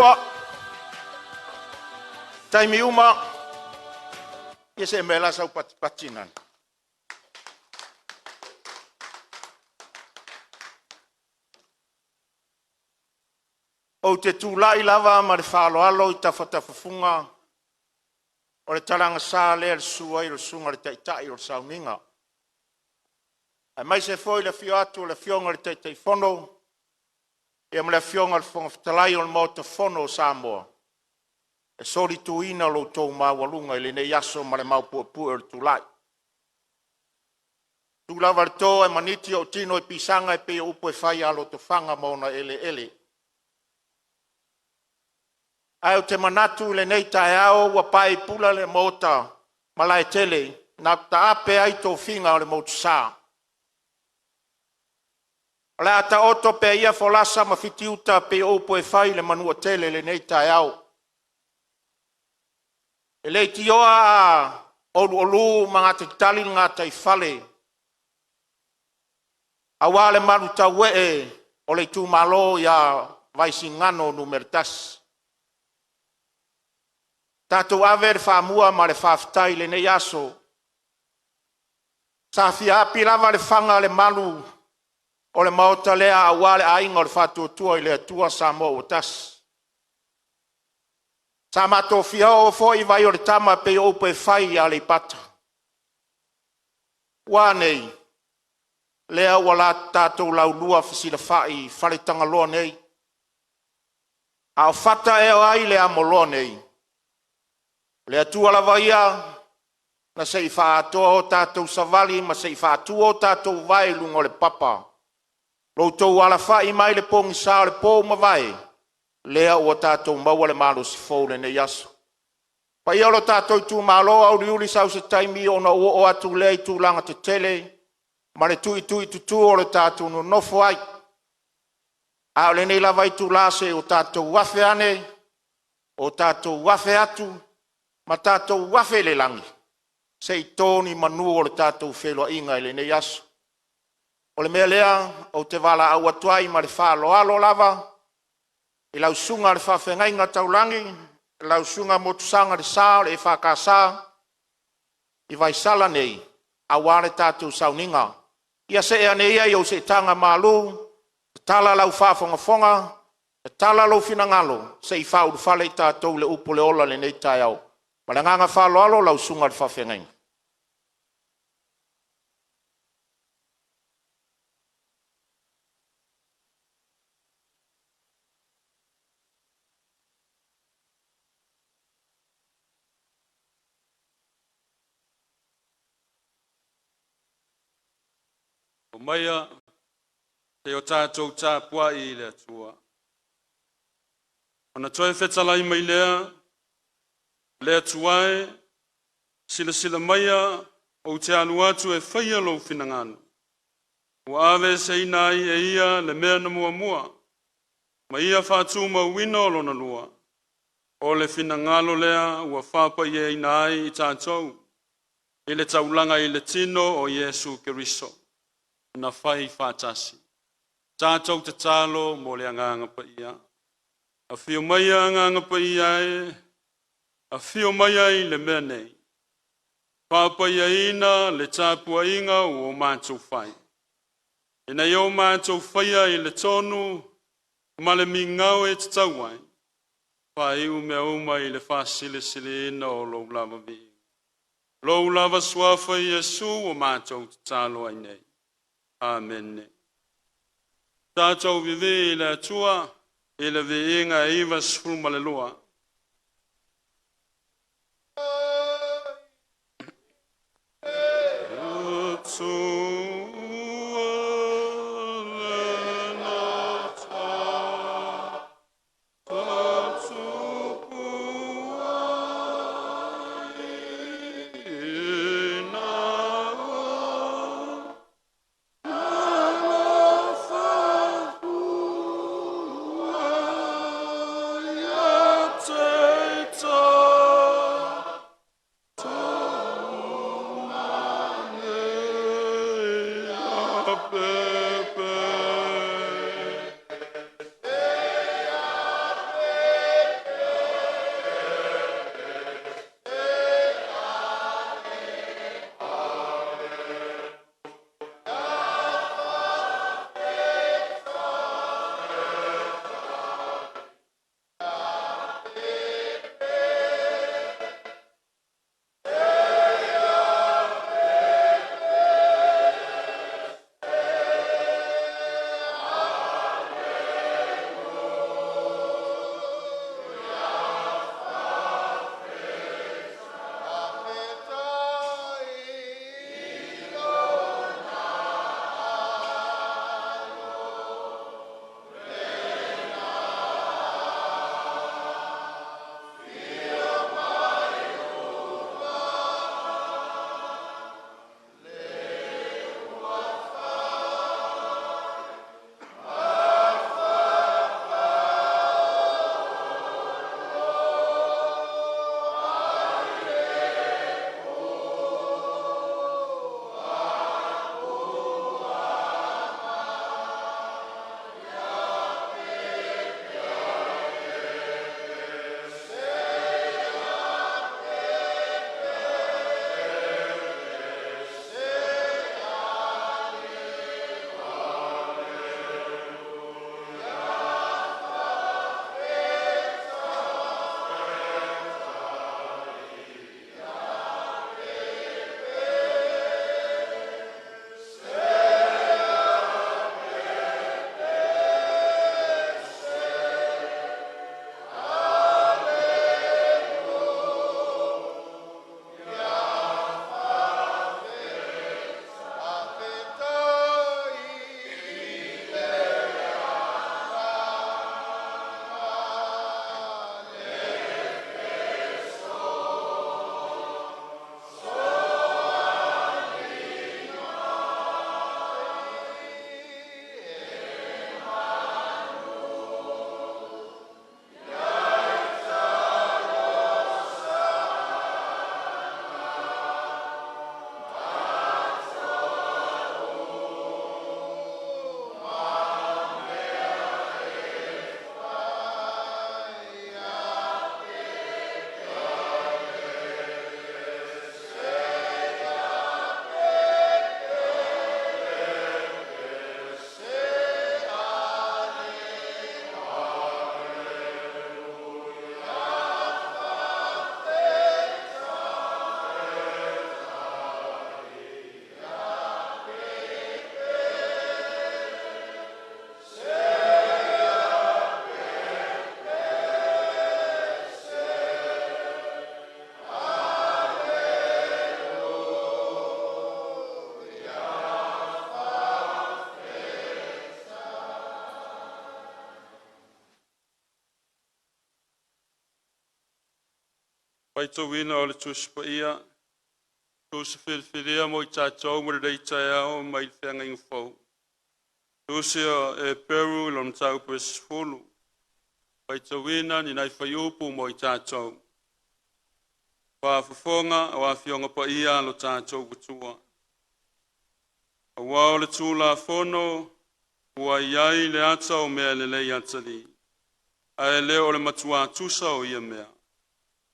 Atua i taimi uma. Ia see mai la sau patipati. Ou te tulai lava ma le faaaloalo i tafatafafuga o le talaga sa lea i le susu ai o le Susuga i le Taitai o le Sauniga, aemaise foi le afio atu o le Afioga i le Taitaifono ma le Afioga i le Fofoga Fetalai o le Maota Fono o Samoa e solituina lo outou maualuga i lenei aso ma le maopuepue o le tulai. E tu lava le to ae maniti ou tino i pisaga e pei o upu e fai ia Lotofaga ma ona eleele. Ae ou te manatu i lenei taeao ua pae i pula le Maota Malaetele na taape ai tofiga o le Motusa. O le a taoto pea ia folasa ma fitiuta e pei o upu e fai i le Manuatele i lenei taeao. E leitioa a oluolu ma gatatali le gataifale aua le malutauee o le itumalo ia Vaisigano Nu.1. Tatou ave le faamua ma le faafetai i lenei aso, sa fia api lava le fana a le malu o le Maota lea aua le Aiga o le Faatuatua i le Atua Samoa ua Tasi. Sa matou fia oo foi i vai o le tama e pei o upu e fai i Aleipata. Ua a nei? Lea ua tatou laulua fesilafai i Faletagaloa nei, a o fata ea o ai le amoloa nei? O le Atua lava ia na se i faaatoa o tatou savali ma se i faatu o tatou vae i luga o le papa, lo outou alafai mai le pogisa o le po ua mavae, lea ua tatou maua le malosi fou i lenei aso. Le paia o lo tatou itumalo, auliuli sau se taimi ona ou oo atu lea i tulaga tetele ma le tuituitutu o le tatou nonofo ai. A o lenei lava itula, se i o tatou afe ane o tatou afe atu ma tatou afe i le lagi se i to ni manu o le tatou feiloaiga i lenei aso. O le mea lea ou te valaau atu ai ma le faaaloalo lava i lau Susuga i le Faafeagaiga Taulagi, lau Susuga Motusaga Lesa o le EFKS i Vaisala nei aua le tatou sauniga. Ia see ane ia i ou seetaga malu, tatala lau faafogafoga, tatala lou finagalo se i faaulufale i tatou i le upu o le ola i lenei taeao. Ma le agaga faaaloalo lau susuga i le faafeagaiga. Omaia se i o tatou tapuai i le Atua. Ona toe fetalai mai lea, “Le Atua e, silasila maia ou te alu atu e faia lou finagalo.” Ua aveeseina ai e Ia le mea na muamua, ma Ia faatumauina o lona lua. O le finagalo lea ua faapaiaina ai i tatou i le taulaga i le tino o Iesu Keriso na fai faatasi. Tatou tatalo mo le Agaga Paia. Afio maia Agaga Paia e, afio maia i le mea nei, faapaiaina le tapuaiga ua matou fai, ina ia o matou faia i le tonu ma le migao e tatau ai, faaiu mea uma i le faasilisiliina o Lou lava viiga. Lou lava Suafa Iesu ua matou tatalo ai nei. Amene. Tatou vivii i le Atua i le viiga e 92. Atua le Nata Tupuaina Alofa ia te tatou Faitauina o le Tusi Paia, Tusi filifilia mo i tatou mo lenei taeao mai le Feagaiga Fou. Tusi a Eperu i lona mataupu e 10, faitauina ni nai fuaiupu mo i tatou. Faafofoga o Afioga Paia a lo tatou Atua. Aua o le Tulafono ua i ai le ata o mea lelei atalii, ae le o le matua tusa o ia mea.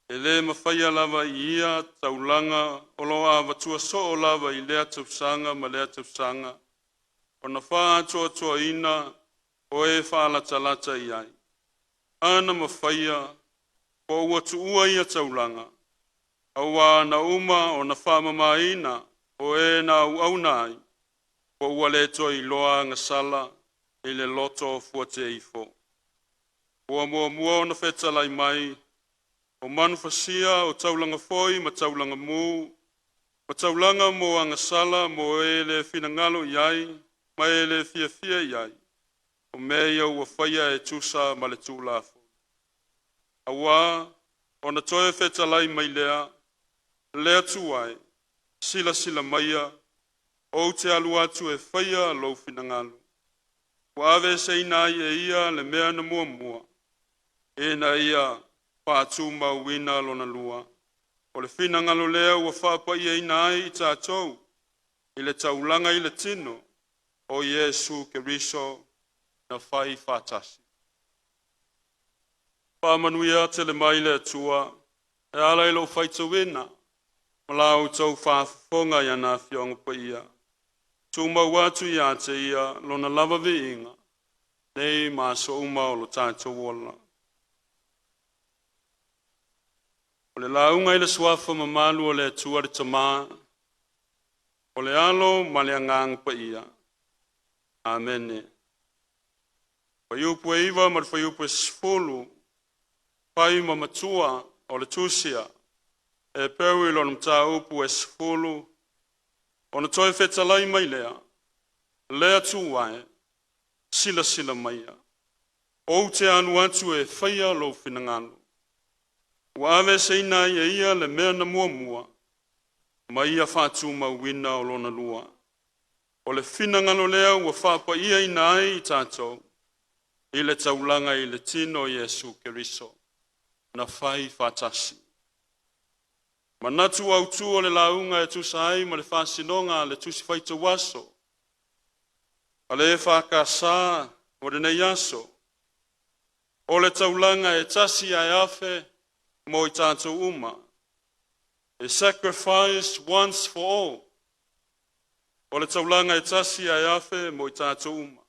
E le mafaia lava i ia taulaga o lo o avatua soo lava i lea tausaga ma lea tausaga ona faatoatoaina o e faalatalata i ai. A na mafaia po ua tuua ia taulaga, aua na uma ona faamamaina o e na auauna ai, po ua le toe iloa agasala i le loto fuateifo. Ua muamua ona fetalai mai, o manufasia o taulaga foi ma taulaga mu, ma taulaga mo agasala mo e le finagalo i ai ma e le fiafia i ai, o mea ia ua faia e tusa ma le Tulafono. Aua ona toe fetalai mai lea, le Atua e, silasila maia, ou te alu atu e faia lou finagalo. Ua aveeseina ai e ia le mea na muamua, ina ia faatumauina lona lua. O le finagalo lea ua faapaiaina ai i tatou i le taulaga i le tino o Iesu Keriso na fai faatasi. Faamanuia tele mai le Atua e ala i lou faitauina ma la outou faafofoga i ana Afioga Paia. Tumau atu ia te Ia lona lava viiga, nei ma aso uma o lo tatou ola. O le lauga i le Suafa mamalu o le Atua le Tama, o le Alo ma le Agaga Paia. Amene. Fuaiupu 9 ma le fuaiupu 10, fai ma matua o le tusi a Eperu i lona mataupu e 10, ona toe fetalai mai lea, le Atua e, silasila maia, ou te alu atu e faia lou finagalo. Ua aveeseina ai e ia le mea na muamua, ma ia faatumauina o lona lua. O le finagalo lea ua faapaiaina ai i tatou i le taulaga i le tino o Iesu Keriso na fai faatasi. Manatu autu o le lauga e tusa ai ma le faasinoga a le Tusi Faitau Aso a le EFKS mo lenei aso, o le taulaga e tasi ae afe mo i tatou uma. A sacrifice once for all. O le taulaga e tasi ae afe mo i tatou uma.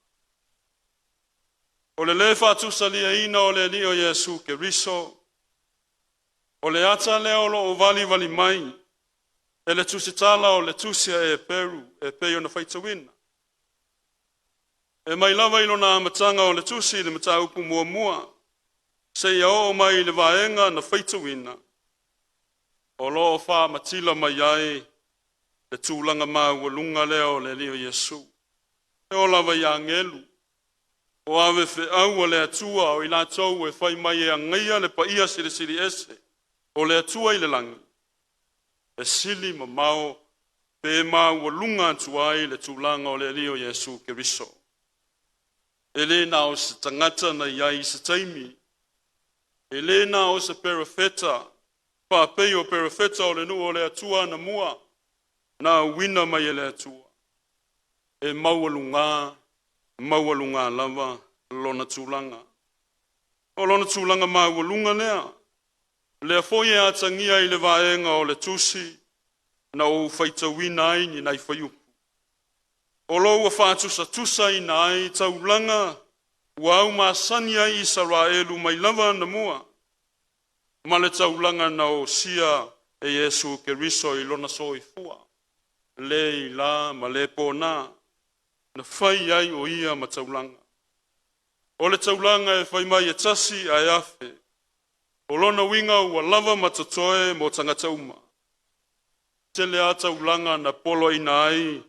O le le faatusaliaina o le Alii o Iesu Keriso, o le ata lea o loo valivali mai e le tusitala o le tusi a Eperu e pei ona faitauina. E mai lava i lona amataga o le tusi i le mataupu muamua, seia oo mai i le vaega na faitauina, o lo o faamatila mai ai le tulaga maualuga lea o le Alii o Iesu. E oo lava i agelu, o ave feau a le Atua o i latou e fai mai e agaia le paia silisili ese o le Atua i le lagi, e sili mamao pe maualuga atu ai le tulaga o le Alii o Iesu Keriso. E le na o se tagata na i ai i se taimi, e le na o se perofeta, faapei o perofeta o le nuu o le Atua anamua na auina mai e le Atua, e maualuga, maualuga lava lona tulaga. O lona tulaga maualuga lea, lea foi e atagia i le vaega o le tusi na ou faitauina ai ni nai fuaiupu. O lo ua faatusatusaina ai taulaga ua aumasani ai Isaraelu mai lava anamua ma le taulaga na osia e Iesu Keriso i lona soifua, le ila ma le pona, na fai ai o ia ma taulaga. O le taulaga e fai mai e tasi ae afe, o lona uiga ua lava ma totoe mo tagata uma. Tele lava taulaga na poloaiina ai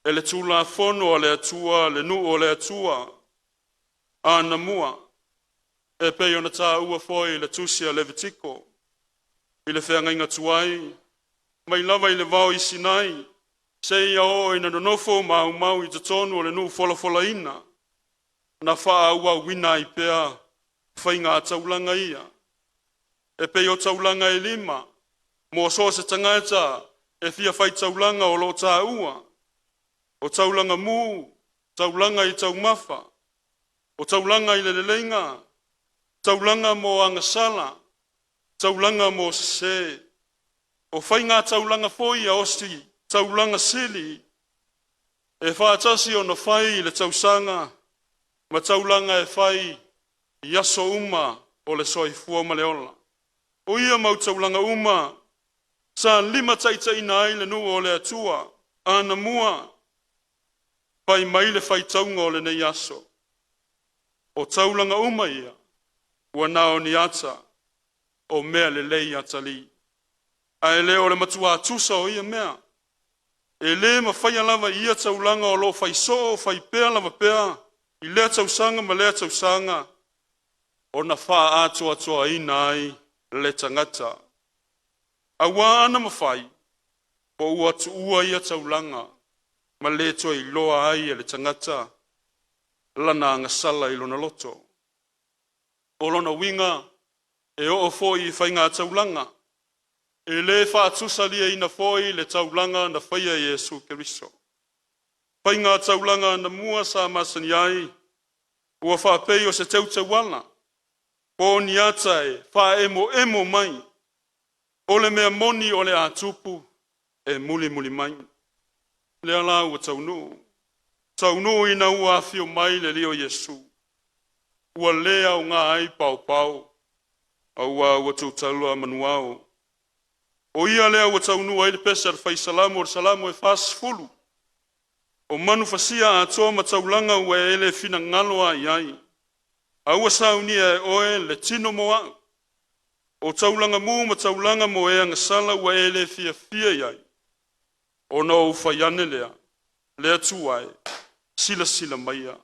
e le Tulafono a le Atua le nuu o le Atua anamua, e pei ona taua foi i le tusi a Levitiko. I le feagaiga tuai, mai lava i le vao i Sinai, seia oo ina nonofo ma aumau i totonu o le nuu folafolaina, na faaauauina ai pea faiga taulaga ia. E pei o taulaga e 5 mo so o se tagata e fia faitaulaga o lo o taua, o taulaga mu, taulaga i taumafa, o taulaga i le leleiga, taulaga mo agasala, taulaga mo sese. O faiga taulaga foi ia o si taulaga sili e faatasi ona fai i le tausaga ma taulaga e fai i aso uma o le soifua ma le ola. O ia mau taulaga uma sa limataitaiina ai le nuu o le Atua anamua. Fai mai le faitauga o lenei aso, o taulaga uma ia ua na o ni ata o mea lelei atalii, ae le o le matuā tusa o ia mea. E lē mafaia lava i ia taulaga o lo o fai soo fai pea lava pea i lea tausaga ma lea tausaga ona faaatoatoaina ai le tagata. Auā ana mafai, po ua tuua ia taulaga ma le toe iloa ai e le tagata lana agasala i lona loto. O lona uiga, e oo foi i faiga taulaga, e le faatusaliaina foi le taulaga na faia e Iesu Keriso. Faiga taulaga anamua sa masani ai, ua faapei o se teuteuala po o ni ata e faaemoemo mai o le mea moni o le a tupu e mulimuli mai. Lea la ua taunuu, taunuu ina ua afio mai le Alii o Iesu, ua le aoga ai paopao, auā ua tutalua manuao. O ia lea ua taunuu ai le pese a le Fai Salamo o le Salamo e 40, o manufasia atoa ma taulaga ua e le finagalo lava i ai, a ua saunia e oe le tino mo au. O taulaga mu ma taulaga mo e agasala ua e le fiafia i ai, ona ou fai ane lea, le Atua e, silasila maia,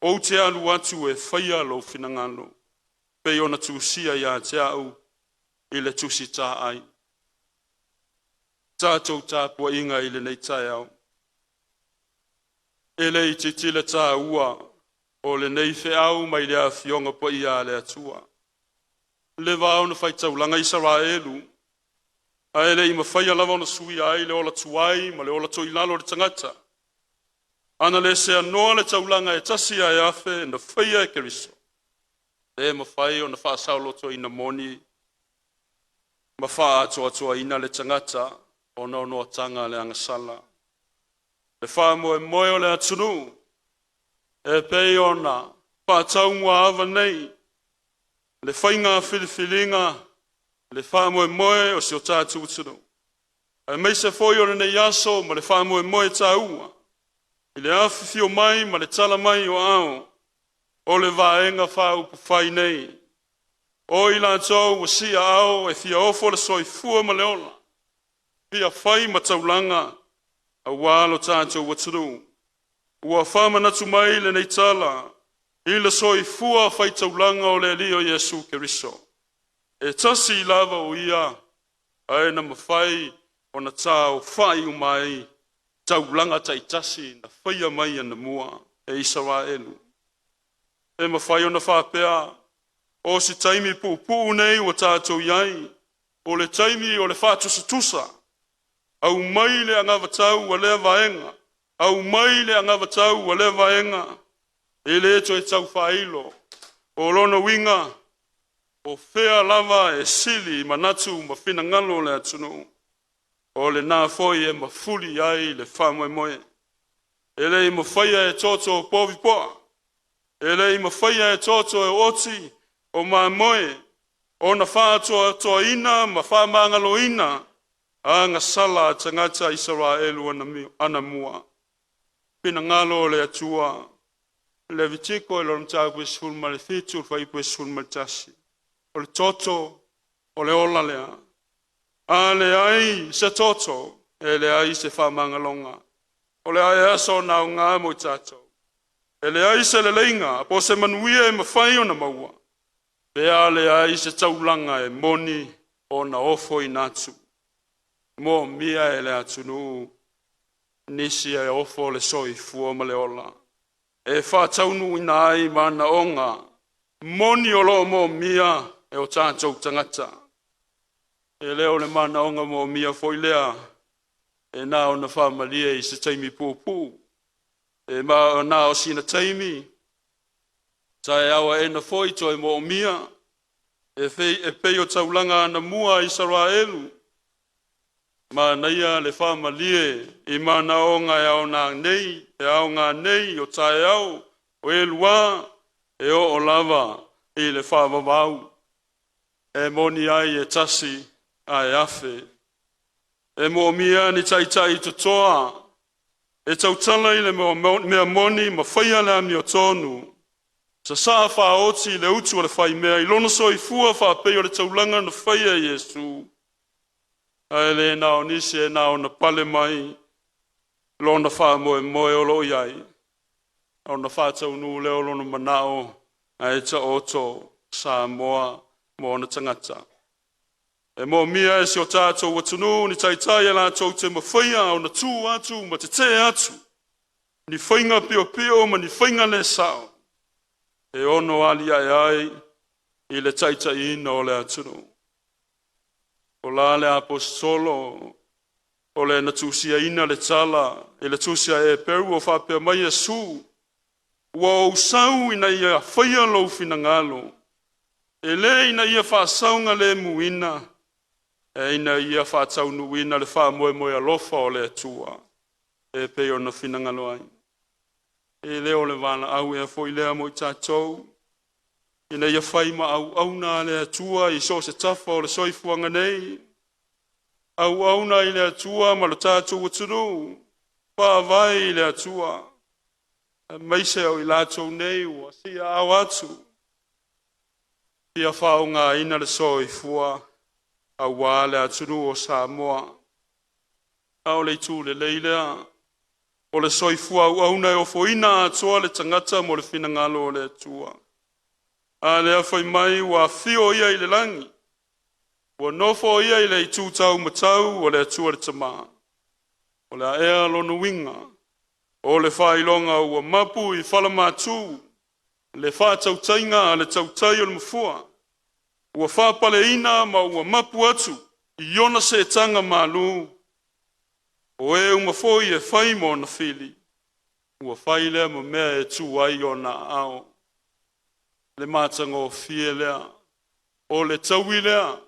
ou te alu atu e faia lou finagalo, pei ona tusia ia te au i le tusi taai. Tatou tapuaiga i lenei taeao, e le itiiti le tāua o lenei feau mai le Afioga Paia a le Atua. Le va ona faitaulaga Isaraelu, ae le i mafaia lava ona suia ai le ola tuai ma le ola toilalo o le tagata. Ana le seanoa le taulaga e tasi ae afe na faia e Keriso, e mafai ona faasaolotoina moni ma faaatoatoaina le tagata ona o noataga a le agasala. Le faamoemoe o le atunuu e pei ona faataumuaava nei le faiga filifiliga, le faamoemoe o si o tatou atunuu, aemaise foi o lenei aso ma le faamoemoe taua i le afifio mai ma le tala mai o aao o le Vaega Faaupufai nei, o i latou ua siaao e fia ofo le soifua ma le ola, fia fai ma taulaga aua lo tatou atunuu. Ua faamanatu mai lenei tala i le soifua faitaulaga o le Alii o Iesu Keriso. E tasi lava o ia, ae na mafai ona taofa'i uma ai taulaga taitasi na faia mai anamua e Isaraelu. E mafai ona faapea, o si taimi puupuu nei ua tatou i ai, o le taimi o le faatusatusa, aumai le anavatau a lea vaega, aumai le anavatau a lea vaega, e le toe tau faailo. O lona uiga, o fea lava e sili manatu ma finagalo o le atunuu, o lena foi e mafuli ai le faamoemoe. E le i mafaia e toto o povi poa, e le i mafaia e toto e oti o mamoe ona faaatoatoaina ma faamagaloina agasala a tagata Isaraelu anamua. Finagalo o le Atua, Levitiko i lona mataupu e 17, fuaiupu e 11, o le toto o le ola lea. A leai se toto, e leai se faamagaloga. O le a aso ona aoga mo i tatou. E leai se leleiga po o se manuia e mafai ona maua, pe a leai se taulaga e moni. Ona ofoina atu, moomia e le atunuu nisi e ofo le soifua ma le ola e faataunuuina ai manaoga moni o lo o moomia e o tatou tagata. E le o le manaoga moomia foi lea e na ona faamalie i se taimi puupuu, e ma na o sina taimi taeao aena foi toe moomia e fei e pei o taulaga anamua a Isaraelu. Manaia le faamalie i manaoga e aoga nei, e aoga nei o taeao o elua e oo lava i le faavavau. E moni ai e tasi ae afe. E moomia ni taitai totoa e tautala i le mea moni ma faia le amiotonu, sasaa faaoti le utu a le faimea i lona soifua faapei o le taulaga na faia e Iesu, ae le na o nisi e na ona pale mai lona faamoemoe o lo o i ai, ona faataunuu lea o lona manao ae taoto Samoa ma ona tagata. E moomia e si o tatou atunuu ni taitai e latou te mafaia ona tu atu ma tetee atu ni faiga piopio ma ni faiga le sao e ono aliae ai i le taitaiina o le atunuu. O la le Aposetolo o le na tusiaina le tala i le tusi a Eperu o faapea mai Iesu, “Ua ou sau ina ia faia lou finagalo, e le ina ia faasaogalemuina, e ina ia faataunuuina le faamoemoe alofa o le Atua e pei ona finagalo ai.” E le o le valaau ea foi lea mo i tatou, ina ia fai ma auauna a le Atua i so o se tafa o le soifuaga nei, auauna i le Atua ma lo tatou atunuu, vaavaai i le Atua, aemaise o i latou nei ua siaao atu, fia faaaogaina le soifua aua le atunuu o Samoa. A o le itu lelei lea o le soifua auauna e ofoina atoa le tagata mo le finagalo o le Atua. A lea fai mai ua afio ia i le lagi, ua nofo ia i le itu taumatau o le Atua le Tama. O le a ea lona uiga? O le faailoga ua mapu i falamatu le faatautaiga a le tautai o le mafua, ua faapaleina ma ua mapu atu i ona seetaga malu, o e uma foi e fai ma ona fili, ua fai lea ma mea e tu ai ona aao. Le matagofie lea, o le taui lea,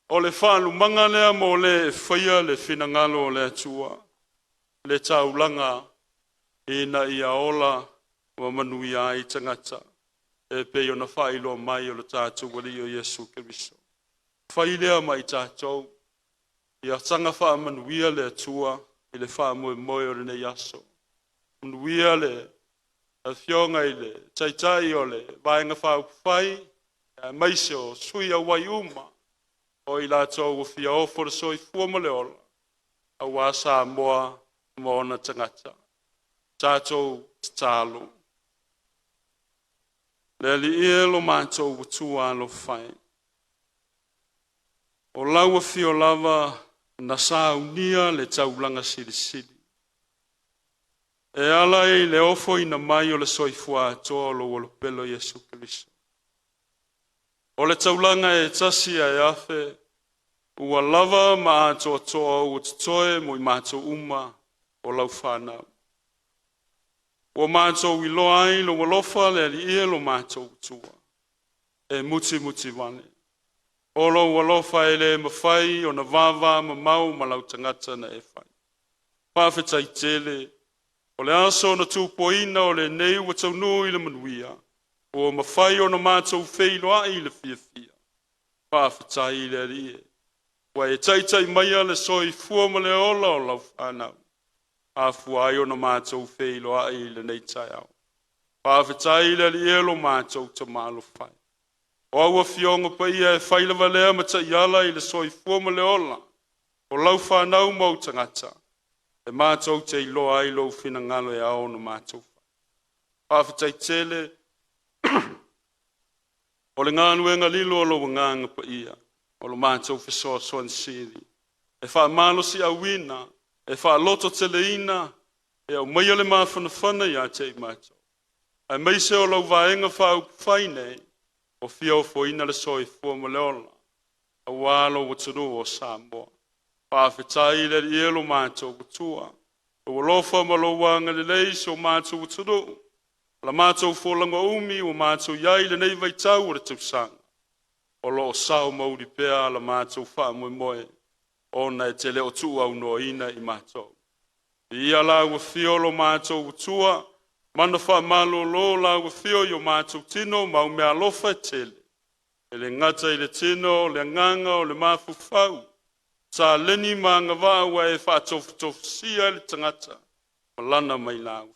o le faalumaga lea mo le e faia le finagalo o le Atua, le taulaga ina ia ola ma manuia ai tagata e pei ona faailoa mai o le tatou Alii o Iesu Keriso. Fai lea ma i tatou, ia saga faamanuia le Atua i le faamoemoe o lenei aso. Manuia le afioga i le Taitai o le Vaega Faaupufai, aemaise o sui auai uma o i latou ua fia ofo le soifua ma le ola aua Samoa ma ona tagata. Tatou tatalo. Le Alii e lo matou Atua alofa e, o lau afio lava na saunia le taulaga silisili e ala i le ofoina mai o le soifua atoa o lou alopelo Iesu Keriso. O le taulaga e tasi ae afe, ua lava ma atoatoa ua totoe mo i matou uma o lau fanau. Ua matou iloa ai lou alofa le Alii e lo matou Atua, e mutimuti vale. O lou alofa e le mafai ona vava mamao ma lau tagata na e fai. Faafetai tele, o le aso na tupuaina o lenei ua taunuu i le manuia, ua mafai ona matou feiloai i le fiafia. Faafetai i le Alii e, ua e taitai maia le soifua ma le ola o lau fanau, afua ai ona matou feiloai i lenei taeao. Faafetai i le Alii e lo matou Tama alofa. O au afioga paia e fai lava lea ma taiala i le soifua ma le ola o lau fanau ma ou tagata, e matou te iloa ai lou finagalo e ao ona matou fai. Faafetai tele o le galuega lilo o lou agaga paia. O lo matou fesoasoani sili e faamalosiauina, e faalototeleina, e aumaia le mafanafana ia te i matou, aemaise o lau Vaega Faaupufai nei o fia ofoina le soifua ma le ola aua lou atunuu o Samoa. Faafetai i le Alii e lo matou Atua, lou alofa ma lou agalelei i si o matou atunuu. O la matou folauga umi ua matou i ai i lenei vaitau o le tausaga, o lo o sao ma uli pea la matou faamoemoe, ona e te le o tuuaunoaina i matou. Viia lau afio o lo matou Atua, mana faamalolo lau afio i o matou tino ma au meaalofa e tele, e le gata i le tino, o le agaga, o le mafaufau, taleni ma agavaa ua e faatofutofusia ai le tagata ma lana mailau,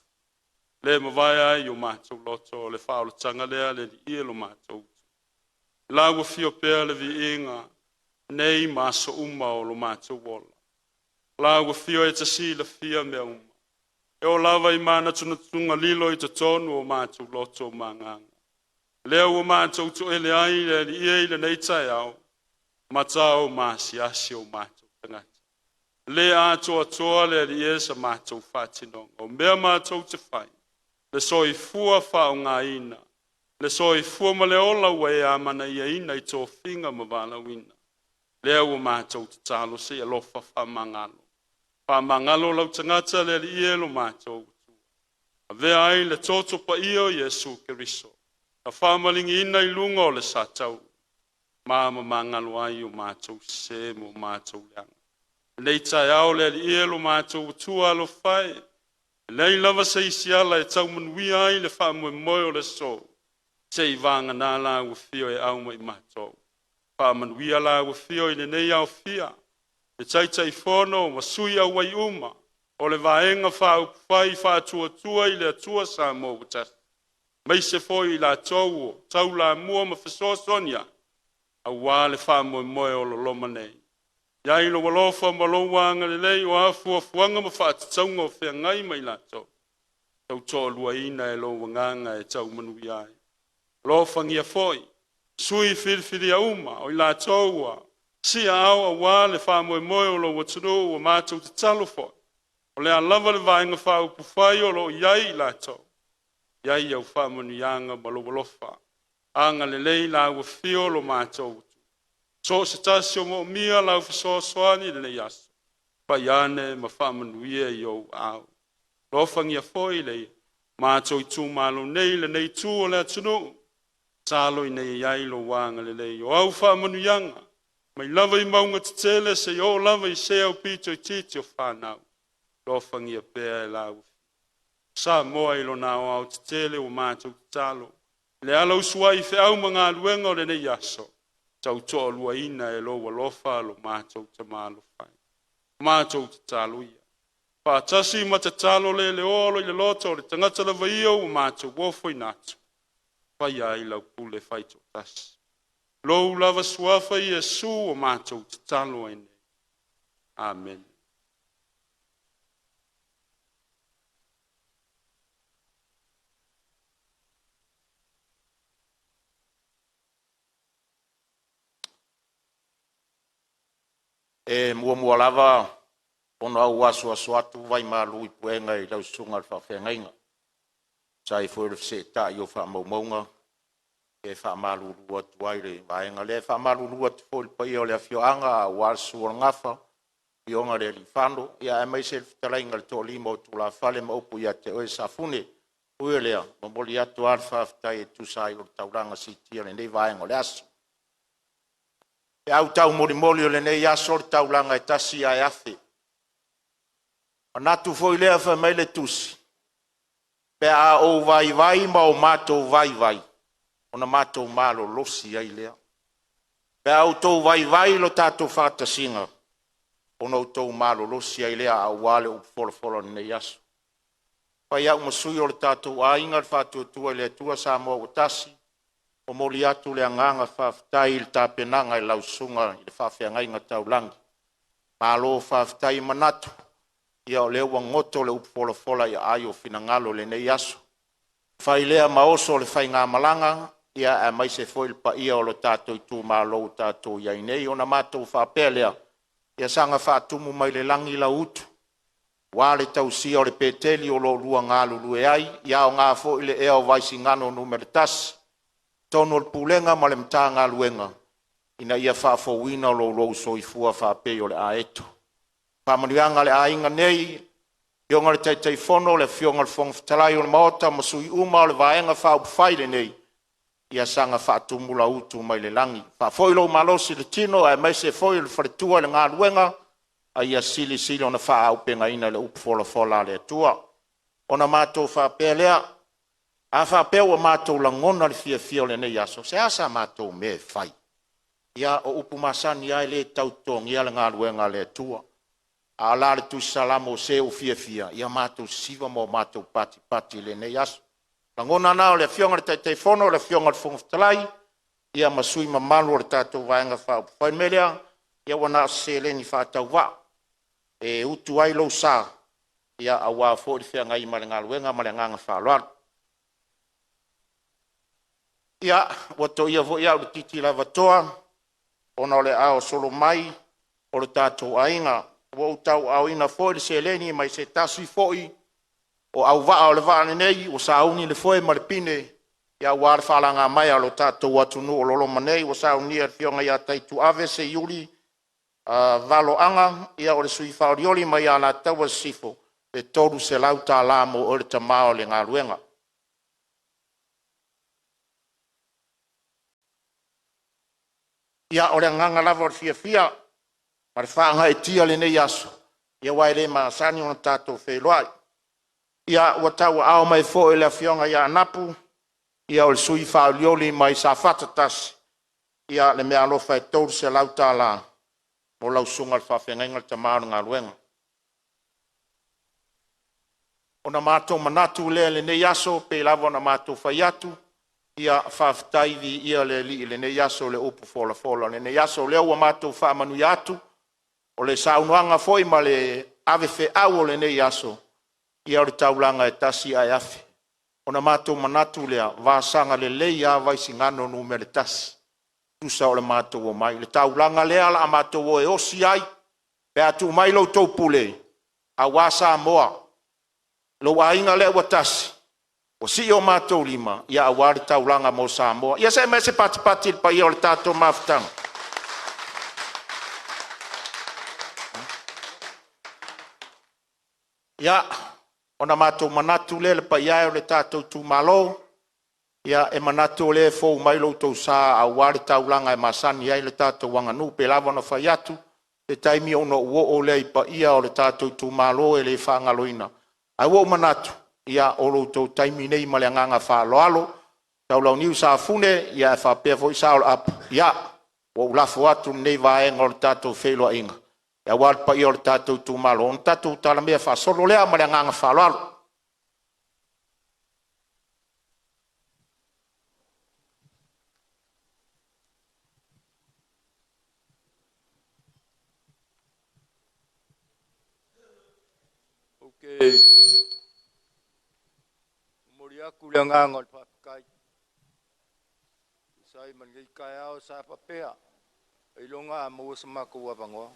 le mavae ai o matou loto o le faaolataga lea le Alii e lo matou. Lau afio pea le viiga nei ma aso uma o lo matou ola. Lau afio e te silafia mea uma, e oo lava i manatunatuga lilo i totonu o matou loto ma agaga. Lea ua matou toele ai le Alii e i lenei taeao, matao ma asiasi o matou tagata. Le atoatoa le Alii e sa matou faatinoga, o mea matou te fai, le soifua faaaogaina, le soifua ma le ola ua e amanaiaina i tofiga ma valaauina. Lea ua matou tatalo se i alofa faamagalo. Faamagalo lau tagata le Alii e lo matou Avea ai le toto paia o Iesu Keriso, na faamaligiina i luga o le satauro, ma mamagalo ai o matou sese ma o matou leaga. Lenei taeao le Alii e lo matou Atua alofa e, e leai lava se isi ala e tau manuia ai le faamoemoe o le aso, seia vagana lau afio e au mai matou. Faamanuia lau afio i lenei aofia, le Taitaifono ma sui auai uma o le Vaega Faaupufai Faatuatua i le Atua Samoa ua Tasi, aemaise foi i latou o taulamua ma fesoasoani ai aua le faamoemoe o loma nei. I ai lou alofa ma lou agalelei o a fuafuaga ma faatatauga o feagai ma i latou, tautoaluaina e lou agaga e tau manuia ai. Alofagia foi sui filifilia uma o i latou ua siaao aua le faamoemoe o lou atunuu, ua matou tatalo foi, o le a lava le Vaega Faaupufai o lo o i ai i latou, i ai au faamanuiaga ma lou alofa agalelei. Lau afio lo matou so o se tasi o moomia lau fesoasoani i lenei aso, pai ane ma faamanuia i ou aao. Alofagia foi le matou itumalo nei i lenei itu o le atunuu, tatalo ina ia i ai lou agalelei. O au faamanuiaga mai lava i mauga tetele seia oo lava i se aupito itiiti o fanau, alofagia pea e lau Samoa i lona aoaotetele. Ua matou tatalo le ala usu ai i feau ma galuega o lenei aso, tautoaluaina e lou alofa lo matou Tama alofa. Matou tatalo ia faatasi ma tatalo le leoa o lo o i le loto o le tagata lava ia ua matou ofoina atu, faia ai lau pule faitoatasi. Lou lava suafa Iesu ua matou tatalo ai nei. Amene. E muamua lava ona ou asuasu atu vai malu i puega i lau susuga i le faafeagaiga e tusa ai foi o le feseetai o faamaumauga, e faamalulu atu ai i le vaega lea. E faamalulu atu foi i le paia o le afioaga aua le susu o le Gafa, le afioga i le Aliifano aemaise le fetalaiga i le Toalima o Tulafale ma upu ia te oe Safune. Ui o lea, e momoli atu lava le faafetai e tusa ai o le taulaga siitia i lenei vaega o le aso. O feau taumolimoli o lenei aso, o le taulaga e tasi ae afe. Manatu foi lea fai mai le Tusi, pe a ou vaivai ma o matou vaivai, ona matou malolosi ai lea. Pe a outou vaivai lo tatou faatasiga, ona outou malolosi ai lea aua le upu folafola o lenei aso. E fai au ma sui o le tatou aiga o le Faatuatua i le Atua Samoa ua Tasi, momoli atu le agaga faafetai i le tapenaga i lau Susuga i le Faafeagaiga Taulagi, malo faafetai. E manatu o lea ua goto le upu folafola i aai o finagalo i lenei aso, fai lea ma oso le faigamalaga. Aemaise foi le paia o lo tatou itumalo ua tatou i ai nei. Ona matou faapea lea, ia saga faatumu mai le lagi lau utu aua le tausia o le Peteli o lo o oulua galulue ai, ia aoga foi le ea o Vaisigano Nu.1 i totonu o le Pulega ma le Matagaluega ina ia faafouina lo oulua soifua faapei o le aeto. Faamanuiaga a le aiga nei, afioga i le Taitaifono, le Afioga i le Fofoga Fetalai o le Maota ma sui usufono uma o le Vaega Faaupufai lenei, ia saga faatumu lau utu mai le lagi, faafoi lou malosi i le tino aemaise foi o le faletua i le galuega, a ia silisili ona faaauupegaina le upu folafola a le Atua. Ona matou faapea lea, a faapea ua matou lagona le fiafia o lenei aso, se a sa matou mea e fai? Ia, o upu masani lava e le tau totogia le galuega a le Atua. A o la le Tusi Salamo, “Se ua fiafia ia matou sisiva ma matou patipati i lenei aso.” O lagona na o le Afioga i le Taitaifono, le Afioga i le Fofoga Fetalai ma sui usufono mamalu o le tatou Vaega Faaupufai. O le mea lea, ia ua na o se seleni faatauvaa e utu ai lou sa aua foi le feagai ma le galuega. Ma le agaga faaaloalo. Ia, ua toia foi au i le titi lavatoa ona o le aao solo mai o le tatou aiga. Ua ou tauaaoina foi le seleni mai se tasi foi o auvaa o le vaa lenei ua sauni le foe ma le pine aua le faalagamaea a lo tatou atunuu o lo o loma nei, ua saunia e le Afioga ia Taituave Seiuli Valo Aga, o le sui faaolioli mai Alataua Sisifo, le $300 mo oe le tama o le galuega. Ia, o le agaga lava o le fiafia ma le faagaeetia i lenei aso, aua e le masani ona tatou feiloai. Ia, ua tauaao mai foi e le Afioga ia Anapu, o le sui faaolioli mai Safata 1 le meaalofa e $300 mo lau susuga i le faafeagaiga, le tama o le galuega. Ona matou manatu lea i lenei aso e pei lava ona matou fai atu, ia faafetai viia le Alii i lenei aso i le upu folafola o lenei aso. O lea ua matou faamanuia atu, o le saunoaga foi ma le ave feau o lenei aso, ia o le taulaga e tasi ae afe. Ona matou manatu lea, vasaga lelei lava Vaisigano Nu.1, tusa o le matou omai i le taulaga lea o le a matou o e osi ai pe a tuu mai la outou pule aua Samoa, lou aiga lea ua tasi, ua sii o matou lima aua le taulaga mo Samoa. Ia see mai se patipati i le paia o le tatou mafutaga. Ia, ona matou manatu lea le paia e o le tatou itumalo, e manatu o lea e fou mai lo outou sa aua le taulaga e masani ai le tatou aganuu. E pei lava ona fai atu, o se taimi ona ou oo lea i paia o le tatou itumalo e le faagaloina, ae ua ou manatu o lo outou taimi lenei ma le agaga faaaloalo. Taulauniu Safune ae faapea foi Saolaapa, ia ua ou lafo atu lenei vaega o le tatou feiloaiga aua le paia o le tatou itumalo ona tatou talamea faasolo lea. Ma le agaga faaaloalo. Ou te momoli atu le agaga o le faafetai e tusa ai ma lenei taeao sa faapea, ailoga a maua so matou avanoa.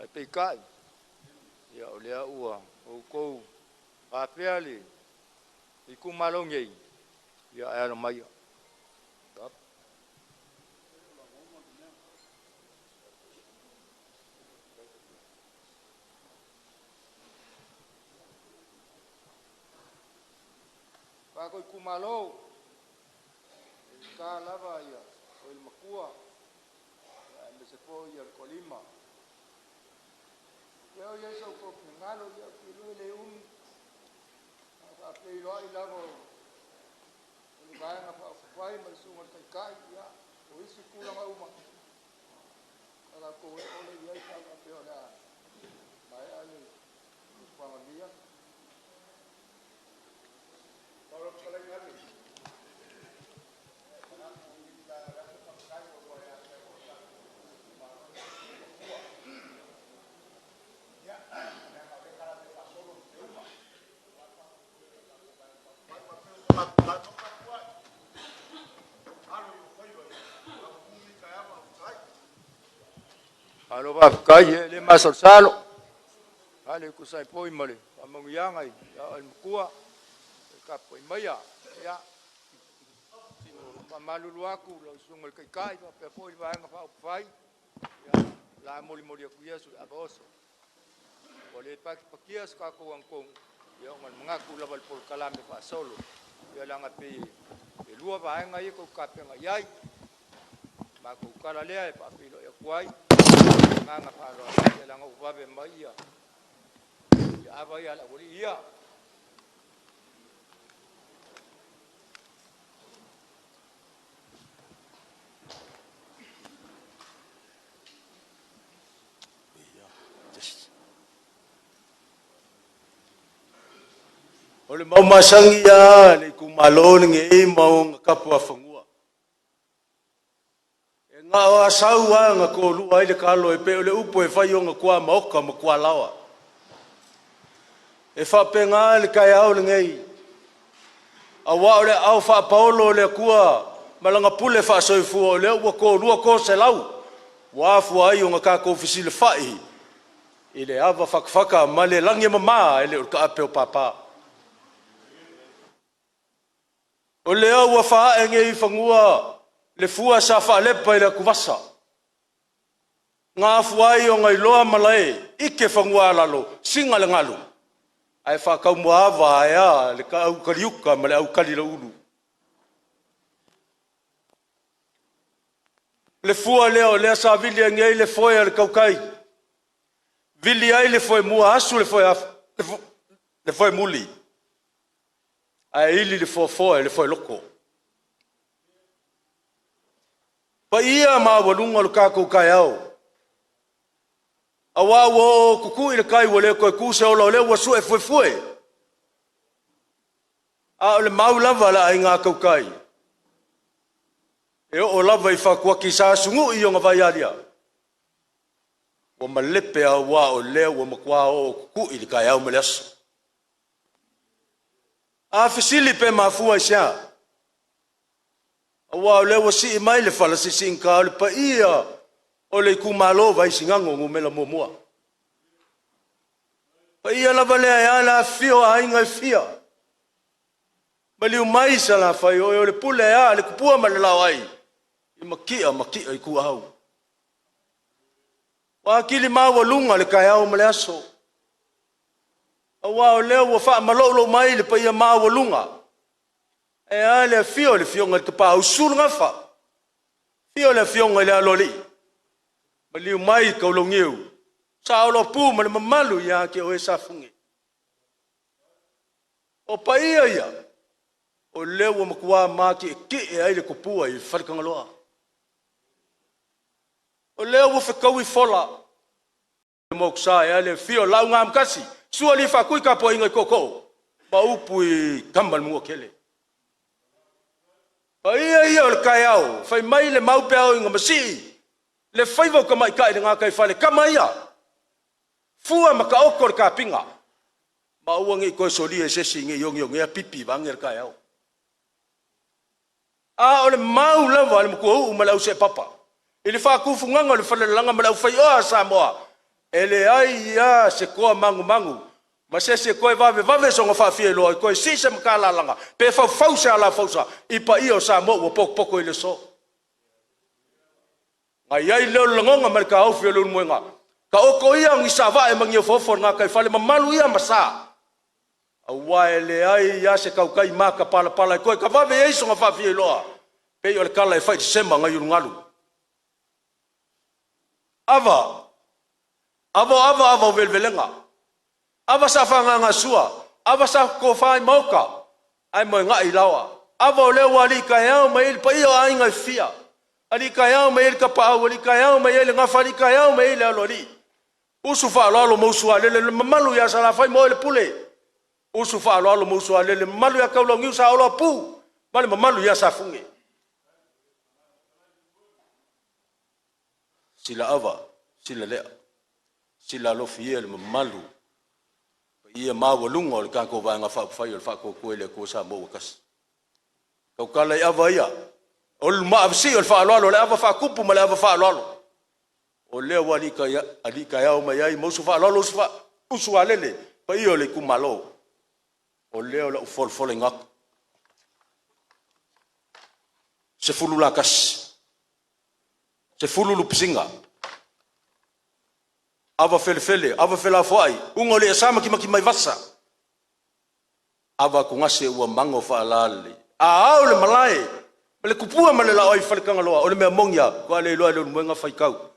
Ae peitai, o lea ua outou afea le itumalo nei, ia ae alo maia. Lo tatou itumalo, e ta lava oe le matua aemaise foi le toalima. A o i ai sou finagalo, ou te iloa e le umi a faafeiloai lava o le Vaega Faaupufai ma le Susuga i le Taitai, ia o isi tulaga uma, ona tatou oo lea i ai pe a faapea o le a maea le nofoaga i lenei aso. Malo faafetai e le masalosalo. Ale tusa ai foi ma le faamanuiaga i le Matua e tapuai maia. Ia, faamalulu atu lau Susuga i le Taitai faapea foi le Vaega Faaupufai, ia, o le a molimoli atu ia le ava oso. Ua le patipatia se tatou agatonu, ia ona o le manatu lava i le polokalame faasolo, ia leaga e pei e lua vaega ia tou te tapena i ai. O le matou tala lea e faafeiloai atu ai ma le agaga faaaloalo, ia leaga ua vave mai ava ia a le aualii ia. O le mau masani a le itumalo lenei ma ona tapuafanua. E na o Asau lava na tolua ai le talo e pei o le upu e fai i ona tuamaota ma tualaoa. E faapena le taeao lenei, aua o le aao faapaolo o le Atua ma lana pule faasoifua o lea ua tolua toselau ua afua ai ona tatou fesilafai i le ava fatafata ma le lagi e mama e le o le taape o papa. O lea ua faaee nei i fanua le fua sa faalepa i le atuvasa, na afua ai ona iloa malae, ike fanua-a-lalo, siga le galu, ae faataumuaava ae a le aukaliuta ma le aukaliloulu. Le fua lea o lea sa vili ai nei le foe a le tautai, vili ai le foemua, asu le foemuli, ae ili le foafoa i le foeloto. Paia maualuga o le tatou taeao, aua ua oooo tutu'i le tai ua le toe tu se ola, o lea ua su'e fuefue, a o le mau lava a le Aiga Tautai, e oo lava i fatuati sa sunu'i i ona vaialia, ua malepe aua o lea ua matua oo tutu'i le taeao ma le aso. A fesili pe mafua i se a? Aua o lea ua sii mai le fala siisiigata o le paia o le itumalo Vaisigano Nu.1. Paia lava lea e ala le afifio o aiga e fia, maliu mai Salafai, o oe o le pule ae a le tupua ma le laoai i Matia ma Matia Ituau. Ua atili maualuga le taeao ma le aso, aua o lea ua faamaloulou mai le paia maualuga, e a le afio o le Afioga i le Tapaau, susu le Gafa, afio le Afioga i le Aloalii, maliu mai Taulauniu, Saolopu ma le mamalu ia te oe Safune. O paia ia o lea ua matua matietie ai le tupua i Faletagaloa. O lea ua fetaui fola, motusa ae a le afio o le Laau na Amotasi, susu Alii Faatui tapuaiga i Tootoo ma upu i Tama a le Manuatele. Paia ia o le taeao, fai mai le mau pe a oo ina masii le faiva o tamaitai i le gataifale, tama ia, fua ma taoto le tapiga, ma aua ne i toe solia e se isi ne i oneonea pipi vaeane le taeao. A o le mau lava a le matuauu ma le auseepapa i le faatufugaga o le falelalaga ma le aufaioa a Samoa, e leai lava se toa magumagu ma se isi e toe vavevave sona faafiaeloa e toe sii se matalalaga pe faufau se alafausa i paia o Samoa ua potopoto i le aso. Na i ai lea o le lagona ma le taofi o Leulumoega, taoto ia ni saavae ma ni ofoofo o le gataifale mamalu ia ma sa, aua e leai lava se tautai matapalapala e toe tavave i ai sona faafiailoa pei o le tala e fai i le sema nai Ulugalu. Ava, ava o ava, ava o velevelega, ava sa fagagasua, ava sa tofa i maota ae moegai i laoa. Ava o lea ua alii taeao mai ai le paia o aiga e fia, alii taeao mai ai le tapaau, alii taeao mai ai le gafa, alii taeao mai ai le aloalii. Usu faaaloalo ma usu alele le mamalu ia Salafai ma oe le Pule. Usu faaaloalo ma usu alele le mamalu ia Taulauniu Saoloapu ma le mamalu ia Safune. Sila ava, sila lea, sila alofi ia le mamalu paia maualuga o le tatou Vaega Faaupufai o le Faatuatua i le Atua Samoa ua Tasi. Tautala i ava ia, o le maavesii o le faaaloalo, o le ava faatupu ma le ava faaaloalo. O lea ua alii taeao mai ai ma uso faaaloalo, uso a lele, paia o le itumalo. O lea o le a ou folafolaina atu. 10 latasi, 10 lupesina, ava felefele, ava felafoai, uga o le iasa ma timatimaivasa, ava atugase ua mago faalalelei. A ao le malae ma le tupua ma le laoa i Faletagaloa, o le mea moni lava, faatoa le iloa e Leulumoega faitau.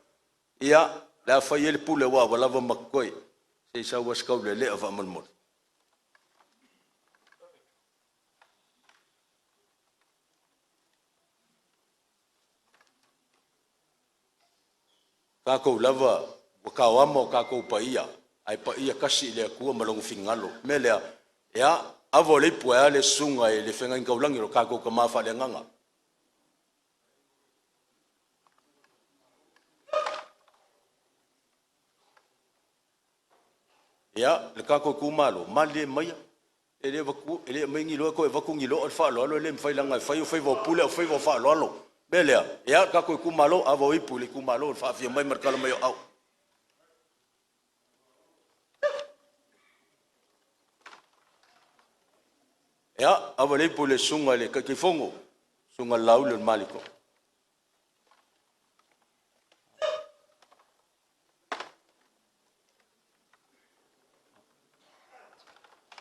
Ia, o le a fai ai le pule aua ua lava ma totoe, se i sau lava se taulelea faamolemole. O tatou lava ua taoama o tatou paia, ae paia tasi i le Atua ma Lona finagalo. O le mea lea, ia, ava o le ipu ae a le susuga i le Feagaiga Taulagi o le tatou tama faaleagaga. Ia, le tatou itumalo, malilie maia, e le aumaia ni loa toe avatu ni loa, o le faaaloalo e le mafai leaga e fai o faiva o pule a o faiva o faaaloalo. O le mea lea, ia le tatou itumalo, ava o ipu i le itumalo i le faafia mai ma le tala mai o aao. Ia, ava le ipu i le susuga i le Taitaifono, susuga Laauli ma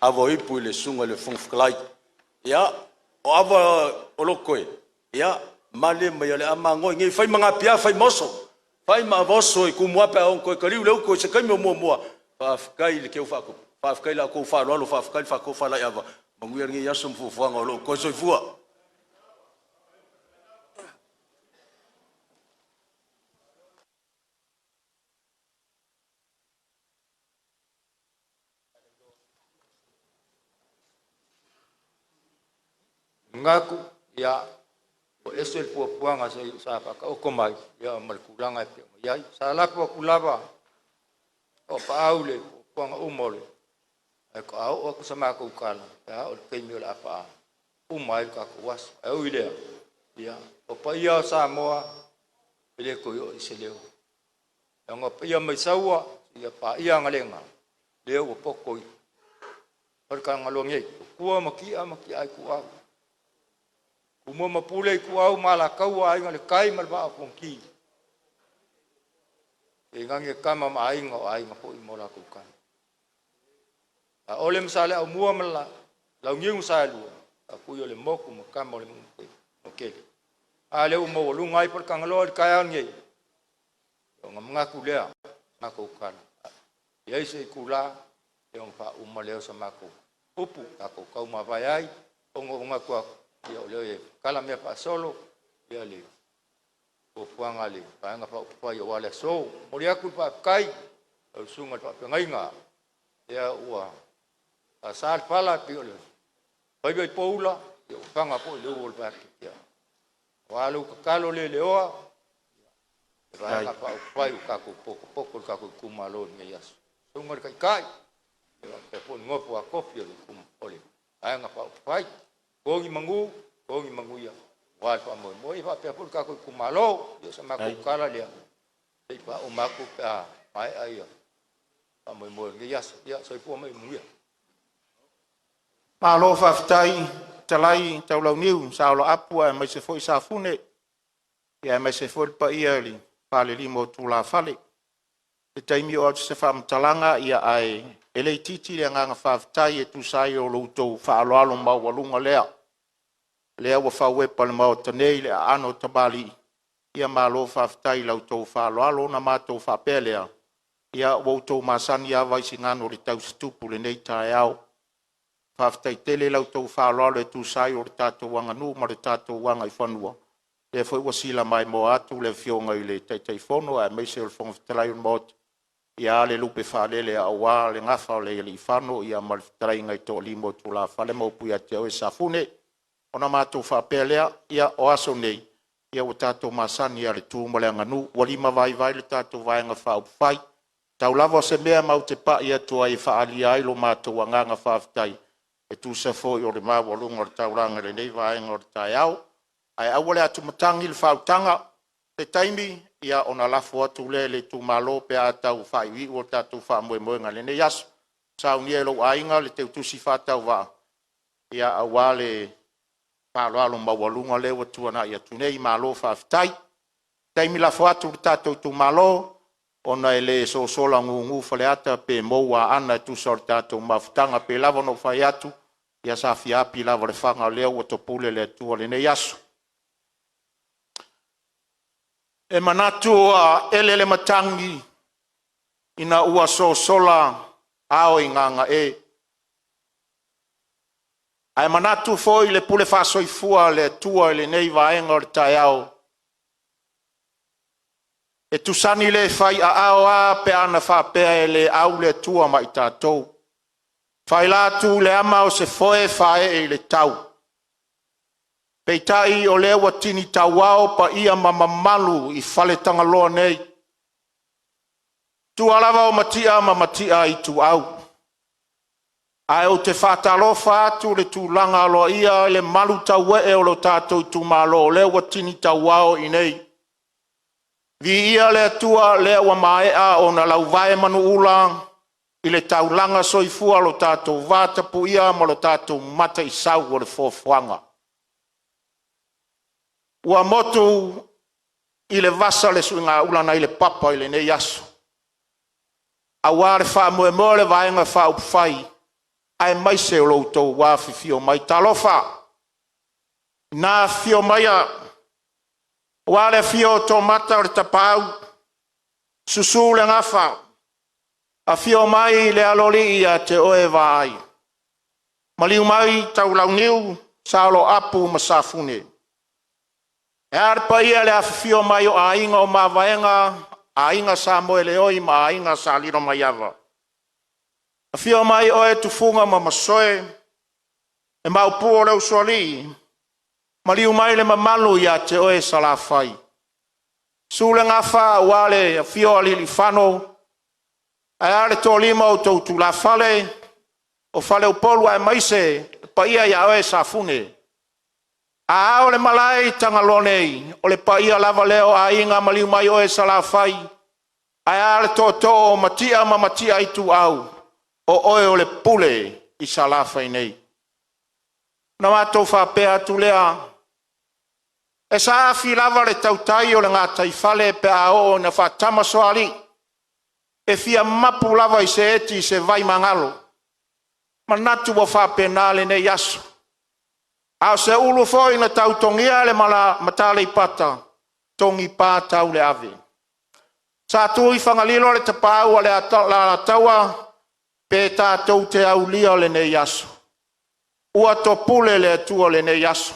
Ava o ipu i le susuga i le Fofoga Fetalai. Ia, o ava o lo o totoe, ia malilie maia o le a magoe nei, fai ma napia fai ma oso, fai ma ava oso i Tumua pe a oo ina toe taliu le utu i se taimi o muamua. Faafetai le teu faatupu, faafetai i la outou faaaloalo, faafetai le faatofalaiava. Manuia lenei aso ma fuafuaga o lo o totoe. Soifua. Manatu ia ua ese le fuafuaga sa faataoto mai ma le tulaga e pei ona i ai. Sa lafo atu lava e Auapaau le fuafuaga uma ae faatoa oo atu sa matou tala pe a oo i le taimi o le a faauma ai le tatou aso. Ae ui i lea, ia o paia lava o Samoa e le toe oo i ai se leo, leaga o paia mai Saua seia paia Agalega, lea ua poto i Faletagaloa nei, o Tua ma Ti'a ma Ti'a Ituau, Tumua ma Pule, Ituau ma Alataua, Aiga i le Tai ma le Vaa o Fonoti, tainane Tama ma Aiga, o Aiga foi ma latou Tama, Saole ma Saleaaumua ma le Launiu na Saelua, Faatuiolemotu ma Tama a le Manuatele. A lea ua maualuga ai Paletagaloa i le taeao nei, ona manatu lea o se matou tala, e i ai se itula ona faauma lea o sa matou upu tatou taumavae ai, ona ua manatu atu o lea e tatala mea faasolo le fuafuaga a le Vaega Faaupufai aua le aso. E momoli atu le faafetai i lau Susuga i le Faafeagaiga lea ua sasa le fala pei o le faiva i poula, ua faga foi le uu a le vateatea aua lou tatalo le leoa i le Vaega Faaupufai ua tatou potopoto i le tatou itumalo i lenei aso. Susuga i le Taitai faapea foi le nofo a tofi o le Vaega Faaupufai, totogi manu, totogi manuia aua le faamoemoe. E faapea foi le tatou itumalo. Ia o sa matou tala lea se i faauma atu pe a maea le faamoemoe o lenei aso. Ia, soifua ma ia manuia. Malo faafetai fetalai Taulauniu Saoloapu aemaise foi Safune aemaise foi le paia i le falelima o tulafale. Se taimi oo atu se faamatalaga ae e le itiiti le agaga faafetai e tusa ai o lo outou faaaloalo maualuga lea ua fauepa i le Maota nei le aano o tamalii. Ia malo faafetai i la outou faaaloalo. Ona matou faapea lea, ia ua outou masani lava Vaisigano i le tausitupu i lenei taeao. Faafetai tele la outou faaaloalo e tusa ai o le tatou aganuu ma le tatou agaifanua, lea foi ua silamaimoa atu le Afioga i le Taitaifono aemaise o le Fofoga Fetalai o le Maota. Ia a le lupe faalele aua le gafa o le Aliifano ma le fetalaiga i le Toalima o Tulafale ma upu ia te oe Safune. Ona matou faapea lea, ia o aso nei ua tatou masani lava i le tu ma le aganuu, ua limavaivai le tatou Vaega Faaupufai. Tau lava o se mea matou te pai atu ai e faaalia ai lo matou agaga faafetai e tusa foi o le maualuga o le taulaga i lenei vaega o le taeao. Ae aua le atumatagi le faautaga, se taimi Ia ona lafo atu lea i le itumalo pe a tau faaiuiu o tatou faamoemoega i lenei aso. Saunia e lou aiga le teutusi faatauvaa aua le faaaloalo maualuga lea ua tuanai atu nei. Malo faafetai. O le taimi lafo atu i le tatou itumalo ona e le sosola gugu Faleata pe mou Aana e tusa o le tatou mafutaga. E pei lava ona ou fai atu, ia sa fia api lava i le faga o lea ua topule le Atua i lenei aso. E manatu ua ele le matagi ina ua sosola ao i gagae, ae manatu foi i le pule faasoifua a le Atua i lenei vaega o le taeao, e tusani le fai aao a pe ana faapea e le au le Atua ma i tatou. E faila atu i le ama o se foe faaee i le tau, peitai o lea ua tini tauao paia ma mamalu i Faletagaloa nei, tua lava o Mati'a ma Mati'a Ituau. Ae ou te faatalofa atu i le tulaga aloaia i le malutauee o lo tatou itumalo o lea ua tini tauao i inei. Viia le Atua o lea ua maea ona lauvae manuula i le taulaga soifua lo tatou vatapuia ma lo tatou Mataisau o le Foafoaga. Ua motu i le vasa le suigaula nai le papa i lenei aso aua le faamoemoe o le Vaega Faaupufai aemaise o lo outou afifio mai. Talofa! Ina afifio maia aua le afio o Toomata o le Tapaau, susu le Gafa, afio mai le Aloalii ia te oe Vaai, maliu mai Taulauniu, Saoloapu ma Safune. Ae a le paia i le afifio mai o Aiga o Mavaega, Aiga Samoeleoi ma Aiga Sa Lilomaiava, afio mai oe Tufuga ma Masoe, le Maopu o le Usoalii, maliu mai le mamalu ia te oe Salafai. Susu le Gafa aua le afio o Aliiliifano ae a le toalima o outou tulafale o Faleupolu aemaise le paia ia oe Safune. A ao le malae i Tagaloa nei, o le paia lava lea o Aiga, maliu mai oe Salafai, ae a le tootoo o Matia ma Matia Ituau, o oe o le Pule i Salafai nei. Ona matou faapea atu lea, e saafi lava le tautai o le gataifale pe a oo ina faatamasoalii, e fia mapu lava i seeti i se vaimagalo. E manatu ua faapena lenei aso, a o se ulu foi na tautogia le mata aleipata, togipa tau le ave. Sa tu i Fagalilo le tapaau a le Alataua, pe tatou te aulia lenei aso, ua topule le Atua i lenei aso.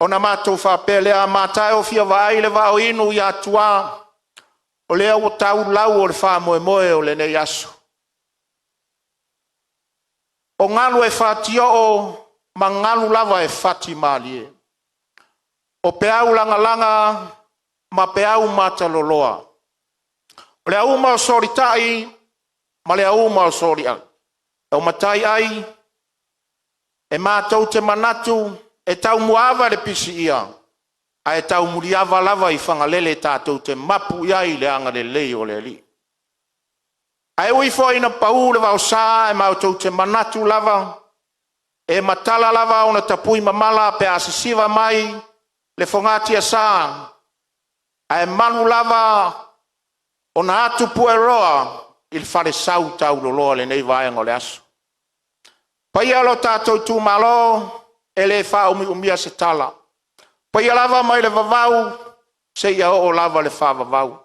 Ona matou faapea lea, a mata e o fia vaai le vaa o inu i Atua, o lea ua tau lau o le faamoemoe o lenei aso. O galu e fatioo ma galu lava e fatimalie, o peau lagalaga ma peau mataloloa, o le auma o solitai ma le auma o soliai. O matai ai e matou te manatu e taumuaava le pisiia ae taumuliava lava i Fagalele tatou te mapu i ai i le agalelei o le Alii. Ae ui foi ina pau le vaosa ae matou te manatu lava e matala lava ona tapui mamala pe a sisiva mai le fogatiasa ae malu lava ona atu pueroa i le falesau tauloloa i lenei vaega o le aso. Le paia o lo tatou itumalo, e le faaumiumia se tala, o paia lava mai le vavau seia oo lava i le faavavau.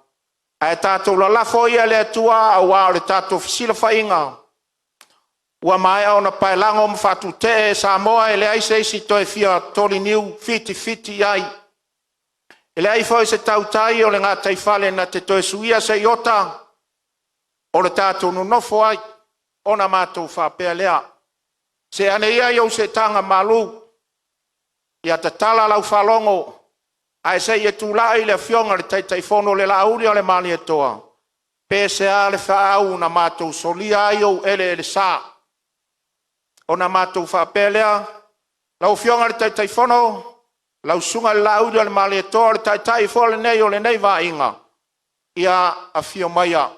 Ae tatou lalafo ia i le Atua aua o le tatou fesilafaiga ua maea ona paelago ma faatutee e Samoa, e leai se isi e toe fia toliniu fitifiti i ai, e leai foi se tautai o le gataifale na te toe suia se iota o le tatou nonofo ai ona matou faapea lea, see ane ia i ou seetaga malu, ia tatala lau faalogo ae se i e tulai le Afioga i le Taitaifono i le laa uli a le Malietoa, pe sea le feau na matou solia ai ou eleelesa. Ona matou faapea lea, lau Afioga i le Taitaifono, Lau Susuga i le Laaulialemalietoa, o le Taitai foi lenei o lenei Vaaiga, ia afio maia,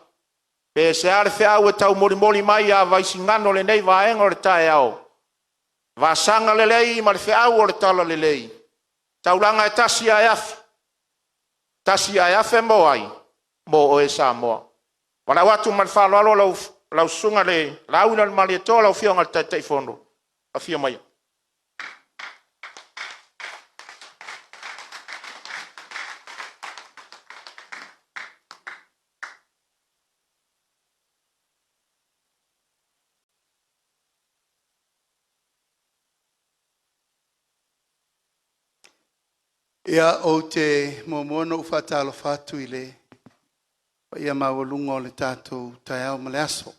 pe o le a le feau e taumolimoli mai ia Vaisigano i lenei vaega o le taeao, vasaga lelei ma le feau o le talalelei, taulaga e tasi ae afe, tasi ae afe mo ai? Mo oe Samoa. Valaau atu ma le faaaloalo lau Susuga i le Laaulialemalietoa lau Afioga i le Taitaifono, afio maia. Ia, ou te muamua ona ou faatalofa atu i le paia maualuga o le tatou taeao ma le aso.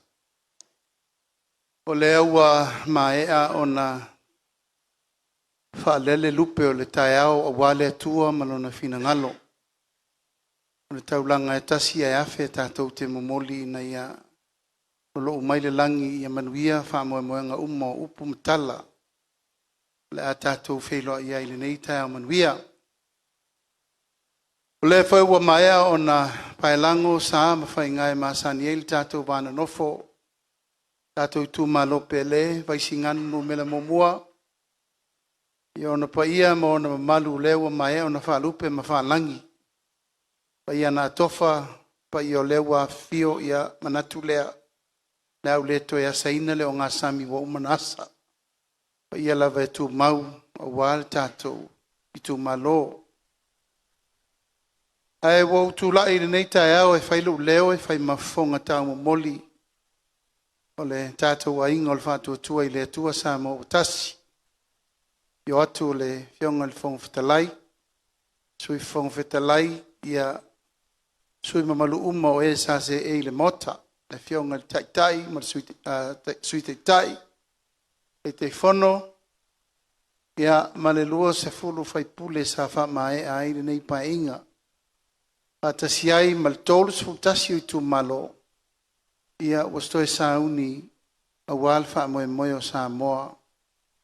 O lea ua maea ona faalele lupe o le taeao aua le Atua ma Lona finagalo. O le taulaga e tasi ae afe tatou te momoli ina ia lou mai le lagi ia manuia faamoemoega uma o upu ma tala o le a tatou feiloai ai i lenei taeao manuia. O lea foi ua maea ona paelago sa ma faiga e masani ai le tatou va nonofo, tatou itumalo pele Vaisigano Nu.1, i ona paia ma ona mamalu o lea ua maea ona faalupe ma faalagi, paia na atofa, paia o lea ua afifio, ia manatu lea, o le a ou le toe asaina le ogasami ua uma ona asa, o paia lava e tumau aua le tatou itumalo. Ae ua ou tulai i lenei taeao e fai lou leo e fai ma fofoga taumomoli o le tatou Aiga o le Faatuatua i le Atua Samoa ua Tasi, afio atu le Afioga i le Fofoga Fetalai, Sui Fofoga Fetalai, sui usufono mamalu uma o e sa seei i le Maota, le Afioga i le Taitai ma le Sui Taitai, Taitaifono ma le 20 sui usufono sa faamaea ai lenei Paeaiga, faatasi ai ma le 31 o itumalo ua toe sauni aua le faamoemoe o Samoa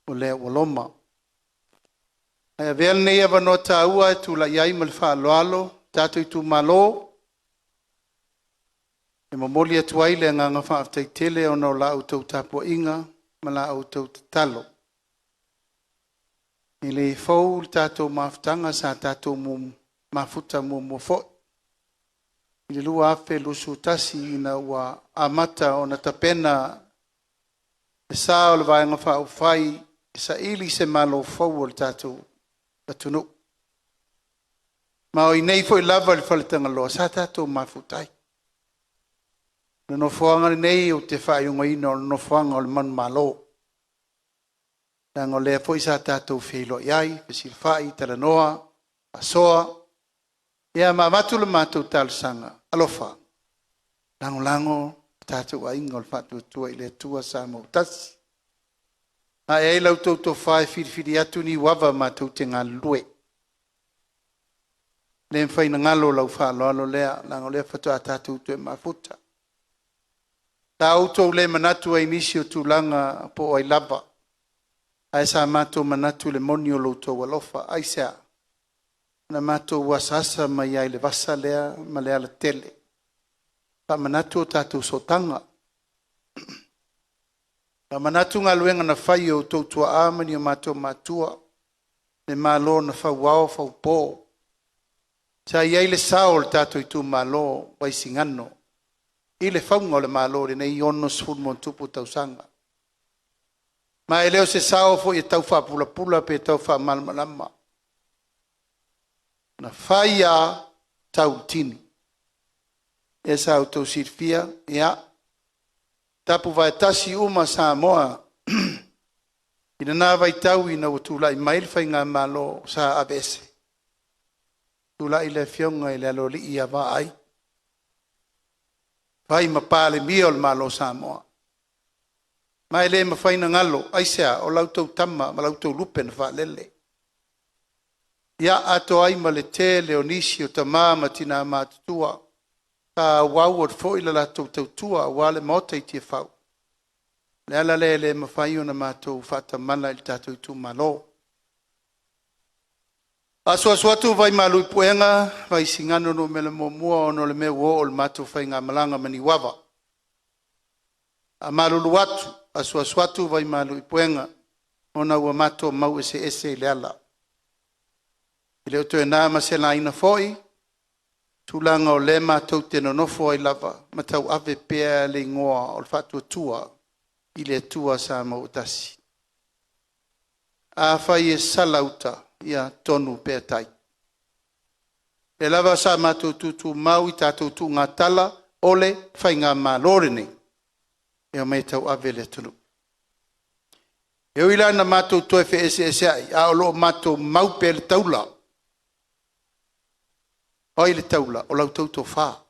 o lea ua loma. Ae avea lenei avanoa taua e tulai ai ma le faaaloalo le tatou itumalo e momoli atu ai le agaga faafetai tele ona o la outou tapuaiga ma la outou tatalo. E le fou le tatou mafutaga, sa tatou mafuta muamua foi i le 2021 ina ua amata ona tapena le sa o le Vaega Faaupufai e saili se Malo fou o le tatou atunuu. Ma o i inei foi lava i le Faletagaloa sa tatou mafuta ai. O le nofoaga lenei ou te faaigoaina o le nofoaga o le manumalo, leaga o lea foi sa tatou feiloai ai, fesilafai, talanoa, faasoa, ma avatu le matou talosaga, alofa lagolago le tatou Aiga o le Faatuatua i le Atua Samoa ua Tasi, ae ai la outou tofa e filifili atu Niuava matou te galulue. E le mafai ona galo lau faaaloalo lea, leaga o lea faatoa tatou toe mafuta. Sa outou le manatu ai i nisi o tulaga po o ai lava, ae sa matou manatu i le moni o lo outou alofa. Aisea? Na matou asaasa mai lava i le vasa lea ma le alatele, faamanatu o tatou sootaga, faamanatu galuega na fai e outou tuaa ma ni o matou matua, le Malo na fauao faupo. Sa i ai le sao o le tatou itumalo o Vaisigano i le fauga o le Malo i lenei 60+ tausaga. Ma e le o se sao foi e tau faapulapula pe tau faamalamalama, na fai lava tau i tini. Lea sa outou silafia, ia, tapuvae tasi uma Samoa i lena vaitau ina ua tulai mai le faigamalo sa aveese, tulai le afioga i le Aloalii ia Vaai, fai ma Palemia o le Malo o Samoa. Ma e le mafai ona galo. Aisea? O la outou tama ma la outou lupe na faalele. Ia, atoa ai ma le tele o nisi o tama ma tina matutua sa auau atu foi le latou tautua aua le Maota i Tiafau. O le ala lea e le mafai ona matou faatamala i le tatou itumalo. Asuasu atu vaimalu i puega Vaisigano Nu.1 ona o le mea ua oo i le matou faigamalaga ma Niuava. Faamalulu atu, asuasu atu vaimalu i puega ona ua matou mau eseese i le ala. E le o toe na ma se laina foi tulaga o lea matou te nonofo ai lava ma tauave pea le igoa o le Faatuatua i le Atua Samoa ua Tasi. Afai e sala uta, ia tonu pea tai. O lea lava sa matou tutumau i tatou tuugatala o le faigamalo lenei e omai e tauave le atunuu. E ui la ina matou toe feeseeseai, a o lo o matou mau pea i le taula. O ai le taula? O la outou tofa,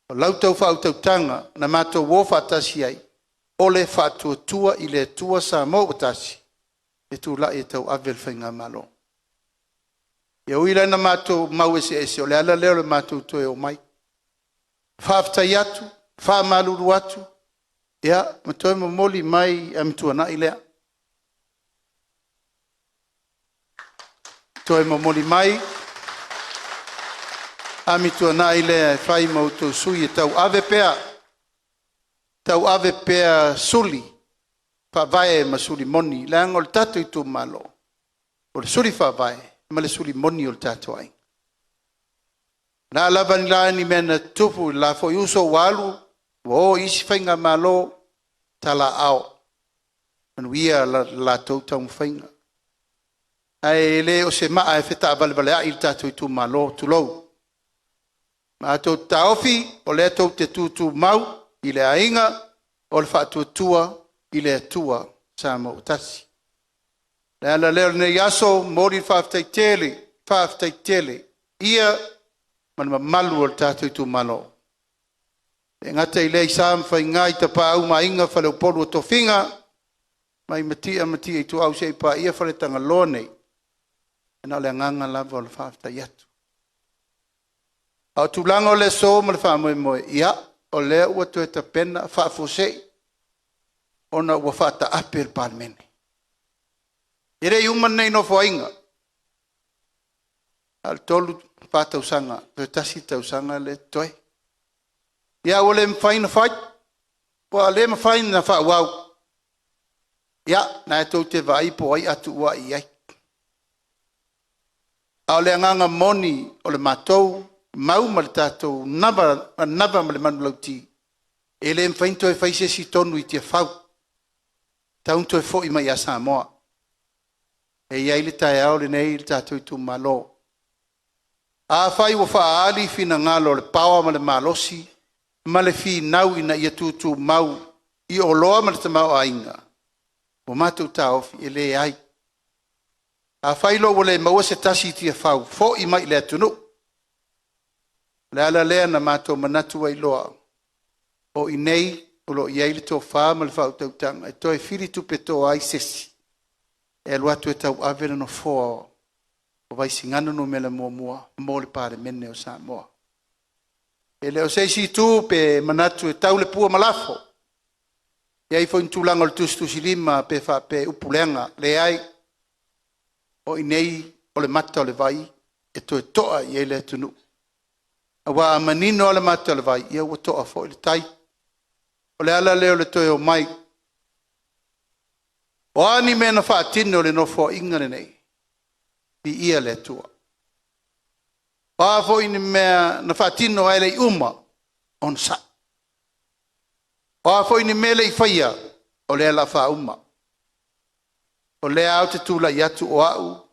o la outou faautautaga na matou o faatasi ai, o le Faatuatua i le Atua Samoa ua Tasi e tulai e tauave le faigamalo. E ui la ina matou mau eseese, o le ala lea o le matou toe omai. Faafetai atu, faamalulu atu ma toe momoli mai Amituanai lea. Toe momoli mai Amituanai lea e fai ma outou sui e tauave pea, tauave pea suli faavae ma suli moni, leaga o le tatou itumalo, o le suli faavae ma le suli moni o le tatou aiga. O le a lava ni mea na tutupu i le la foi uso ua alu ua o i isi faigamalo, talaaao, manuia le latou taumafaiga. Ae le o se maa e fetaavalevaleai le tatou itumalo, tulou. Matou te taofi o lea tou te tutumau i le aiga o le Faatuatua i le Atua Samoa ua Tasi. O le ala lea o lenei aso, momoli le faafetai tele, faafetai tele i le paia ma le mamalu o le tatou itumalo. E le gata i lea i sa ma faiga i Tapaau ma Aiga, Faleupolu o tofiga mai Matia ma Matia Ituau seia paia Faletagaloa nei, na o le agaga lava o le faafetai atu. A o tulaga o le aso ma le faamoemoe, ia, o lea ua toe tapena faafuasei ona ua faataape le Palemene. E le i uma lenei Nofoaiga, na o le 3, 4 tausaga, toe tasi le tausaga lea e totoe. Ia ua le mafai ona fai, ua le mafai ona faaauau. Ia, o lena tou te vaai po o ai a tuuai i ai. A o le agaga moni o le matou mau ma le tatou manava ma le manulauti, e le mafai ona toe fai se isi tonu i Tiafau, e tatau ona toe foi mai ia Samoa. E i ai le taeao lenei le tatou itumalo. Afai ua faaali finagalo o le power ma le malosi ma le finau ina ia tutumau i oloa ma le tamaoaiga, ua matou taofi, e leai. Afai loa ua le maua se tasi i Tiafau, foi mai i le atunuu. O le ala lea na matou manatu ai loa, o i inei o lo o i ai le tofa ma le faautautaga e toe filitupetoa ai se isi e alu atu e tauave le nofoa o Vaisigano Nu.1 mo le Palemene o Samoa. E le o se isi itu pe manatu e tau le pua ma lafo, e i ai foi ni tulaga o le tusitusilima pe faapea e upu leaga, leai. O i inei o le mata o le vai e toe to'a i ai le atunuu, aua a manino lava le mata o le vai, ia ua to'a foi le tai. O le ala lea o le toe omai. O a ni mea na faatino i le Nofoaiga lenei, viia le Atua. O a foi ni mea na faatino ae le i uma, onosai. O a foi ni mea e le i faia, o lea o le a faauma. O lea lava ou te tulai atu o au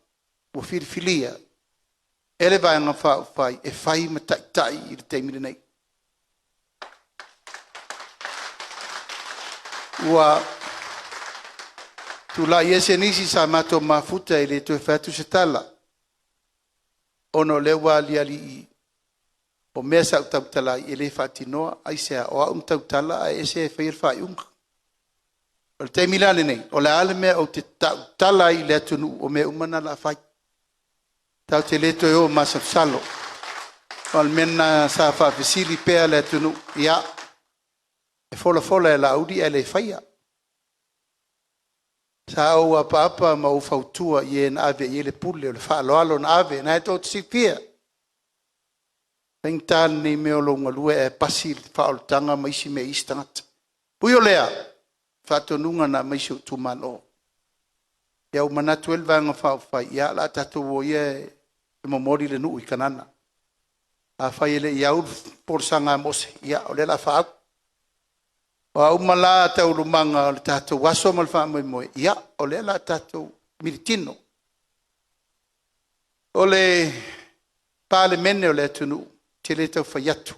ua filifilia e le Vaega Faaupufai e fai ma taitai i le taimi lenei. Ua tulai ese nisi sa matou mafuta e le toe fai atu se tala, ona o lea ua aliali i i, o mea sa ou tautala ai e le faatinoa. Aisea? O au na tautala ae ese e faia le faaiuga. O le taimi la lenei, o le a le mea ou te tautala ai i le atunuu, o mea uma na o le a fai. Tatou te le toe o masalosalo. O le mea lena sa faafesili pea le atunuu. Ia, e folafola e Laauli ae le faia. Sa ou apaapa ma ou fautua i e na ave i ai le pule o le faaaloalo na ave, na e tou te silafia. E faigata lenei mea o lou galue ae pasi le faaolataga ma isi mea i isi tagata. Ui o lea, o faatonuga na aumai i si ou itumalo, ia ua manatu ai le Vaega Faaupufai, ia o le a tatou o ia e momoli le nuu i Kanana. Afai e le i au le folasaga a Mose, ia o lea o le a faaau. O a uma la taualumaga o le tatou aso ma le faamoemoe, ia o lea o le a tatou militino. O le Palemene o le atunuu, ou te le tau fai atu,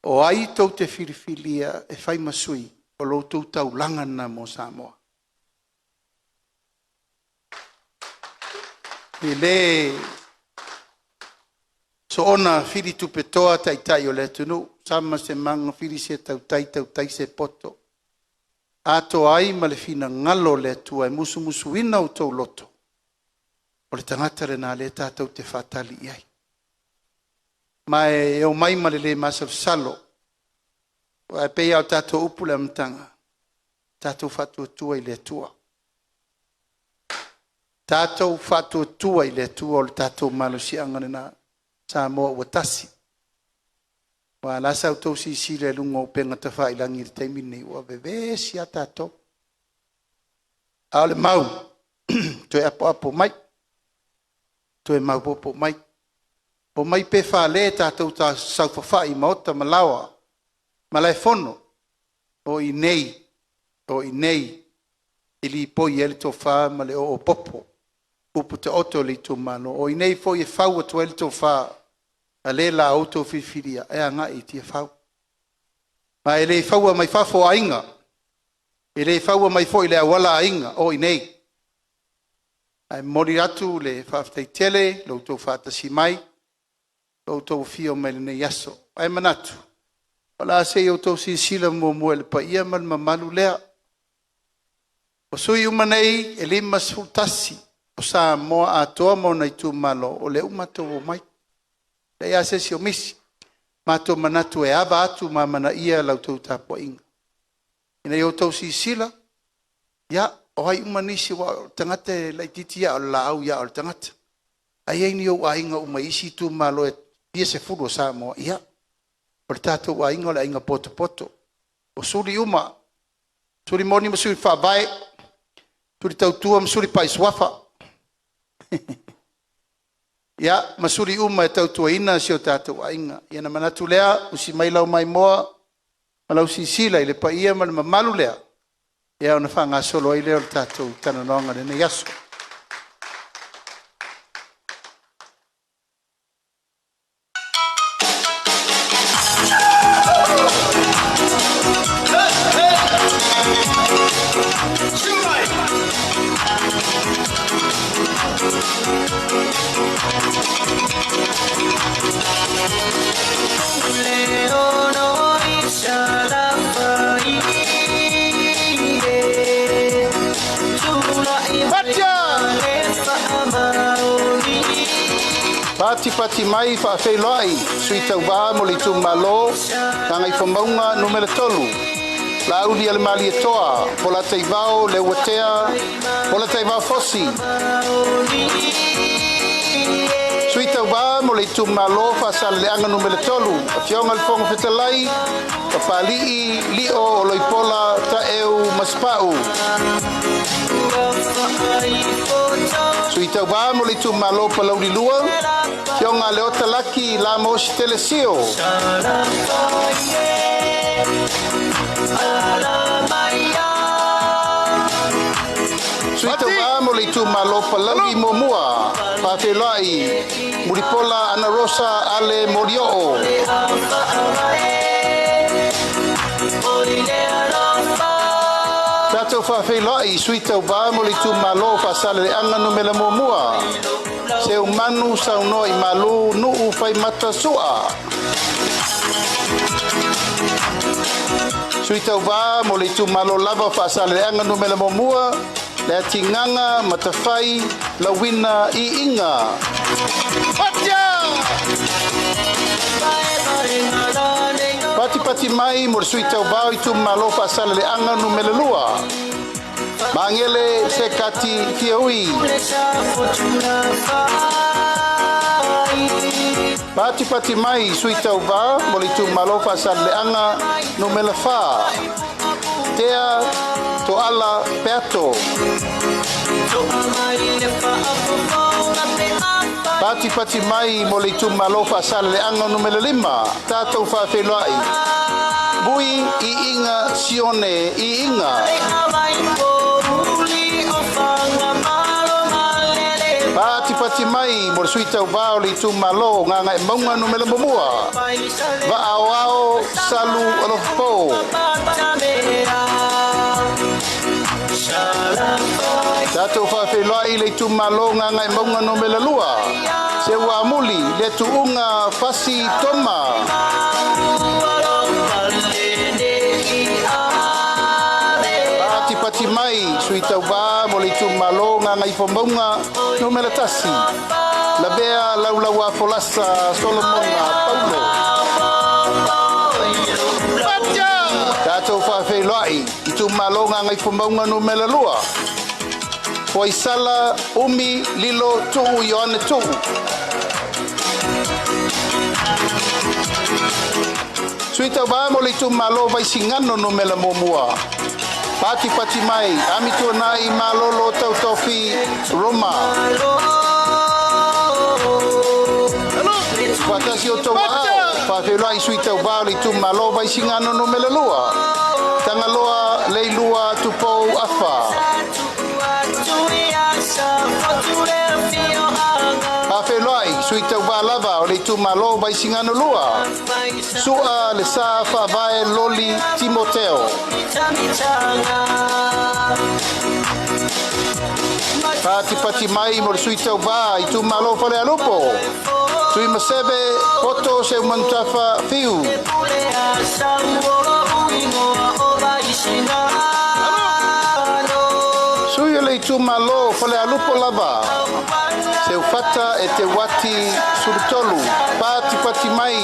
o ai tou te filifilia e fai ma sui, o la outou taulaga lena mo Samoa. E le soona fili tupetoa taitai o le atunuu, sama se maga fili se tautai, tautai se poto, atoa ai ma le finagalo o le Atua e musumusuina outou loto, o le tagata lena o lea tatou te faatali i ai. Ma e omai ma le le masalosalo, aua e pei lava ona tatou upu i le amataga, tatou faatuatua i le Atua, tatou faatuatua i le Atua, o le tatou malosiaga lena Samoa ua tasi. Aua o le a sa outou silasila i luga o upega tafailagi i le taimi lenei, ua vevesi lava tatou. A o le mau, toe apoapo mai, toe maopoopo mai, omai pe fale tatou te saofafai i maota ma laoa, malaefono, o i inei e lipoi ai le tofa ma le oopopo, upu taoto a le itumalo. O i inei foi e fau atu ai le tofa a le la outou filifilia e agai i Tiafau. Ma e le faua mai fafo o aiga, e le faua mai foi i le auala aiga, o i inei. Ae momoli atu le faafetai tele i lo outou faatasi mai, lo outou afio mai i lenei aso. Ae manatu, o le a se i outou silasila muamua i le paia ma le mamalu lea. O sui usufono uma nei e 51 o Samoa atoa ma ona itumalo, o lea ua matou omai, e leai lava se isi o misi. Matou te manatu e ava atu ma amanaia la outou tapuaiga, ina ia outou silasila, ia, o ai uma nisi, aua o le tagata e laitiiti lava a o le laau ia o le tagata. A i ai ni ou aiga uma i isi itumalo e fia sefulu o Samoa, ia, o le tatou aiga o le aiga potopoto. O suli uma, suli moni ma suli faavae, suli tautua ma suli pai suafa, ia ma suli uma e tautuaina si o tatou aiga. Ia ona manatu lea, usi mai lau maimoa ma lau silasila i le paia ma le mamalu lea, ona faagasolo ai lea o le tatou talanoaga i lenei aso. Patipati mai faafeiloai Sui Tauva mo le itumalo Gagaifomauga Nu.3, Laaulialemalietoa Polataivao Leuatea Polataivao Fosi. Sui Tauva mo le itumalo Faasaleleaga Nu.3, Afioga i le Fofoga Fetalai, Papali'i Lio Oloipola Taeu Masepau. Sui Tauva mo le itumalo Palauli 2, Afioga Leota Laki Lamos Telesio. Sui Tauva mo le itumalo Palauli Muamua, Faafeiloai Mulipola Ana Rosa Ale Molioo. Tatou faafeiloai Sui Tauva mo le itumalo Faasaleleaga Numera 1, Seumanu Saunoa i Malu Nuu Faimata Sua. Sui Tauva mo le itumalo lava Faasaleleaga Numera 1, Le Atigaga Matafai Lauina Iiga. Patipati mai mo le Sui Tauva o itumalo Faasaleleaga Numera 2, Magele Sekati Fiaui. Patipati mai sui tauvā mo le itumalo Faasaleleaga numera 4. Tea Toala Peato. Patipati mai mo le itumalo Faasaleleaga numera 5. Tatou faafeiloai. Bui i inga Sione i inga. Patipati mai mo le sui tauvā o le itumalo Gagaemauga numera 1. Vaaoao Salu Alofapo. Tatou faafeiloai le itumalo Gagaemauga numera 2. Seuamuli le tuuga Fasi Toma. Patipati mai sui tauvā mo le itumalo Gagaifomauga numera 1. Lavea Laulaua Folasa Solomona Paulo. Tatou faafeiloai itumalo Gagaifomauga numera 2. Foaisala Umi Lilo Tuu Ioane Tuu. Sui tauvā mo le itumalo Vaisigano numera 1. Patipati mai Amituanai Malolo Tautofi Roma. Faatasi o tou aao, faafeiloai sui tauvā o le itumalo Vaisigano numera 2. Tagaloa Leilua Tupou Afa. Faafeiloai sui tauvā lava o le itumalo Vaisigano 2. Sua le sa faavae Loli Timoteo. Patipati mai mo le sui tauvā itumalo Falealupo. Tui Maseve Poto Seumanutafa Fiu. Sui o le itumalo Falealupo lava. Seufata e te wati sulutolu. Patipati mai.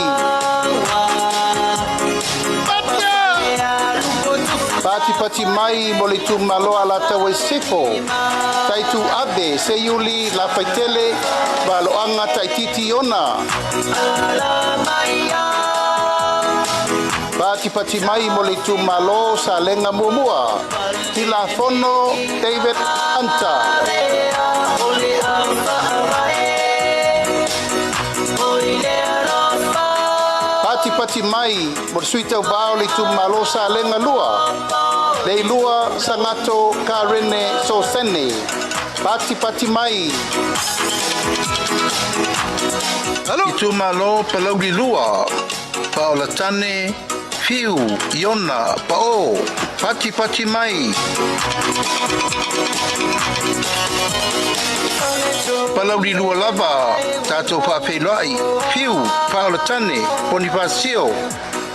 Patipati mai mo le itumalo Alataua i Sisifo. Taitu Ave Seiuli Lafaitele Valoaga Taititi Ona. Patipati mai mo le itumalo Salega Muamua. Tilafono David Hunter. Patipati mai mo le sui tauvā o le itumalo Salega 2. Leilua Sagato Karene Sosene. Patipati mai. Itumalo Palauli 2. Paolatane Fiu Iona Pao. Patipati mai. Palauli 2 lava. Tatou faafeiloai. Fiu Paolatane Bonifasio.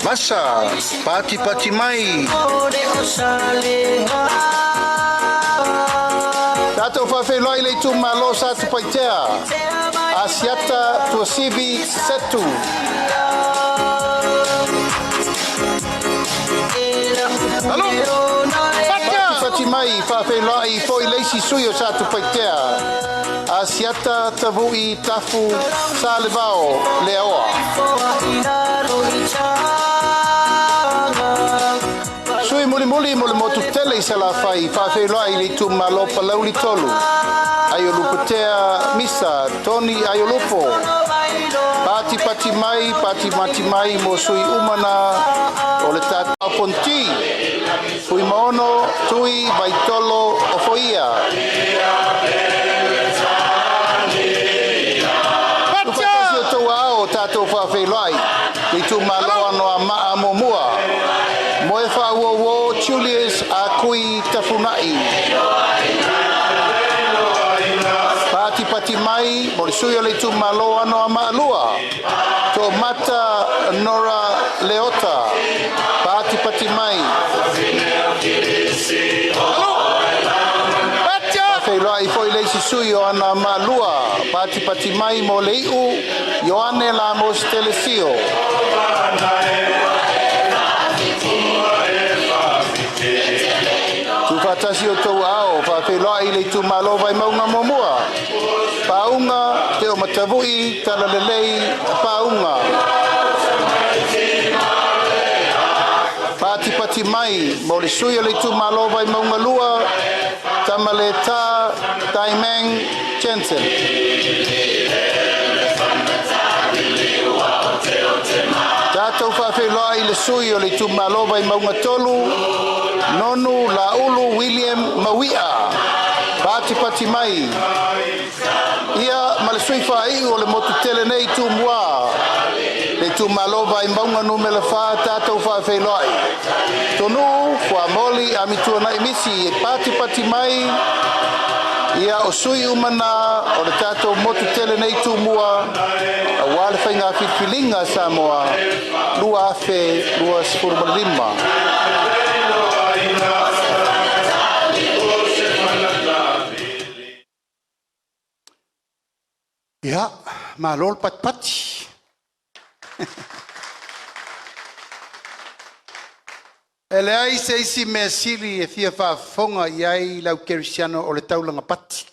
Vasa Patipati mai. Tatou faafeiloai le itumalo Satupaitea. Asiata Tuasivi Setu. Patipati mai faafeiloai foi le isi sui o Satupaitea. Asiata Tavui Tafu Salevao Leaoa. Sui mulimuli mo le motu tele i Salafai faafeiloai le itumalo Palauli 3. Aiolupotea Misa Tony Aiolupo. Patipati mai, patipati mai mo sui umana o le tātou Fonti. Fuimaono Tui Vaitolo Ofoia. Tufatasi o tou aao tatou faafeiloai. Le itumalo Anoamaa Muamua. Moe faauauo Julius Akui Tafunai. Patipati mai mo le sui o le itumalo Anoamaa 2. To'omata Nora Leota. Patipati mai. Faafeiloai foi le isi sui o Anoamaa 2. Patipati mai mo le iu Ioane Lamos Telesio. Tufatasi o tou aao faafeiloai le itumalo Vaimauga 1, Pauga Teomatavui Talalelei Pauga. Patipati mai mo le sui o le itumalo Vaimauga 2, Tamaleta Taimang Jensen. Tatou faafeiloai i le sui o le itumalo Vaimauga 3, Nonu Laulu William Mauia. Patipati mai ia ma le sui faaiu o le motu tele nei Tumua, le itumalo Vaimauga Nu.4, tatou faafeiloai. Tonuu Fuamoli Amituanai Misi e patipati mai ia o sui uma na o le tatou motu tele nei Tumua auā le faiga filifiliga a Samoa 2025. Ia, malo le patipati. E leai se isi mea sili e fia faafofoga i ai le au kerisiano o le taulaga pati.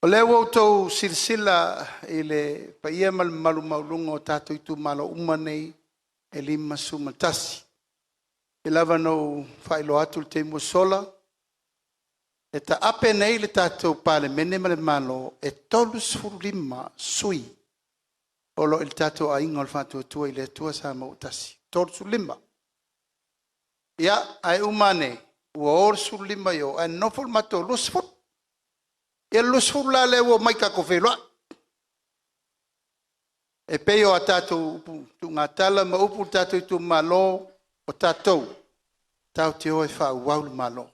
O lea ua outou silasila i le paia ma le mamalu maualuga o tatou itumalo uma nei e 51. E pei lava ona ou faailoa atu i le taimi ua sola, e taape nei le tatou Palemene ma le Malo e 35 sui usufono o lo o i le tatou Aiga o le Faatuatua i le Atua Samoa ua Tasi, 35. Ia, ae uma ane ua o le 15 i o ae nonofo le matou 20. Ia le 20 la lea ua omai tatou feiloai. E pei o a tatou upu tuugatala ma upu i le tatou itumalo, o tatou, tatou te o e faaauau le Malo.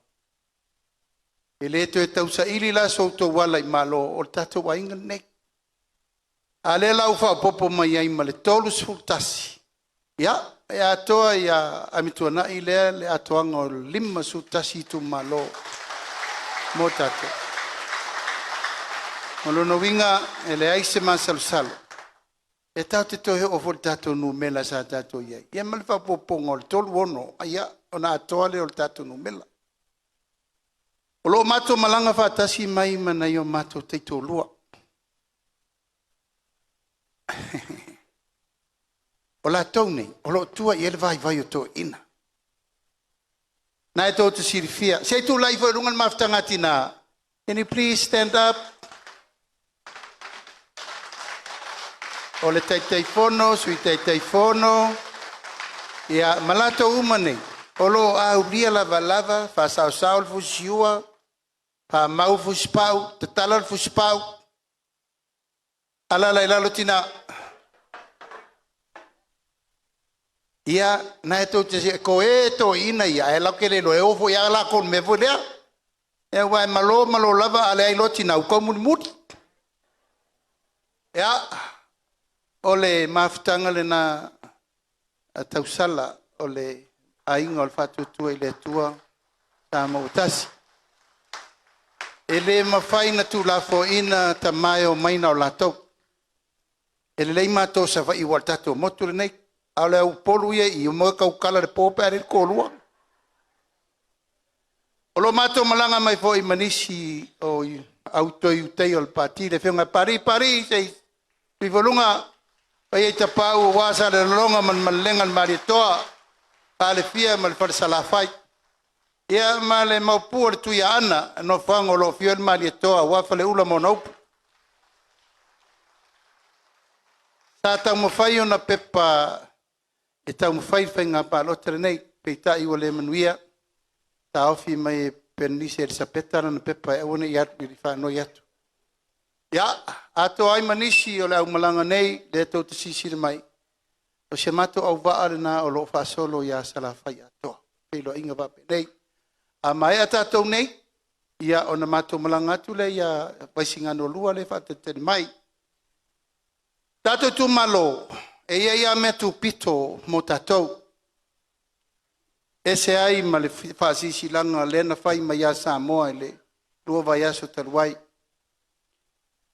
E le toe tausaili la so outou ala i malo, o le tatou aiga lenei. A o lea la ua faaopoopo mai ai ma le 31, ia, e atoa ia Amituanai lea le atoaga o le 51 itumalo mo tatou. O lona uiga, e leai se masalosalo e tatou te toe oo foi i le tatou numera sa tatou i ai, ia ma le faaopoopoga o le 36, ia, ona atoa lea o le tatou numera. O lo o matou malaga faatasi mai ma nai o matou taitoalua. O latou nei o lo o tua i ai le vaivai o toeaiina. Lena tou te silafia, se i tulai ifo i luga le Mafutaga a Tina. Can you please stand up? O le Taitaifono, Sui Taitaifono, ia ma latou uma nei o lo o aulia lavalava, faasaosao le fusiua, faamau le fusipau, tatala le fusipau, alaala i lalo tina. Ia, lena tou te toe toeaiina ia, ae latou te le iloa, e o foi lava latou i le mea foi lea. Aua e malo malo lava, a leai loa tina ua taumulimuli. Ia, o le mafutaga lena a tausala o le Aiga o le Faatuatua i le Atua Samoa ua Tasi. E le mafai ona tuulafoaiina tama e omai na o latou. E lelei matou i Savaii aua o le tatou motu lenei, a o le au Upolu ia e i i, e o e tautala i le po pe a leai le toalua. O lo o matou malaga mai foi ma nisi o au toe Ulutaia o le Pati, le afioga ia Papalii, Papalii tuifo i luga, paia i Tapaau aua Salelologa ma le Malelega a le Malietoa, Falefia ma le Fale Salafai. Ia ma le Maopu o le Tuiaana, le nofoaga o lo o afio ai le Malietoa aua Faleula ma ona upu. Sa taumafai ona pepa e taumafai le faiga palota lenei, peitai ua le manuia, taofi mai e Perenise Elisapeta lana pepa e aua ne i alu i faanoi atu. Ia, atoa ai ma nisi o le aumalaga nei lea tou te silasila mai, o si a matou auvaa lena o lo o faasolo ia Salafai atoa, feiloaiga faapenei. A maea tatou nei, ia ona matou malaga atu lea ia Vaisigano 2 lea e faatalitali mai. Tatou itumalo, e i ai lava mea tupito mo tatou, e ese ai ma le faasilasilaga lea na fai mai ia Samoa i le 2 vaiaso talu ai.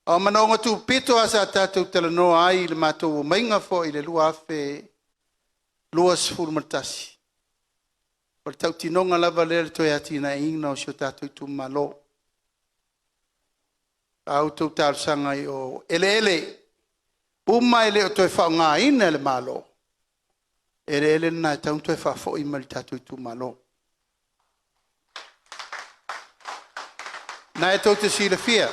A o manaoga tupito lava sa tatou talanoa ai i le matou omaiga foi i le 2021, O le tautinoga lava lea o le toe atinaeina o si o tatou itumalo. A outou talosaga i eleele uma e le o toe faaaogaina e le Malo, o eleele na e tatau ona toe faafoi mai i le tatou itumalo. O lena e tou te silafia,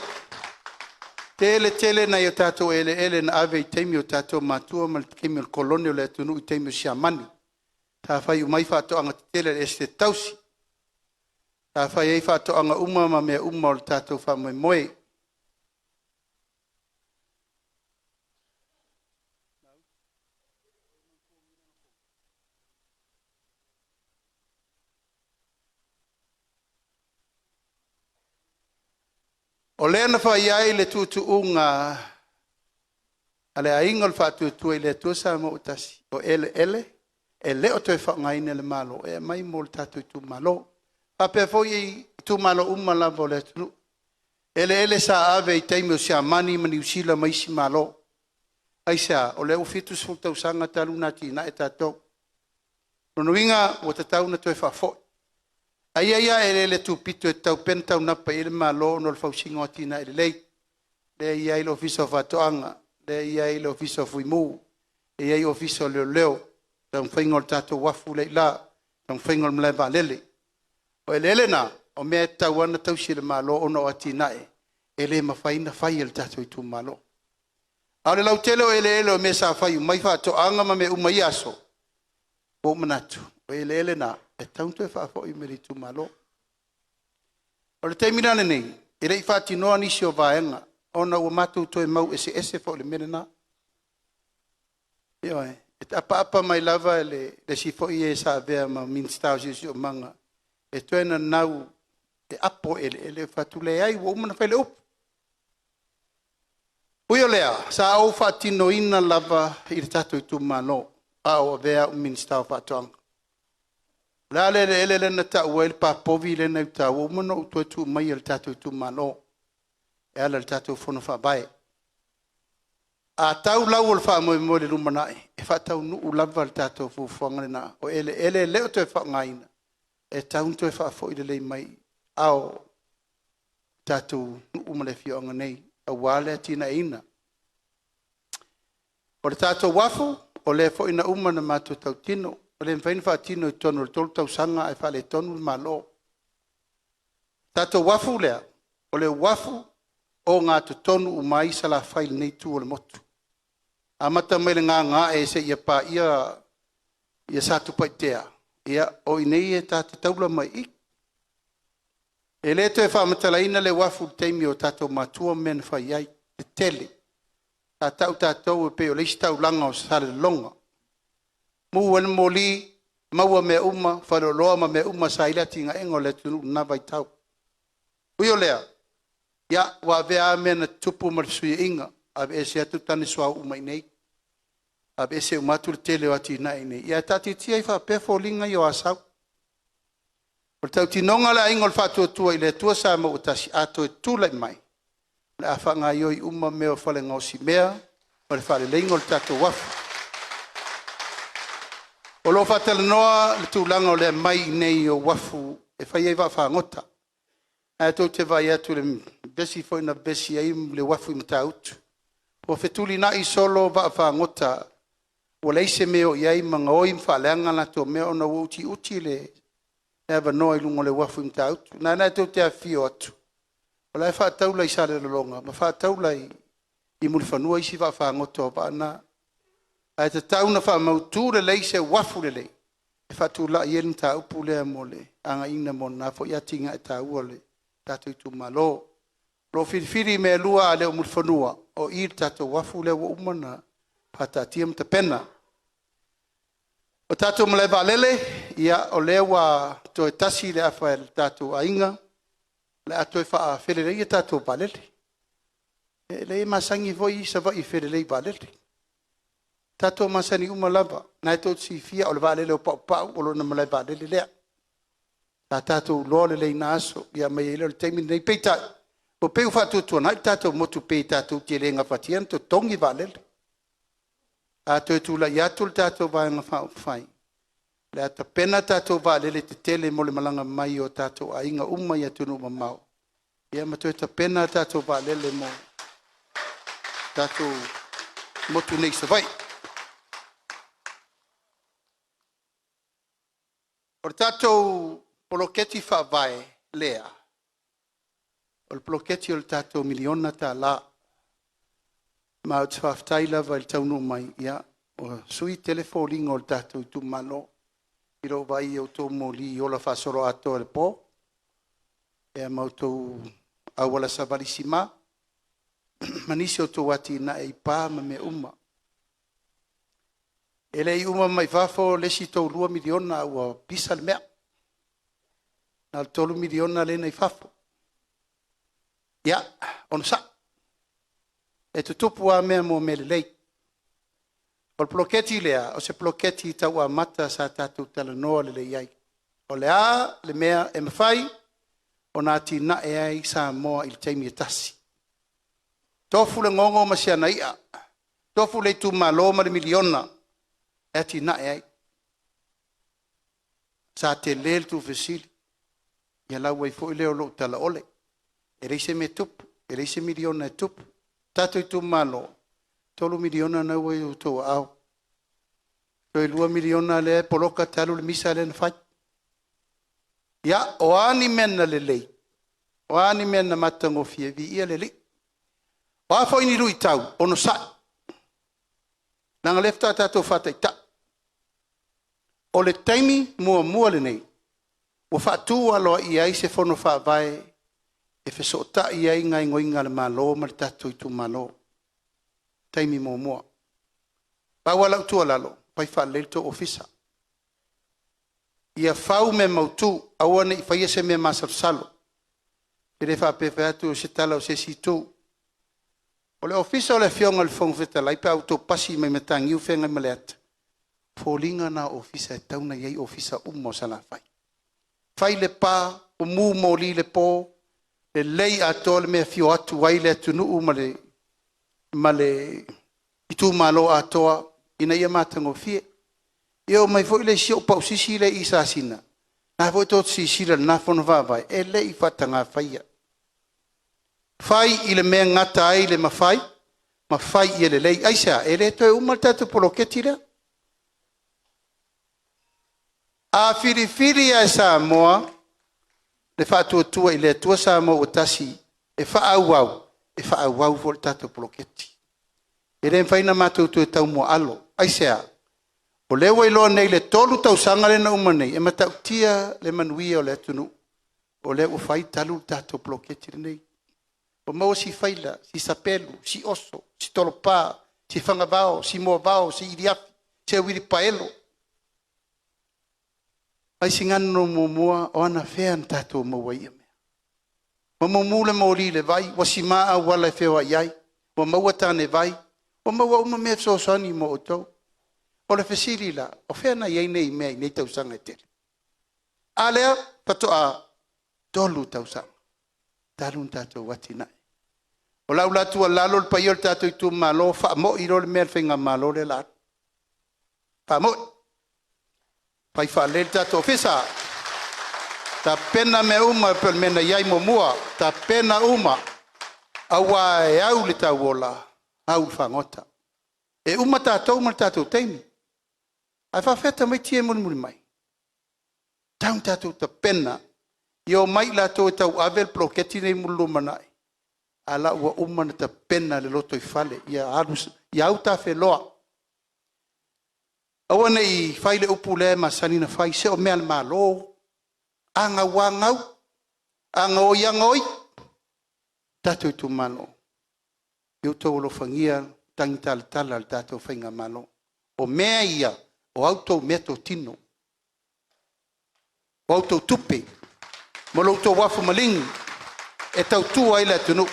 tele tele nai o tatou eleele na ave i taimi o tatou matua ma le taimi o le kolone o le atunuu i taimi o Siamani. Sa fai uma ai faatoaga tetele a le Esetete Tausi, sa fai ai faatoaga uma ma mea uma o le tatou faamoemoe. O lea na fai ai le tuutuuga a le Aiga o le Faatuatua i le Atua Samoa ua Tasi, o eleele e le o toe faaaogaina e le Malo, e aumai mo le tatou itumalo. E faapea foi i itumalo uma lava o le atunuu, eleele sa ave i taimi o Siamani ma Niu Sila ma isi Malo. Aisea? O lea ua 70 tausaga talu ona atinae tatou. O lona uiga ua tatau ona toe faafoi. Ae i ai lava eleele tupito e tatau pea ona taunapa i ai le Malo ona o le fausiga o atinae lelei, lea e i ai le Ofisa o Faatoaga, lea e i ai le Ofisa o Fuimu, e i ai Ofisa o Leoleo, taumafaiga o le tatou uafu lea e i ila, taumafaiga o le malaevaalele. O eleele na, o mea e tatau lava ona tausi e le Malo ona o atinae e le mafai ona fai e le tatou itumalo. A o le lautele o eleele o mea sa fai uma ai faatoaga ma mea uma i ia aso, ua ou manatu, o eleele na e tatau ona toe faafoi mai i le itumalo. O le taimi la lenei, e le i faatinoa nisi o vaega ona ua matou toe mau eseese foi i le mea lena. Ioe. E apaapa mai lava le isi foi e sa avea ma Minisita o le Siosiomaga e toe nanau e apo eleele. Ou fai atu, leai ua uma ona fai le upu. Ui o lea, sa ou faatinoina lava i le tatou itumalo a o avea au ma Minisita o Faatoaga. O le a le eleele lea na taua ai le pa povi lea na i uta, ua uma ona ou toe tuu maia i le tatou itumalo e ala i le tatou Fono Faavae. A tau lau o le faamoemoe i le lumanai, e faataunuu lava le tatou fuafuaga lena. O eleele e le o toe faaaogaina, e tatau ona toe faafoi lelei mai aao o tatou nuu ma le afioaga nei aua le atinaeina. O le tatou uafu, o lea foi na uma ona matou tautino, e le mafai ona faatino i totonu o le 3 tausaga ae faaletonu le Malo. O le tatou uafu lea, o le uafu ogatotonu uma ai Salafai i lenei itu o le motu, amata mai i le Gagae seia paia Satupaitea, ia o i inei ta te taula mai i i. E le toe faamatalaina le uafu i le taimi o tatou matua ma mea na fai ai, tetele. Sa tau tatou e pei o le isi taulaga o Salelologa. Mu ai le moli, maua mea uma, faleoloa ma mea uma sa i ai le atinaeina o le atunuu i lena vaitau. Ui o lea, ia ua avea lava mea na tutupu ma le fesuiaiga, aveese atu tane suauu mai i inei, aveese uma atu le tele o atinae i inei, ae taatitia ai faapea foliga ia o Asau. O le tautinoga a le Aiga o le Faatuatua i le Atua Samoa ua Tasi, a toe tulai mai, o le a faagaoioi uma mea o fale gaosimea ma le faaleleiga o le tatou uafu. O lo o faatalanoa le tulaga o le aumai i inei o uafu e fai ai vaafagota. O lena tou te vaai atu i le vevesi foi na vevesi ai le uafu i Matautu. Ua fetulinai solo vaafagota ua leai se mea e o i ai ma gaoi ma faaleaga latou mea ona ua utiuti le avanoa i luga o le uafu i Matautu. O lena la tou te afifio atu, o la e faataula i Salelologa ma faataula i Mulifanua isi vaafagota o vaa na. Ae tatau ona faamautu lelei se uafu lelei e faatulai ai le mataupu lea mo le againa mo lena foi atinae taua o le tatou itumalo. O lo o filifili mea e lua, a le o Mulifanua, o i i le tatou uafu lea ua uma ona faataatia ma tapena. O tatou malaevaalele, ia o lea ua toe tasi le afa a le tatou aiga, o le a toe faafeleleia a tatou vaalele. E leai e masani foi Savaii e felelei i vaalele. Tatou te masani uma lava, o lena tou te silafia o le vaalele o Paupau o lona malaevaalele lea. Sa tatou iloa lelei i na aso ma e i ai lea o le taimi lenei. Peitai, ua pei ua faatuatuanai le tatou motu pei tatou te le gafatia ona totogi vaalele. A toe tulai atu le tatou Vaega Faaupufai, le a tapena tatou vaalele tetele mo le malaga mai o tatou aiga uma i atunuu mamao, ia ma toe tapena tatou vaalele mo tatou motu nei i Savaii. O le tatou poloketi faavae lea, o le poloketi o le tatou $1miliona. Ma ou te faafetai lava i le taunuu mai, ua sui tele foliga o le tatou itumalo i lou vaai i a outou moli ola faasoloatoa i le po ma outou auala savali sima ma nisi o outou atinae i pa ma mea uma. E le i uma mai fafo le isi $2 miliona ae ua pisa le mea. Na o le $3 miliona lea na i fafo. Ia, onosai, e tutupu lava mea mo mea lelei. O le poloketi lea, o se poloketi tau amata sa tatou talanoa lelei ai. O le a le mea e mafai ona atinae ai Samoa i le taimi e tasi. Tofu le gogo ma si ana ia, tofu le itumalo ma le $1miliona e atinae ai. Sa tele le tuufesili, ia lau ai foi lea o lou talaole. E leai se mea e tupu, e leai se miliona e tupu. Tatou itumalo, $3 miliona lena ua i outou aao, toe $2 miliona lea e poloka talu le misa lea na fai. Ia, o a ni mea na lelei, o a ni mea na matagofie, viia le Alii. O a foi ni luitau, onosai, leaga o lea faatoa tatou faataitai. O le taimi muamua lenei ua faatu aloaia ai se Fono Faavae e fesootai ai gaoioiga a le Malo ma le tatou itumalo. Taimi muamua. Pau lava lau tuualalo, fai faalelei le tou ofisa, ia fau mea mautu, aua ne i faia se mea masalosalo. E le faapea e fai atu o se tala a se isi itu. O le ofisa o le Afioga i le Fofoga Fetalai pe a outou pasi mai Mataniu Feagaimaleata, o foliga na o ofisa e tatau ona i ai ofisa uma o Salafai. Fai le pa, mumu moli i le po, lelei atoa le mea e afio atu ai le atunuu ma le itumalo atoa ina ia matagofie. Ia omai foi le isi ou pau sisi lea e i i Sasina, o lena foi tou te silasila i lena Fono Faavae, e le i faataga faia. Fai i le mea e gata ai le mafai ma fai ia lelei. Aisea? E le toe uma le tatou poloketi lea. A filifili lava e Samoa le Faatuatua i le Atua Samoa ua Tasi e faaauau, e faaauau foi le tatou poloketi. E le mafai ona matou toe taumuaalo. Aisea? O lea ua iloa nei i le 3 tausaga lea na uma nei, e matautia le manuia o le atunuu, o lea ua fai talu le tatou poloketi lenei. Ua maua si faila, si sapelu, si oso, si tolopa, si fagavao, si moavao, si iliafi, si uilipaelo. Vaisigano 1, o anafea na tatou maua ai ia mea? Ua mumu le moli i le vai, ua sima auala e feoai ai, ua maua tanevai, ua maua uma mea e fesoasoani mo outou. O le fesili la, o fea na i ai nei mea i nei tausaga e tele? A lea faatoa 3 tausaga talu ona tatou atinae. O lau la tuualalo le paia o le tatou itumalo, faamoi loa le mea a le faigamalo lea o le a alu, faamoi, fai faalelei le tatou ofisa, tapena mea uma e pei o le mea na i ai muamua, tapena uma aua e au i le tauola, au i le fagota. E uma tatou ma le tatou taimi, ae faapefea tamaiti ia e mulimuli mai? E tatau ona tatou tapena ia omai i latou e tauave le poloketi lenei mo le lumanai, a o la ua uma ona tapena le lotoifale, ia autafeloa. Aua ne i fai le upu lea e masani ona fai, se o mea a le Malo, a gau lava gau, a gaoi lava gaoi. Tatou itumalo, ia outou alofagia tagitalatala a le tatou faigamalo. O mea ia o a outou meatotino, o a outou tupe ma lo outou afu maligi e tautua ai le atunuu.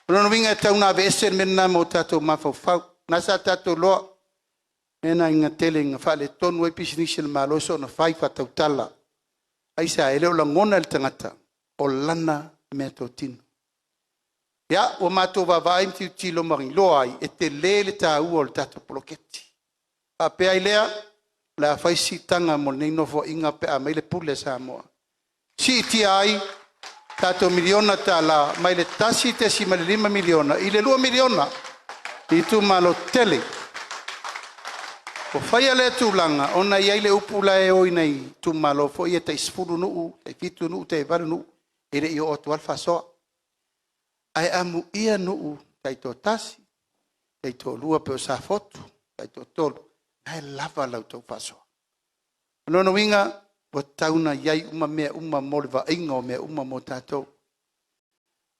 O lona uiga e tatau ona aveese le mea lena ma o tatou mafaufau. O lena sa tatou iloa mea na ina tele ina faaletonu ai pisinisi a le Malo, soona fai faatautala. Aisea? E le o lagona e le tagata o lana meatotino. Ia, ua matou vaavaai ma tilotilo ma iloa ai, e tele le taua o le tatou poloketi. Ona faapea ai lea, O le a fai se siitaga mo lenei Nofoaiga pe a aumai le pule a Samoa, siitia ai tatou miliona tala mai le $1.5 miliona i le $2 miliona i itumalo tetele. Ua faia lea tulaga ona e i ai le upu la e o i nai itumalo foi ia e tai 10 nuu, tai 7 nuu, tai 8 nuu, e le i oo atu lava le faasoa. Ae amuia nuu taitoatasi, taitoalua e pei o Safotu, taitoatolu, o lena e lava la outou faasoa. O lona uiga ua tatau ona i ai uma mea uma mo le vaaiga o mea uma mo tatou.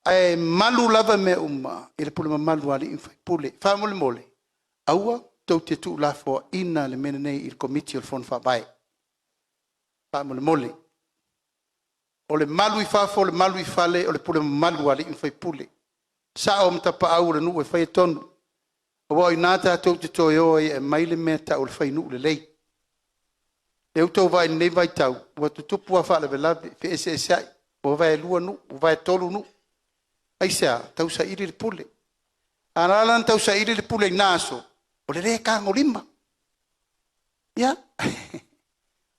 Ae malu lava mea uma i le pule mamalu a alii ma faipule. Faamolemole, aua tou te tuulafoaiina le mea lenei i le Komiti o le Fono Faavae, faamolemole. O le malu i fafo o le malu i fale, o le pule mamalu a alii ma faipule, sao ma tapaau o le nuu e faia tonu, aua o i ina tatou te toe o ai e aumai le mea e tau o le fai nuu lelei. O lea ua outou vaai i lenei vaitau ua tutupu lava faalavelave, feeseeseai, ua vaelua nuu, ua vaetolu nuu. Aisea? Tausaili le pule. A la la na tausaili le pule i na aso, o le le tagolima. Ia,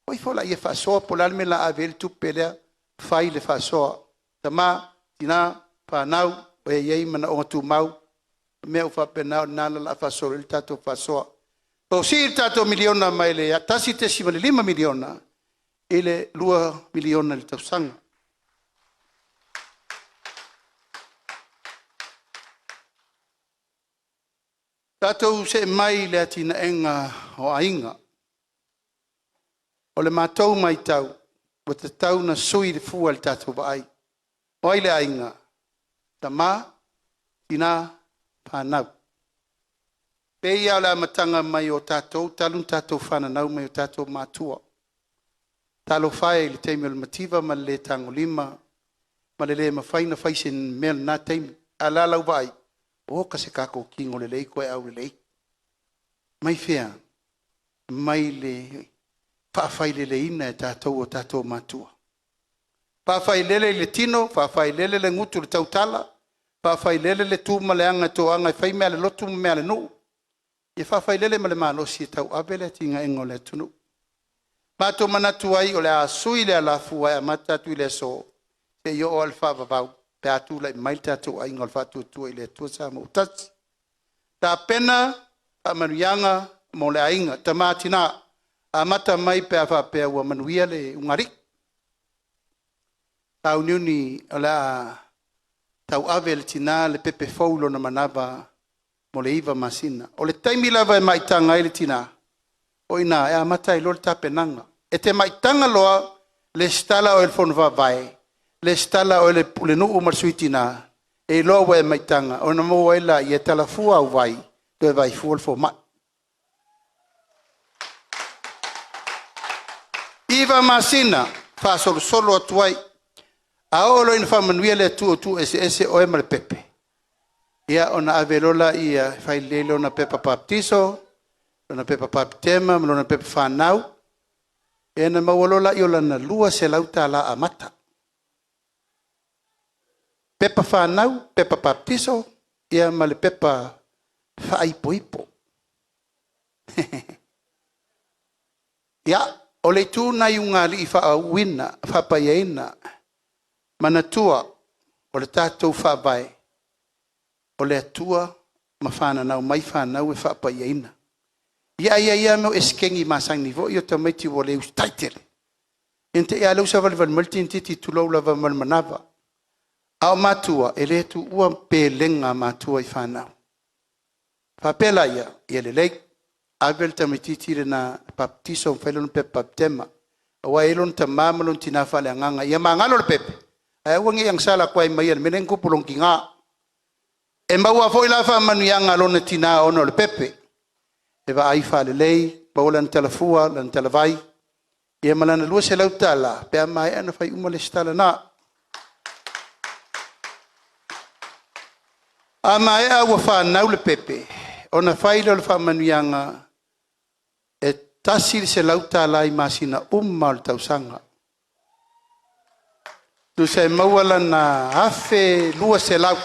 o ifo lea e faasoa po o le a le mea o le a ave i ai le tupe lea, fai le faasoa. Tama, tina, fanau, o e i ai manaoga tumau, ma mea uma faapena, o lena o le a faasolo i ai le tatou faasoa. Sii le tatou miliona mai le $1.5 miliona i le $2 miliona i le tausaga. Tatou see mai i le atinaeina o aiga. O le matou matau, ua tatau ona sui le fua o le tatou vaai. O ai le aiga? Tama, tina, fanau. E pei lava o le amataga mai o tatou talu ona tatou fananau mai o tatou matua. Talofa e i le taimi o le mativa ma le le tagolima ma le le mafai ona fai se mea i lena taimi. Ae o le a lau vaai? Oka se tatou tino lelei toe aulelei. Mai fea? Mai le faafaileleina e tatou o tatou matua. Faafailele i le tino, faafailele le gutu i le tautala, faafailele le tu ma le aga e toaga e fai mea a le lotu ma mea a le nuu, ia faafailele ma le malosi e tauave le atinaeina o le atunuu. Matou te manatu ai o le a sui le alafua e amata atu i le aso seia oo lava i le faavavau pe a tulai mai le tatou Aiga o le Faatuatua i le Atua Samoa ua Tasi. Tapena faamanuiaga mo le aiga, tama, tina, amata mai pe a faapea ua manuia le ulugalii. Sauniuni o le a tauave e le tina le pepe fou i lona manava mo le 9 masina. O le taimi lava e maitaga ai le tina, o i ina e amata ai loa le tapenaga. E te maitaga loa, lesitala oe i le fono faavae, lesitala oe i le pulenuu ma le sui tina, e iloa ua e maitaga ona maua ai lea e tala fua au vai, toe vaai fua le fomai. 9 masina faasolosolo atu ai. A oo loa ina faamanuia le Atua ua tuu eseese oe ma le pepe, ia ona ave loa lea e fai lelei lona pepa papatiso, lona pepa papatema ma lona pepa fanau, ia ona maua loa lea o lana $200 amata. Pepa fanau, pepa papatiso ia ma le pepa faaipoipo. Ia, o le itu lena i ulugalii faauuina faapaiaina. Manatua o le tatou Faavae, o le Atua ma fananau mai fanau e faapaiaina. Ia ae i ai lava mea o esetegi masani foi ia o tamaiti ua le usitai tele, ia na te i lava lea ua savalivali mai le teineitiiti tulou lava ma le manava. A o matua, e le tuua pelega a matua i fanau. Faapea laia, ia lelei, ave le tamaitiiti lena e papatiso ma fai lona pepa papatema, aua e i ai lona tama ma lona tina faaleagaga, ia magalo le pepe, ae aua ne i agasala atu ai ma ia i le mea lea na tupu i lona tina. E maua foi la faamanuiaga a lona tina ona o le pepe, e vaai faalelei, maua lana talafua, lana talavai, ia ma lana $200 pe a maea ona fai uma le lesitala lena. A maea ua fanau le pepe, ona fai lea o le faamanuiaga e $100 i masina uma lava o le tausaga. Tusa e maua lana $1,200,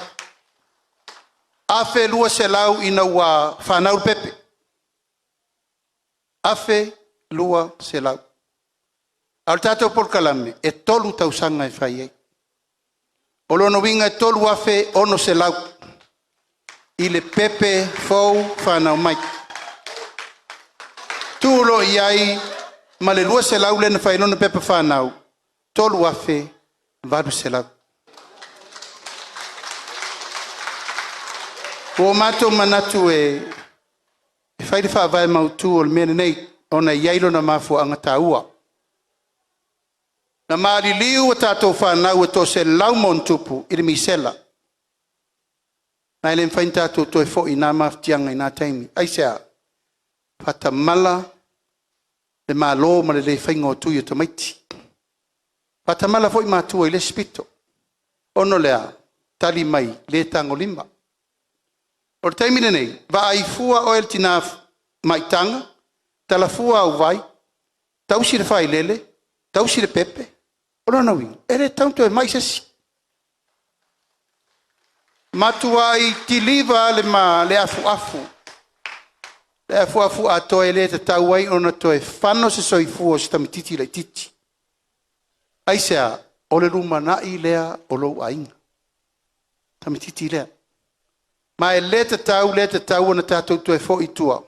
$1,200 ina ua fanau le pepe, 200. A o le tatou polokalame, e 3 tausaga e fai ai. O lona uiga e 3,600 i le pepe fou fanau mai. Tuu loa i ai ma le 200 lea na fai ai lona pepa fanau, 3,800. Ua matou manatu e fai le faavae mautu o le mea lenei ona e i ai lona mafuaaga taua. Na maliliu a tatou fanau e toaselau ma ona tupu i le misela. Ma e le mafai ona tatou toe foi i na mafatiaga i na taimi. Aisea? Faatamala le Malo ma le le faiga o tui o tamaiti. Faatamala foi matua i le isi pito. Ona o le a? Tali mai, le tagolima. O le taimi lenei, vaai fua oe i le tina maitaga, tala fua au vai, tausi le failele, tausi le pepe. O lona uiga, e le tatau ona toe mai se isi. Matuai kiliva lava le afuafu, le afuafu atoa e le tatau ai ona toe fano se soifua o se tamaitiiti laitiiti. Aisea? O le lumanai lea o lou aiga, tamaitiiti lea. Ma e le tatau le tatau ona tatou toe foi i tua,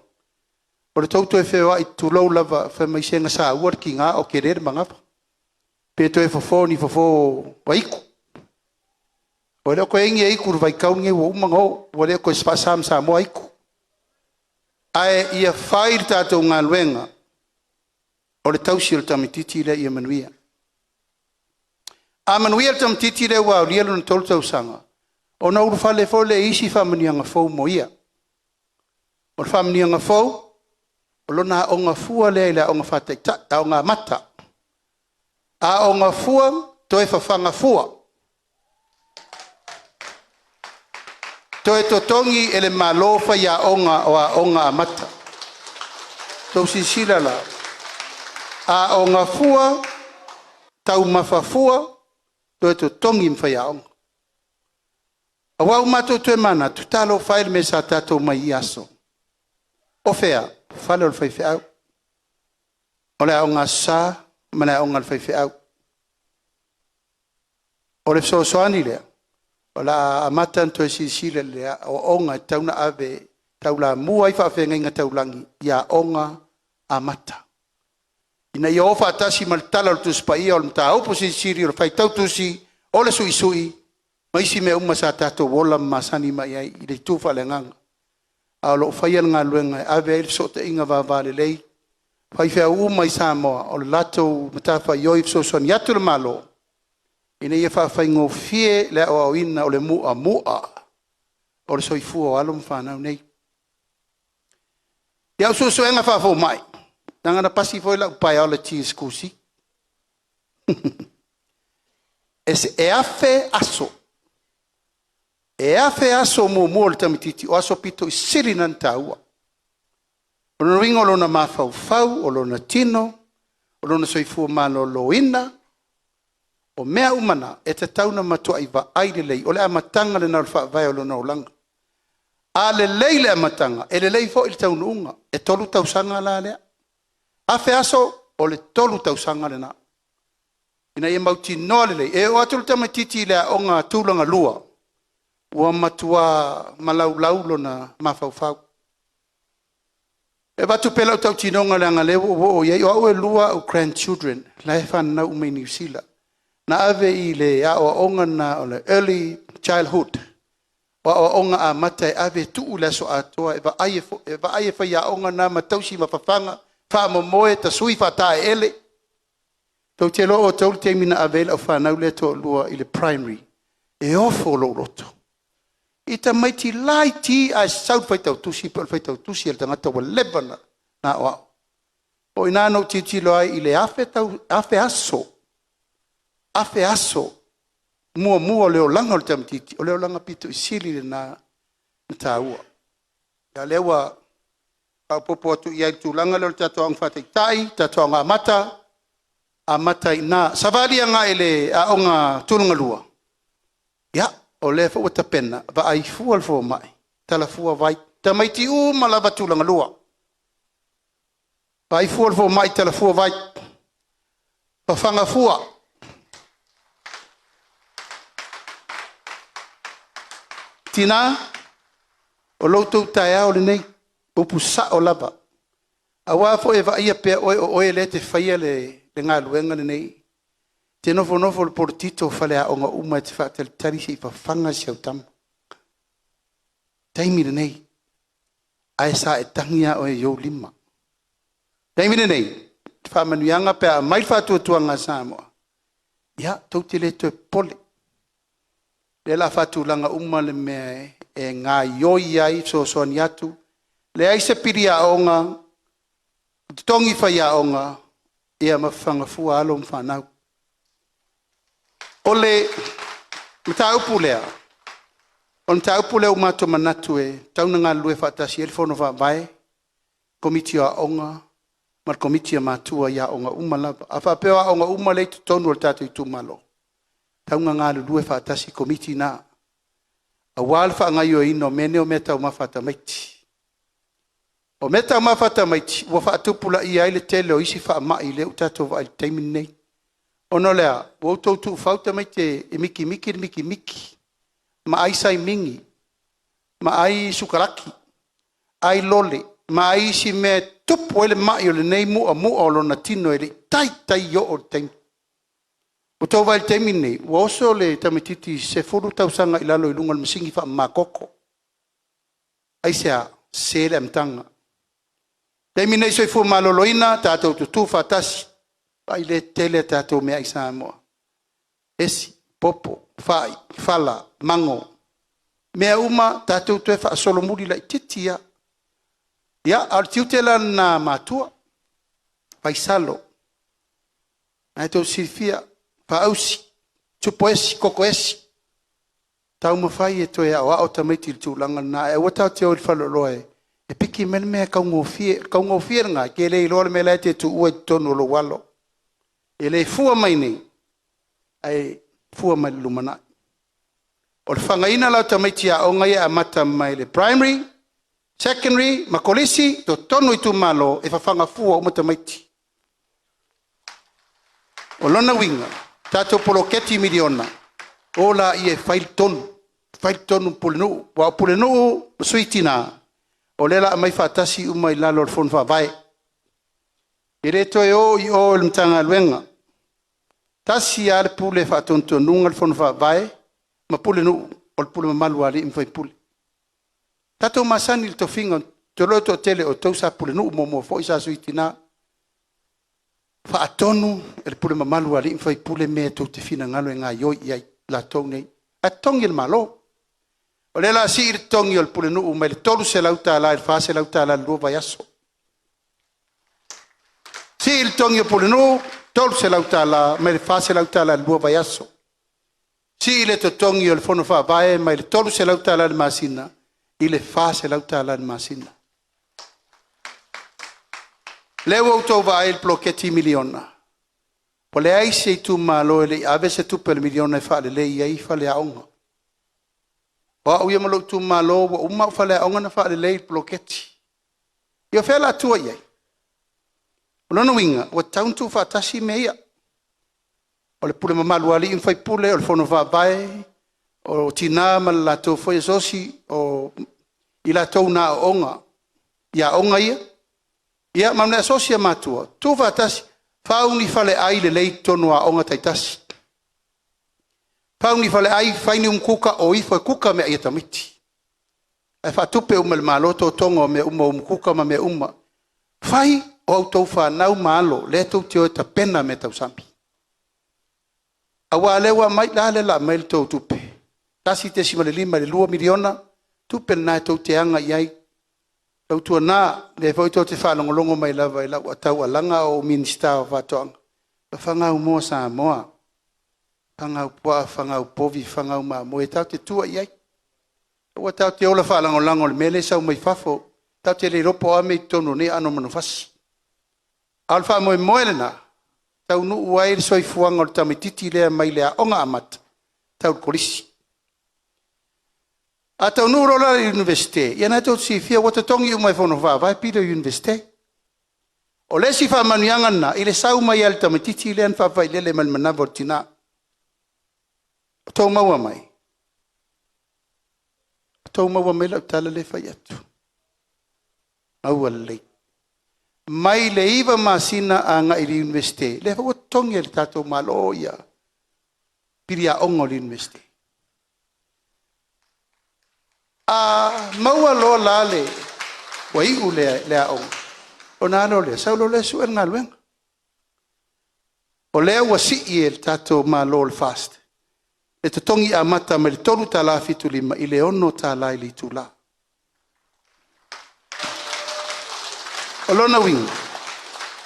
o le tou toe feoai, tulou lava, fai mai se na saua le tiga o tele le manava, pe toe fofo i ni fofo aitu. Ua le o toe i ai ni aitu i le vaitau lenei ua uma ona o, ua le toe faasa ma Samoa aitu. Ae ia fai le tatou galuega o le tausi o le tamaitiiti lea ia manuia. A manuia le tamaitiiti lea ua aulia lona 3 tausaga, ona ulufale foi lea i isi faamanuiaga fou mo ia. O le faamanuiaga fou, o lona aoga fua lea i le aoga faataitai, aoga amata. Aoga fua, toe fafaga fua. Toe totogi e le Malo faiaoga o aoga amata. Outou silasila la, aoga fua, taumafa fua, toe totogi ma faiaoga. Aua ua matou toe manatu, talofa e i le mea sa tatou omai ai i ia aso. O fea? Fale o le faifeau. O le Aoga Aso Sa ma le aoga a le faifeau. O le fesoasoani lea o le a amata ona toe silasila i le aoaoga e tatau ona ave e taulamua ai faafeagaiga taulagi i aoga amata, ina ia o faatasi ma le Tala o le Tusi Paia o le mataupu silisili o le faitau tusi, o le suisui ma isi mea uma sa tatou ola ma masani mai ai i le itu faaleagaga. A o lo o faia le galuega e ave ai le fesootaiga vavalalei a faifeau uma i Samoa, o le latou matafaioi e fesoasoani atu le Malo ina ia faafaigofie le aoaoina o le mu'amu'a o le soifua o alo ma fanau nei. I au suesuega faafomai, leaga na pasi foi lau Biology i le SKULCI, e 1,000 aso, e 1,000 aso muamua o le tamaitiiti o aso aupito sili na ona taua. O lona uiga o lona mafaufau, o lona tino, o lona soifua maloloina, o mea uma na, e tatau ona matuai vaai lelei, o le amataga lena o le faavae o lona olaga. A lelei le amataga, e lelei foi le taunuuga. E 3 tausaga la lea, 1,000 aso, o le 3 tausaga lena, ina ia mautinoa lelei e oo atu le tamaitiiti i le aoga tulagalua, ua matua malaulau lona mafaufau. E avatu pea lau tautinoga leaga o lea ua ou oo i ai, o au e 2 au grandchildren la e fananau uma i Niu Sila. Na ave i le aoaoga lena o le early childhood, o aoaoga amata e ave e tuu i le aso atoa e vaai e faiaoga na ma tausi ma fafaga, faamomoe, tasui faataeleele. Tou te iloa outou le taimi na ave ai lau fanau lea e toalua i le primary, e ofo lou loto i tamaiti laiti ae sau le faitau tusi pei o le faitau tusi a le tagata ua leva ona aoao. O i ina na ou tilotilo ai i le 1,000 aso, 1,000 aso muamua o le olaga o le tamaitiiti, o le olaga aupito sili lena ona taua. A o lea ua faaopoopo atu i ai i le tulaga lea o le tatou aoga faataitai, tatou aoga amata, amata i ina. Savali agai i le aoga tulagalua, ia, o lea foi ua tapena, vaai fua le fomai, tala fua vai, tamaiti uma lava tulagalua. Vaai fua le fomai talafua vai, fafaga fua. Tina, o lo outou taeao lenei, o upu sao lava. Aua foi e vaaia pea oe o oe lea e te faia le galuega lenei. E te nofonofo i le poletito o faleaoga uma e te faatalitali se i fafaga si au tama. O le taimi lenei, ae sa e tagi lava oe i ou lima. O le taimi lenei, o faamanuiaga pe a aumai le faatuatuaga a Samoa, ia tou te le toe popole. O lea o le a faatulaga uma le mea e gaoioi ai le fesoasoani atu, leai se pili aoga, totogi faiaoga ma fafaga fua alo ma fanau. O le mataupu lea, o le mataupu lea ua matou manatu e tatau ona galulue faatasi ai le Fono Faavae, Komiti o Aoga ma le Komiti a Matua i aoga uma lava. A faapea o aoga uma lea e i totonu o le tatou itumalo, e tatau ona galulue faatasi Komiti na, aua le faagaoioiga o mea nei o meataumafa a tamaiti. O meataumafa a tamaiti ua faatupulaia ai le tele o isi faamai lea ua tatou vaai i ai i le taimi lenei. Ona o le a? Ua outou tuufau tamaiti e mikimiki le mikimiki ma ai saimini ma ai sukalaki, ai lole ma ai isi mea e tupu ai le mai o lenei muamu'a o lona tino e le i taitai oo i le taimi. Ua outou vaai i le taimi lenei, ua oso le tamaitiiti 10 tausaga i lalo i luga o le masini faamamatoto. Aisea? Sese le amataga. O le taimi lenei o le soifua maloloina, tatou tutu faatasi, vaai lea e tele a tatou meaai Samoa, esi, popo, fai, fala, mago, mea uma tatou toe faasolomuli laitiiti lava. Ia, a o le tiute la lena o matua, vaisalo, lena tou te silafia, faaausi, supo esi, koko esi, taumafai e toe aoao tamaiti i le tulaga lena, ae aua tatou te o i le faleoloa e piki mai le mea taugofie. O le taugofie lena, e te le iloa le mea la e te tuua i totonu o lou alo. E le fua mai nei, ae fua mai i le lumanai. O le fagaina la o tamaiti aoga ia e amata mai le primary, secondary ma kolisi, totonu o itumalo, e fafaga fua uma tamaiti. O lona uiga, tatou poloketi miliona, o laia e fai le tonu, fai le tonu ma pulenuu. Aua o pulenuu ma sui tina, o lea o le a aumai faatasi uma i lalo o le Fono Faavae. E le toe o i o i le Matagaluega. E tasi lava le Pule e faatonutonuina le Fono Faavae ma pulenuu, o le pule mamalu a alii ma faipule. Tatou masani i le tofiga, ou te iloa o le toatele o outou sa pulenuu muamua foi sa sui tina. Faatonu e le pule mamalu a alii ma faipule mea tou te finagalo e gaoioi i ai latou nei, ae totogi e le Malo. O lea o le a sii le totogi o le pulenuu mai le $300 i le $400 i le 2 vaiaso. Sii le totogi o pulenuu $300 mai le $400 i le 2 vaiaso. Sii le totogi o le fono faavae mai le $300 i le masina i le $400 i le masina. O lea ua outou vaai i le poloketi miliona, ua leai se itumalo e le i ave se tupe o le miliona e faalelei ai faleaoga. O au ia ma lou itumalo ua uma au faleaoga ona faalelei i le poloketi. Ia o fea o le a tua i ai? O lona uiga, ua tatau ona tuufaatasi mea ia. O le pule mamalu a alii ma faipule, o le fono faavae, o tina ma le latou foi asosi, o i latou na aooga i aoga ia ma le asosi a matua, tuufaatasi, fau ni faleai lelei i totonu o aoga taitasi. Fau ni faleai, fai ni umukuka, o ifo e kuka meaai a tamaiti. Ae faatupe uma e le Malo totoga o mea uma o umukuka ma mea uma. Fai o a outou fanau ma alo lea tou te o e tapena meatausami. Aua o lea ua aumai, a lea o le a aumai le tou tupe, $1.5 i le $2 miliona, tupe lena tou te aga i ai. Tautuana, o lea foi tou te faalogologo mai lava i lau taualaga a o ou Minisita o Faatoaga, fafaga au moa Samoa, fafaga au puaa, fafaga au povi, fafaga au mamoe tatou te tua i ai. Aua tatou te ola faalagolago i le mea lea e sau mai fafo, tatou te le iloa po o a mea i totonu o nei aano o manufasi. A o le faamoemoe lena, e taunuu ai le soifuaga o le tamaitiiti lea mai le aoga amata e tau i le kolisi. A taunuu loa la i le Iunivesite, ia lena tou te silafia ua totogi uma e Fono Faavae pili o le Iunivesite. O le isi faamanuiaga lena i le sau mai lava o le tamaitiiti lea na faafailele mai le manava o le tina. Ua outou maua mai? Ua outou maua mai lau tala lea e fai atu? Maua lelei. Mai le 9 masina agai i le Iunivesite, lea foi ua totogi e le tatou Malo pili aoga o le Iunivesite. A maua loa la ua iu le aoga, ona a loa lea, sau loa lea sue le galuega. O lea ua sii e le tatou Malo o le FAST le totogi amata mai le $3.75 i le $6 i le itula. O lona uiga,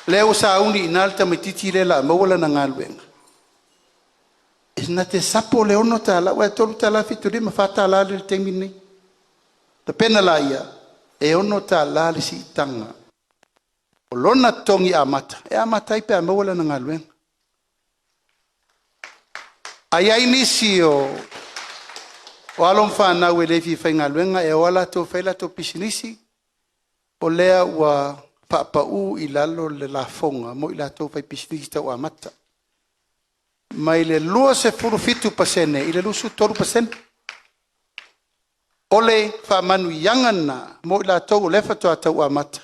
o lea ua sauni i ina le tamaitiiti lea o le a maua lana galuega, e na te sapo le $6 aua e $3.75, $4 lea i le taimi lenei. Tapena laia, e $6 le siitaga o lona totogi amata e amata ai pe a maua lana galuega. A i ai nisi o alo ma fanau e le fia faigaluega e o lava latou e fai latou pisinisi, o lea ua faapau i lalo le lafoga mo i latou faipisinisi tau amata, mai le 27% i le 23%. O le faamanuiaga lena mo i latou o lea faatoa tau amata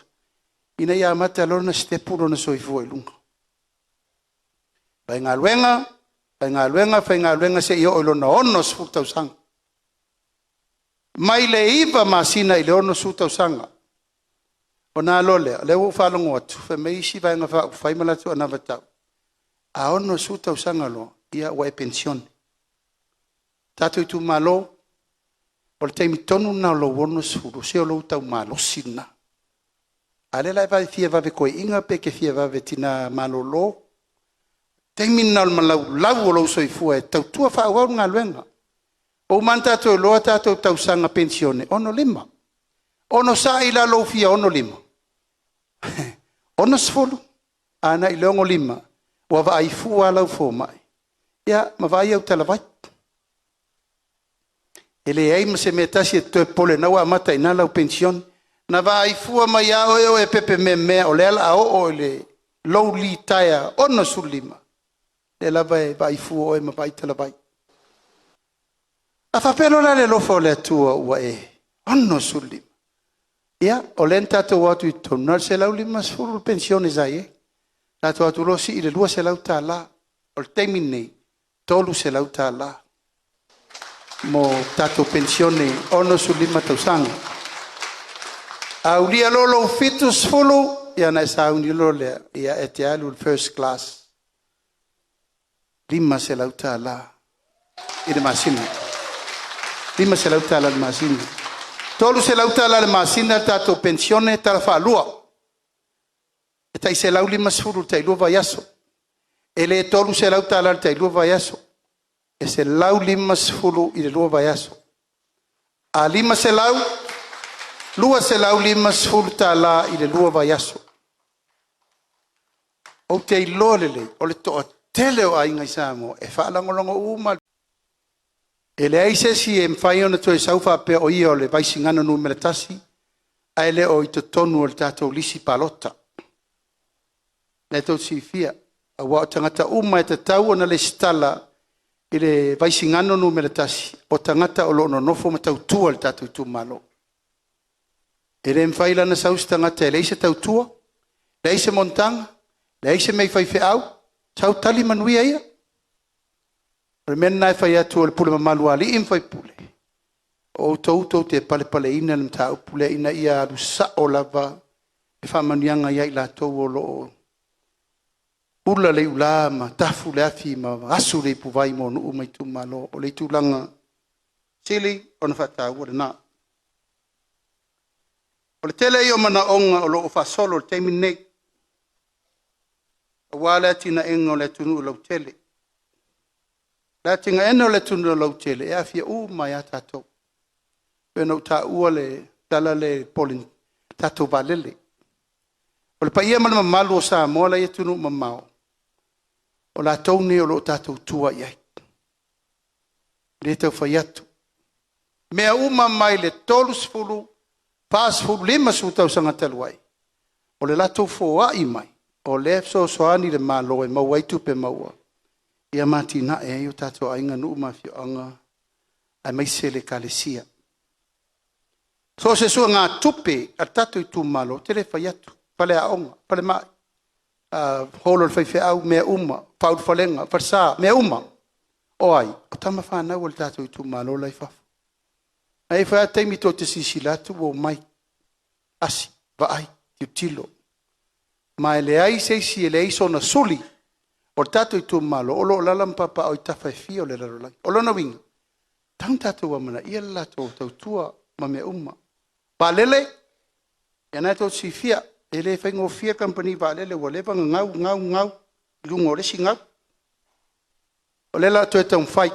ina ia amata loa ona sitepu lona soifua i luga. Faigaluega, faigaluega, faigaluega seia oo i lona 60 tausaga. Mai le 9 masina i le 60 tausaga, ona a loa lea, o lea ua ou faalogo atu fai mai isi Vaega Faaupufai ma latou anavatau, a 60 tausaga loa, ua e penisione. Tatou itumalo, o le taimi tonu lena o lou 60, se o lou tau malosi lena. A o lea o le a e fia vave toeaina pe e te fia vave tina malolo, o le taimi lena o le malaulau o lou soifua e tautua faaauau le galuega. Ua uma lava ona tatou iloa tatou tausaga penisione, e 65. Onosai la lou fia 65, 60 agai i le 65 ua vaai fua lava lau fomai ma vaai au talavai. E leai ma se mea e tasi e te toe popole ai o lena ua amata i ina lau penisione. Na vaai fua mai lava oe o e pepe meamea o lea o le a oo i lou litaea 65, o lea lava e vaai fua oe ma vaai talavai. A faapea loa la o le alofa o le Atua ua e 65, ia, o lea na tatou o atu i totonu, na o le $150 le penisione sa i ai, tatou o atu loa sii i le $200. O le taimi lenei, e $300 mo tatou penisione 65 tausaga. A aulia loa lou 70, ia ona e sauni loa lea e te alu i le First Class, e $500 i le masina, $500 i le masina. E $300 i le masina le tatou penisione tala faalua, e tai $150 i le tai 2 vaiaso. E le $300 i le tai 2 vaiaso, e $150 i le 2 vaiaso. A $500, $250 i le 2 vaiaso. Ou te iloa lelei, o le toatele o aiga i Samoa e faalagolago uma lava. E leai se isi e mafai ona toe sau faapea o ia o le Vaisigano Nu.1 ae le o i totonu o le tatou lisi palota. O lena tou te silafia, aua o tagata uma e tatau ona resitala i le Vaisigano Nu.1, o tagata o lo o nonofo ma tautua i le tatou itumalo. E le mafai la ona sau se tagata e leai se tautua, leai se monotaga, leai se mea i faifeau, sau tali manuia ia. O le mea lena e fai atu o le pule mamalu a alii ma faipule, o outou tou te palepaleina le mataupu lea ina ia alu sao lava le faamanuiaga ia i latou o lo o ula le iula ma tafu le afi ma asu le ipuvai mo nuu ma itumalo. O le tulaga sili ona faataua lena. O le tele ia o manaoga o lo o faasolo i le taimi lenei aua le atinaeina o le atunuu lautele. O le atinaeina o le atunuu lautele, e aafia uma ai lava tatou. E pei ona ou taua le tala lea i le tatou vaalele. O le paia ma le mamalu o Samoa la e i atunuu mamao, o latou nei o lo o tatou tua i ai. E le tau fai atu, o mea uma mai le 30, 40, 50 tausaga talu ai, o le latou foai mai O lea e fesoasoani le Malo e maua ai tupe maua ma atinae ai o tatou aiga, nuu ma afioaga aemaise le Ekalesia. So o se suegatupe a le tatou itumalo, ou te le fai atu, faleaoga, falemai, hall o le faifeau, mea uma, faaulufalega, falesa, mea uma. O ai? O tama fanau a le tatou itumalo la e i fafo. Ae i ai foi lava taimi tou te silasila atu ua omai, asi, vaai, tilotilo. Ma e leai se isi e leai sona suli o le tatou itumalo o lo o alaala ma papaaao i tafa e fia o le lalolagi. O lona uiga, e tatau ona tatou amanaia le latou tautua ma mea uma. Vaalele, ia lena tou te silafia, e le faigofie le kamupani vaalele ua leva ona gau, gau, gau i luga o le isi gau. O lea o le a toe taumafai.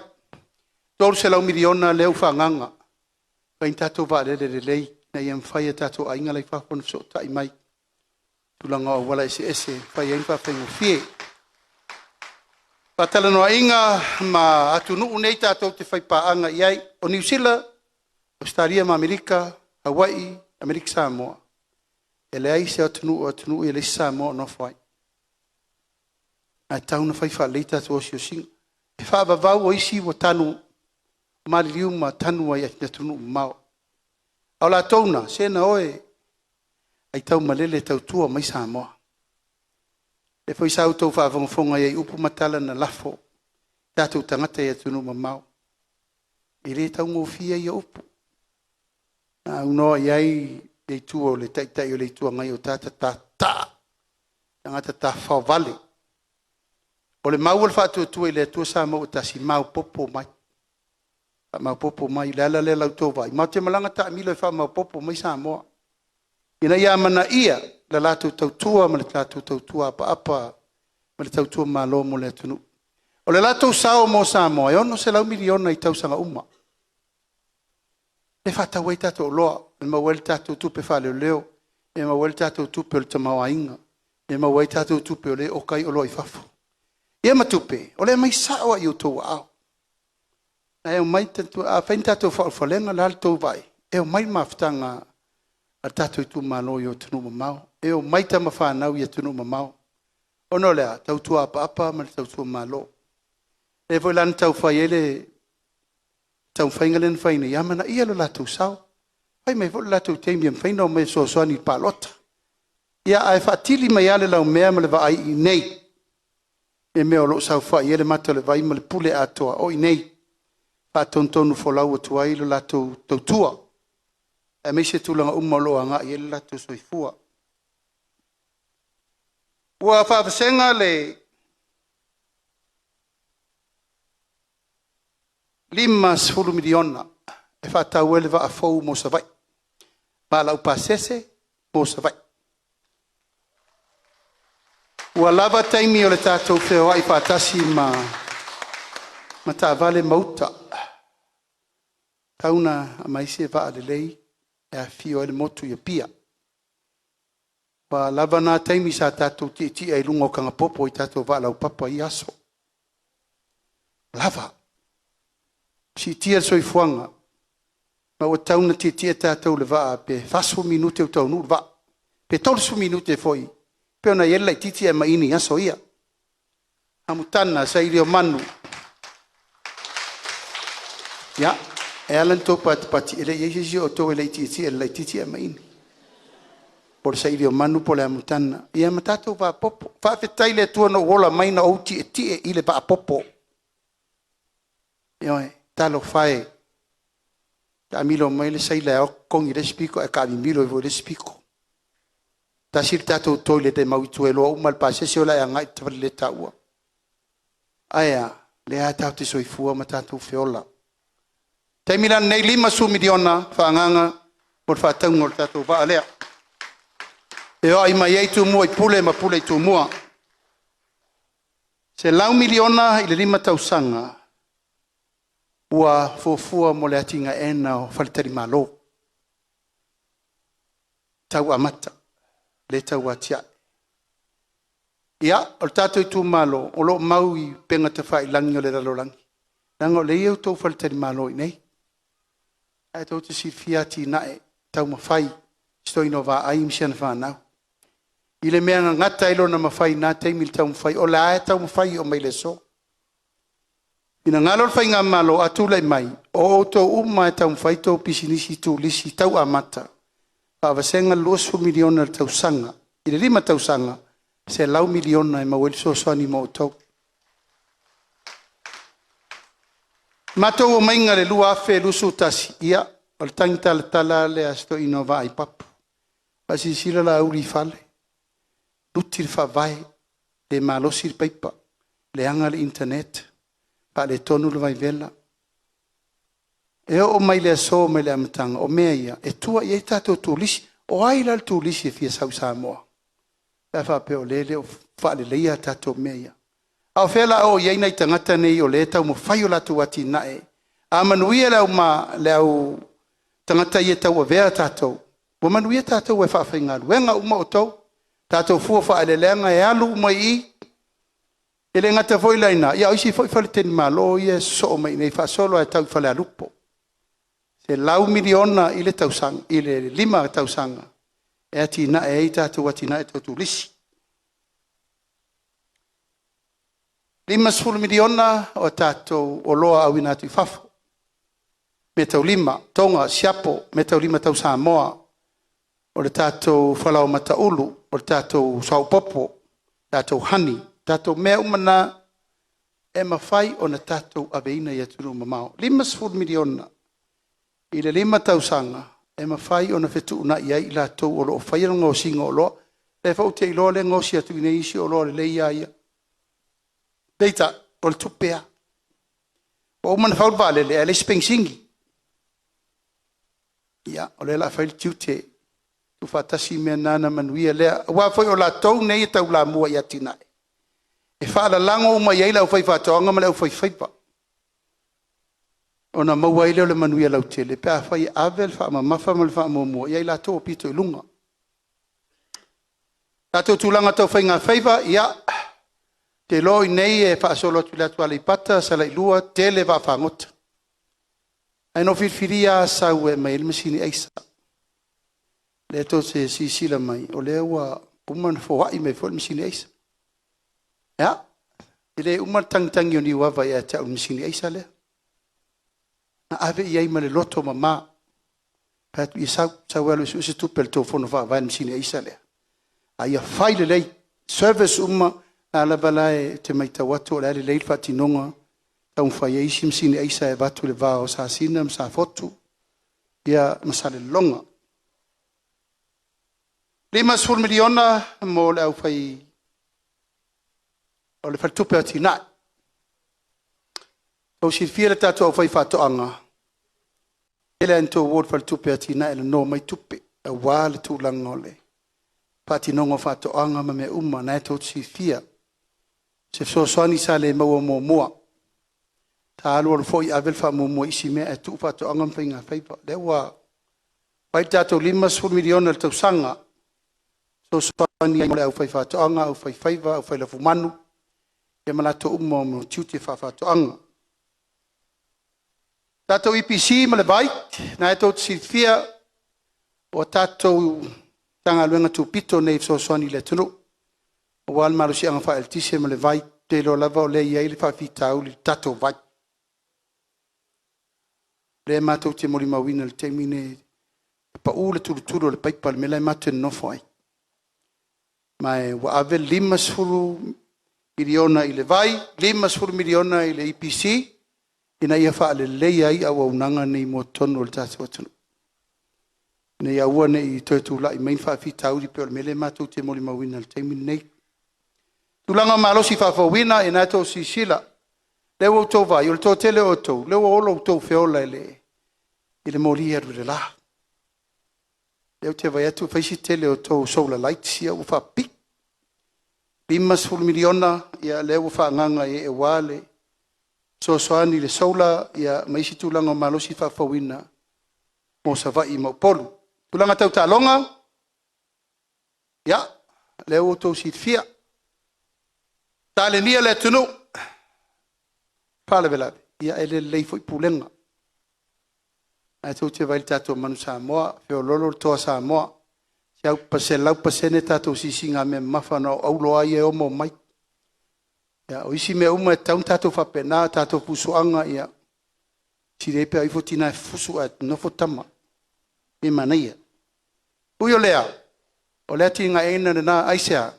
$300 miliona lea ua faaagaaga e fai ai ni tatou vaalele lelei ina ia mafai e tatou aiga la e i fafo ona fesootai mai i tulaga o auala eseese e mafai ai ona faafaigofie. Faatalanoaina ma atunuu nei tatou te faipaaga i ai, o Niu Sila, Ausetalia ma Amerika, Hawaii, Amerika Samoa, e leai se atunuu o atunuu ia e leai se Samoa o nofo ai. Ae tatau ona fai faalelei tatou asiasiga. E faavavau, o isi ua maliliu ma tanu ai i atunuu mamao. A o latou na, se na o e aitaumalele e tautua mai Samoa. O lea foi sa outou faafogafoga i upu ma tala na lafo i tatou tagata i atunuu mamao. E le taugofie ia upu. Na aunoa i ai le itu o le Taitai o le Itu Agai o tagata tataa, tagata tafaovale. O le mau a le Faatuatua i le Atua Samoa ua Tasi, maopoopo mai, faamaopoopo mai. O le ala lea o la outou vaai, matou te malaga taamilo e faamaopoopo mai Samoa, ina ia amanaia le latou tautua ma le latou tautua apaapa ma le tautua malo mo le atunuu. O le latou sao mo Samoa e $600 miliona i tausaga uma, lea e faatau ai tatou oloa, e maua ai le tatou tupe faaleoleo, e maua ai le tatou tupe o le tamaoaiga, e maua ai tatou tupe o lea e oka ai oloa i fafo. Ia ma tupe, o lea e aumai sao lava i outou aao. A fai ni tatou faaulufalega o le a la outou vaai i ai? E omai mafutaga a tatou itumalo i o i atunuu mamao, e omai tama fanau i atunuu mamao. Ona o le a? Tautua apaapa ma le tautua malo. O lea foi la na tau fai ai le taumafaiga lea na fai nei, ia amanaia lo latou sao. Fai mai foi le latou taimi e mafai ona omai e fesoasoani i le palota. Ae faatili mai lava le laumea ma le vaai i inei i le mea o lo o saofai ai le mata o le vai ma le pule atoa, o i inei e faatonutonufolau atu ai le latou tautua, aemaise tulaga uma o lo o agai i ai le latou soifua. Ua faavasega le $50 miliona e faatau ai le vaa fou mo Savaii, vaa laupasese mo Savaii. Ua lava taimi o le tatou feoai faatasi ma taavale ma uta, e tatau ona aumai se vaa lelei e afifio ai le motu i Apia. Ua lava na taimi sa tatou tietie ai i luga o tagapopo i tatou vaa laupapa i ia aso. Ua lava, siitia le soifuaga ma ua tatau ona tietie tatou i le vaa pe 40 minute ua taunuu le vaa, pe 30 minute foi pei ona i ai le laitiiti ae maini i aso ia. Amutaga saili o manu, ia, e ala ona outou patipati, e le i i ai se isi o outou e le i tietie i le laitiiti ae maini, po o le saili o manu po o le amutaga, ia ma tatou vapopo. Faafetai i le Atua na ou ola mai na ou tietie i le vaapopo. Ioe. Talofa e, taamilo mai le saila e ao totogi i le isi pito ae taamimilo ifo i le isi pito. Tasi le tatou toilet e mau i tua e iloa uma lava e le pasese o le a e agai i le taavale le taua. Ae a? O lea lava tatou te soifua ma tatou feola. O le taimi la lenei, e $50 miliona faaagaaga mo le faatauga o le tatou vaa lea, e feoai mai ai Tumua i Pule ma Pule i Tumua. $100 miliona i le 5 tausaga ua fuafua mo le atinaeina o faletalimalo, tau amata, lea e tau atiae. Ia, o le tatou itumalo, o lo o mau i upega tafailagi a le lalolagi, leaga o lea e i ai outou faletalimalo i inei. O lena tou te silafia atinae taumafai i si toeaina o Vaai ma si ana fanau. I le mea na gata ai lona mafai i na taimi i le taumafai, o la e taumafai e oo mai i le aso. Finagalo le Faigamalo a tulai mai, o outou uma lava e taumafai a outou pisinisi turisi tau amata, faavasega le $20 miliona i le tausaga. I le 5 tausaga, $100 miliona e maua ai le fesoasoani mo outou. Na matou omaiga i le 2021, ia o le tagitalatala lava lea a si toeaina o Vaai Papu. Silasila Laauli i fale, luti le faavae, le malosi le paipa, leaga le internet, faaletonu le vaivela. E oo mai i le aso mai le amataga, o mea ia e tua i ai tatou turisi. O ai la le turisi e fia sau i Samoa pe a faapea o lea e le o faaleleia a tatou mea ia? A o fea o le a o i ai nai tagata nei o lea e taumafai a latou atinae? A manuia le au tagata ia e tauavea tatou, ua manuia tatou e faafaigaluega uma outou, tatou fua o faaeleeleaga e alu uma i i. E le gata foi la i ina, a o isi foi faletalimalo ia e sosoo mai i inei faasolo lava e tau i Falealupo. $100 miliona i le 5 tausaga e atinae ai tatou atinae tau turisi. $50 miliona o tatou oloa auina atu i fafo, meataulima, toga, siapo, meataulima tau Samoa, o le tatou falaoamata ulu, o le tatou suauu popo, tatou honey, o tatou mea uma na e mafai ona tatou aveina i atunuu mamao. $50 miliona i le 5 tausaga e mafai ona fetuunai ai i latou o lo o faia le gaosiga o oloa. O lea foi ou te iloa o lea e gaosi atu i inei isi oloa lelei lava ia. Peitai, o le tupe lava. Ua uma ona fau le vaalele ae leai se penisini. Ia, o lea o le a fai le tiute, tuufaatasi mea na ona manuia lea. Aua foi o latou nei e taulamua i atinae, e faalalago uma i ai le aufaifaatoaga ma le aufaifaiva, ona maua ai lea o le manuia lautele pe afai e ave le faamamafa ma le faamuamua ia i latou o pito i luga. Tatou tulaga tau faigafaiva, ia, ou te iloa o i inei e faasolo atu i le atu Aleipata, Salailua tele vaafagota. Ae na ou filifilia lava sau e aumai ai le masini aisa. Lea tou te silasila mai o lea ua uma ona foai mai foi le masini aisa. Ia, e le uma le tagitagi o Niuava ia te au i le masini aisa lea. Na ave i ai ma le loto mama, fai atu, ia sau, sau e alu e sue se tupe a le tou fono faavae i le masini aisa lea, a ia fai lelei, service uma. O lena lava la ou te matau atu o la e lelei le faatinoga, taumafai ai isi masini aisa e avatu i le va o Sasina ma Safotu ma Salelologa. $50 miliona mo le Faletupe o Atinae. Ua outou silafia le tatou aufaifaatoaga, e tele lava ina outou o i le Faletupe o Atinae e nono mai tupe aua le tulaga o le faatinoga o faatoaga ma mea uma, o lena tou te silafia se fesoasoani sa le maua muamua. Sa alualu foi ave le faamuamua i isi mea ae tuu faatoaga ma faigafaiva. O lea ua fai le tatou $50 miliona i le tausaga e fesoasoani ai mo le aufaifaatoaga, aufaifaiva, aufailafumanu ma latou uma o tiute faafaatoaga. Tatou EPC ma le vai, o lena tou te silafia ua tatou Matagaluega tupito nei e fesoasoani i le atunuu aua le malosiaga faaeletise ma le vai. Ou te iloa lava o lea e i ai le faafitauli i le tatou vai. O lea matou te molimauina i le taimi lenei, e pau le tulutulu o le paipa i le mea la matou te nonofo ai. Ma ua ave le $50 miliona i le vai, $50 miliona i le EPC ina ia faaleleia ai auaunaga nei mo totonu o le tatou atunuu, ina ia aua ne i toe tulai mai ni faafitauli pei o le mea lea matou te molimauina i le taimi lenei. O tulaga o malosi faafouina, o lena tou te silasila, o lea ua outou vaai, o le toatele o outou, o lea ua ola outou feola i le moli e alu i le la. O lea ou te vaai atu ua fai si tele o tou solar lights ia ua faapipii. $50 miliona lea ua faaagaaga i ai aua le fesoasoani i le solar ma isi tulaga o malosi faafouina mo Savaii ma Upolu. O tulaga tau taaloga, ia, o lea ua outou silafia, talenia le atunuu. O le faalavelave e le lelei foi pulega. O lena tou te vaai i le tatou Manu Samoa, feoloolo le toa Samoa. 100% tatou siisiigamea mamafa na o auro a ia e omo mai. Ia o isi mea uma e tatau ona tatou faapena, o tatou fusuaga ia sili ai pe a o ifo tina e fusu ae nofo tama, e manaia. Ui o lea, o le atinaeina lena, aisea?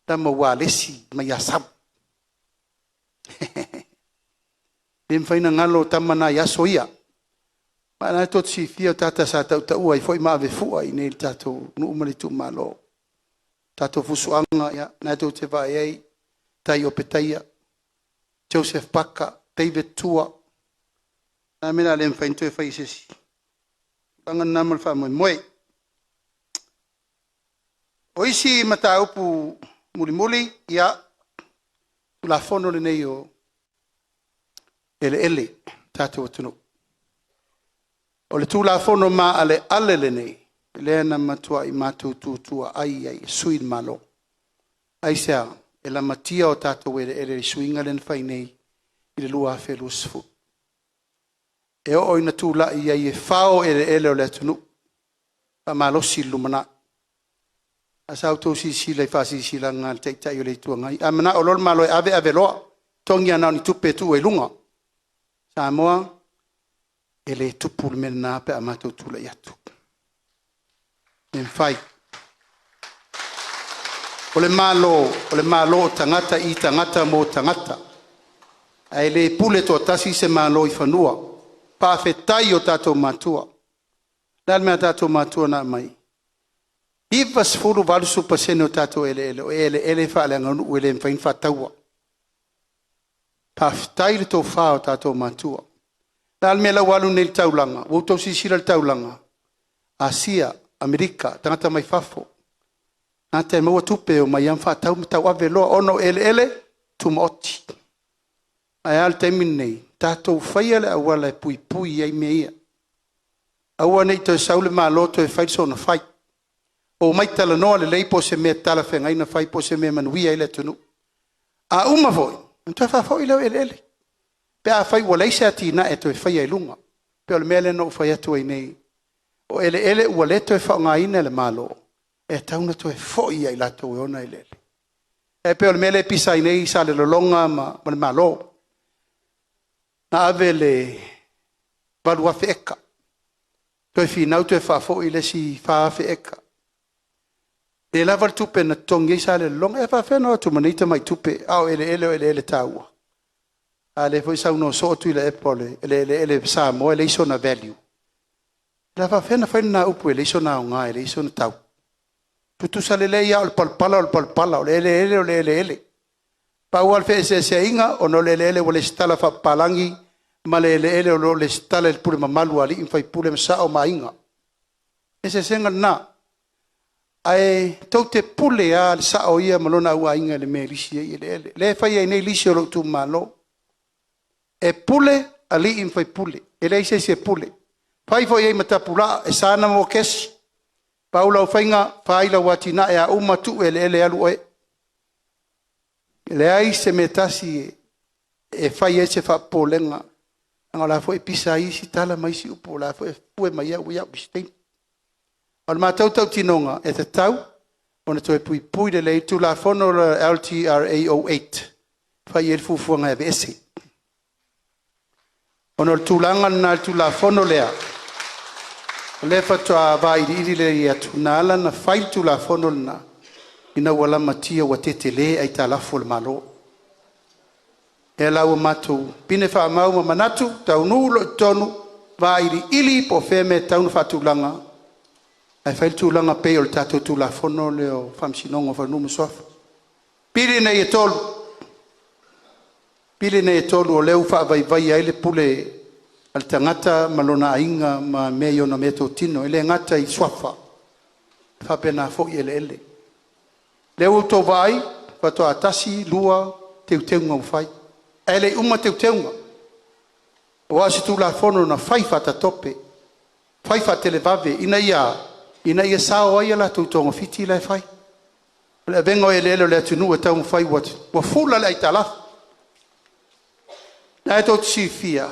Tama ua alesi mai Asau. E le mafai ona galo tama na i aso ia. Ma o lena tou te silafia o tagata sa tautaua ai foi ma ave fua i inei i le tatou nuu ma le itumalo. Tatou fusuaga, ia lena tou te vaai i ai, Tai Opetaia, Joseph Paka, David Tua, o le a le mea o le a le mafai ona toe faia e se isi? O le tulaga lena ma le faamoemoe. O isi mataupu mulimuli, ia, Tulafono lenei o Eleele a le tatou atunuu. O le Tulafono maaleale lenei lea na matuai matou tutuaai ai e sui le Malo. Aisea? E lamatia o tatou eleele i le suiga lea na fai nei i le 2020. E oo ina tulai ai e fao eleele o le atunuu, faamalosi le lumanai. Ae sa outou silasila i faasilasilaga a le Taitai o le Itu Agai, a manao loa le Malo e ave, ave loa, totogi lava na o ni tupe e tuu ai i luga. Samoa, e le tupu le mea lena pe a matou tulai atu. E le mafai. O le Malo, o le Malo o tagata i tagata mo tagata, ae le pule toatasi se Malo i fanua. Faafetai i o tatou matua. O le a le mea a tatou matua na aumai? E 90, 80% o tatou eleele, o eleele faaleaganuu e le mafai ona faataua. Faafetai i le tofa o tatou matua. O le a le mea la ua alu nei i le taulaga? Ua outou silasila i le taulaga? Asia, Amerika, tagata mai fafo, tagata e maua tupe e omai lava ma faatau ma tauave loa ona o eleele tumaoti. Ae a le taimi lenei? Tatou faia le auala e puipui ai mea ia, aua ne i toe sau le Malo toe fai le soona fai. Omai talanoa lelei po o se mea talafeagai ona fai po o se mea e manuia ai le atunuu. A uma foi, ona toe faafoi lea o eleele pe afai ua leai se atinae e toe faia i luga. E pei o le mea lea na ou fai atu ai nei, o eleele ua le toe faaaogaina e le Malo, e tatau ona toe foi lava ia i latou e ona eleele. E pei o le mea lea e pisa ai nei Salelologa ma le Malo, na ave le 8,000 eka, toe finau toe faafoi le isi 4,000 eka. Le lava le tupe na totogi ai Salelologa. Ia e faapefea ona o atu ma nei tamai tupe, a o eleele o eleele taua. A o lea foi e saunoa soo Tuilaepa o le eleele Samoa e leai sona value. O le a faapefea ona fai lena upu e leai sona aoga e leai sona tau? Tutusa lelei lava o le palapala o le palapala, o le eleele o le eleele. Pau lava le feeseeseaiga, ona o le eleele ua resitala faapapalagi ma le eleele o lo o resitala i le pule mamalu a alii ma faipule ma sao ma aiga. O le eseesega lena. Ae tou te pule lava le sao ia ma lona auaiga i le mea e lisi ai eleele. Lea e fai ai nei lisi o lou itumalo. E pule alii ma faipule, e leai se isi e pule. Fai foi i ai ma tapulaa, e sa ona mokesi, pau lau faiga, fai lau atinae, a uma tuu eleele e alu oe. E leai se mea e tasi e fai ai se faapopolega, leaga o la e foi e pisa ai isi tala ma isi upu, o la e foi e pue mai au i au i isi taimi. A o le matou tautinoga, e tatau ona toe puipui lelei le Tulafono lea o le LTRA 08, e fai i ai le fuafuaga e aveese. Ona o le tulaga lena i le Tulafono lea, o lea faatoa vailiili lelei atu, na ala ona fai le Tulafono lena, ina ua lamatia ua tetele aitalafu a le Malo. O lea la ua matou pine faamau ma manatu, taunuu loa i totonu, vailiili po o fea le mea e tatau ona faatulaga, ae fai le tulaga e pei o le tatou Tulafono lea o Faamasinoga o Fanua ma Suafa. Pili nei e tolu, pili nei e tolu o lea ua faavaivaia ai le pule a le tagata ma lona aiga ma mea i ona meatotino, e le gata i suafa, ae faapena foi i eleele. O lea ua outou vaai, faatoa tasi, lua teuteuga ua fai, ae le i uma teuteuga. Aua o se Tulafono na fai faatatope, fai faatelevave, ina ia a? Ina ia sao ai a latou togafiti la e fai. O le avega o eleele o le atunuu e taumafai ua fula le aitalafu. O lena tou te silafia,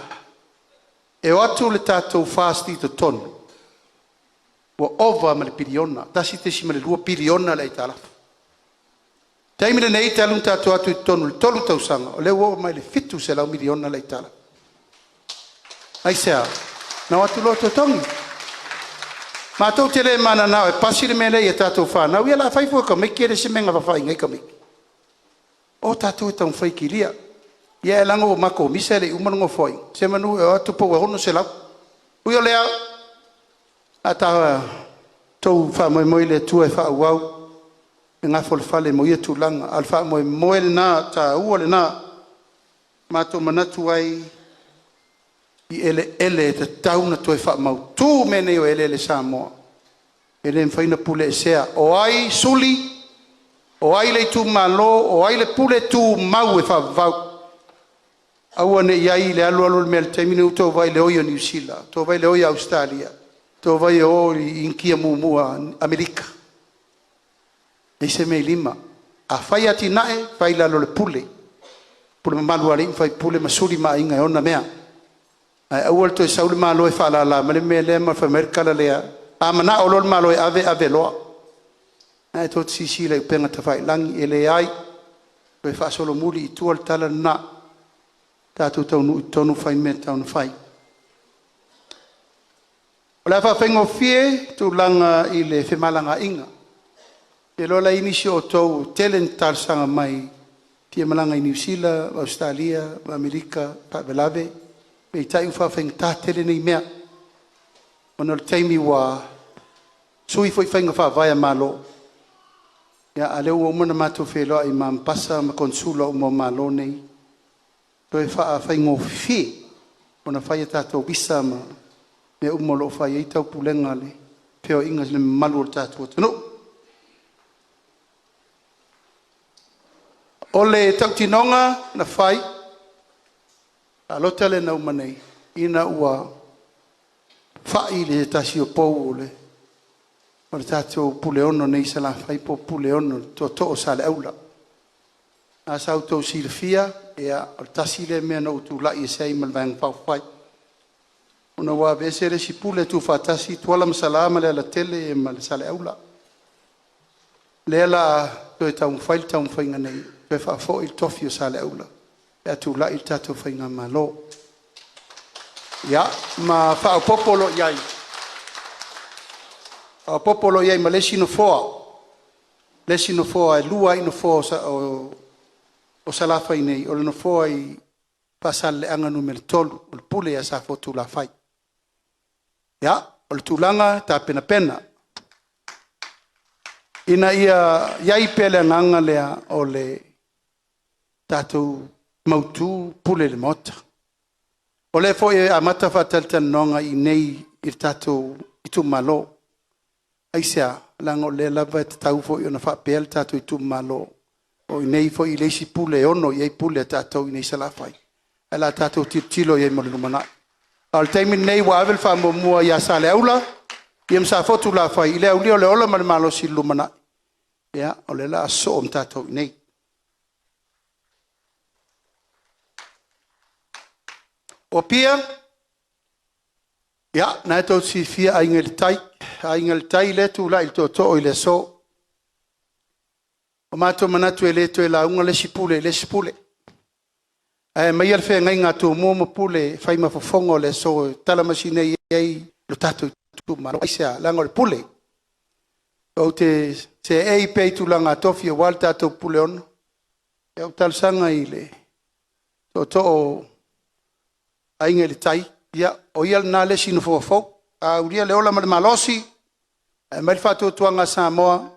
e o atu le tatou FAST i totonu, Ua ova ma le piliona, $1.2 piliona le aitalafu. O le taimi lenei talu ona tatou o atu i totonu i le 3 tausaga, o lea ua oo mai i le $700 miliona le aitalafu. Aisea? Na o atu loa totogi. Matou te le mananao e pasi le mea lea i a tatou fanau, ia o le a fai foi e tamaiti e le o se mea na fafaina ai tamaiti. O tatou e taumafai e kilia. Ae leaga ua matou misa e le i uma le nofoaiga, semanu e o atu pei ua 600. Ui o lea, o le a tatou faamoemoe i le Atua e faaauau le gafolafale mo ia tulaga. A o le faamoemoe lena taua lena, matou te manatu ai i eleele e tatau ona toe faamautu mea nei o eleele Samoa, e le mafai ona puleesea. O ai suli? O ai le itumalo? O ai le pule tumau e faavavau? Aua ne i i ai le alu alu o le mea i le taimi lenei ua outou vaai i le oi o Niu Sila, ua outou vaai i le oi o Ausetalia, ua outou vaai e o i Initia mumu Amerika. E leai se mea i lima. A fai atinae, fai i lalo o le pule, pule mamalu a alii ma faipule ma suli ma aiga e ona mea. Ae aua le toe sau le Malo e faalala mai le mea lea ma fai mai le tala lea, a manao loa le Malo e ave, ave loa. O lena tou te silasila i upega tafailagi, e leai, toe faasolomuli i tua le tala lena. Tatou taunuu i totonu fai le mea e tatau ona fai. O le a faafaigofie tulaga i le femalagaaiga. Ou te iloa o la e i ai nisi o outou ua tele ina talosaga mai e fia malaga i Niu Sila, Ausetalia ma Amerika, faalavelave peitai ua faafaigata tele nei mea ona o le taimi ua sui foi faiga faavae a Malo, a o lea ua uma ona matou feiloai ma Ambassador ma Konesula uma o Malo nei, e toe faafaigofie ona fai a tatou Visa ma mea uma o lo o fai ai taupulega a le feoaiga i le mamalu o le tatou atunuu. O le tautinoga na fai, palota lea na uma nei, ina ua fai i le tasi o pou o le tatou Puleono nei i Salafai po o Puleono i le tootoo o Saleaula. O lena sa outou silafia, o le tasi lea mea na ou tulai ese ai ma le Vaega Faaupufai, ona ua aveese le isi Pule tuufaatasi Tuala ma Sala ma Lealatele ma Saleaula. O lea o le a toe taumafai le taumafaiga nei e toe faafoi le tofi o Saleaula pe a tulai le tatou faigamalo. Ia, ma faaopoopo loa i ai, faaopoopo loa i ai ma le isi nofoa, le isi nofoa e 2 ai nofoa o Salafai nei, o le nofoa i Faasaleleaga Nu.3, o le pule ia Safotulafai. Ia, o le tulaga tapenapena, ina ia i ai pea le agaga lea o le tatou mautu pule i le Maota. O lea foi e amata faatalatalanoaga i inei i le tatou itumalo. Aisea? Leaga o lea lava e tatau foi ona faapea le tatou itumalo, o i inei foi le isi pule e ono i ai pule a tatou i inei i Salafai, ae o le a tatou tilotilo i ai mo le lumanai. A o le taimi lenei ua ave le faamuamua ia Saleaula ma Safotulafai i le aulia o le ola ma le malosi i le lumanai, ia o lea o le a sosoo ma tatou i inei. O Apia, ia o lena tou te silafia Aiga i le Tai, Aiga i le Tai lea e tulai i le tootoo i le aso. Ua matou manatu e le toe lauga le isi pule i le isi pule, ae aumaia le feagaiga a Tumua ma Pule e fai ma fofoga o le aso e talamasina ai lo tatou itumalo. Aisea? Leaga o le pule. Ou te seei pea i tulaga tofi aua le tatou Puleono. Ia, ou te talosaga i le tootoo o Aiga i le Tai, ia o ia lena le isi nofoa fou. A aulia le ola ma le malosi ae aumai le faatuatuaga a Samoa,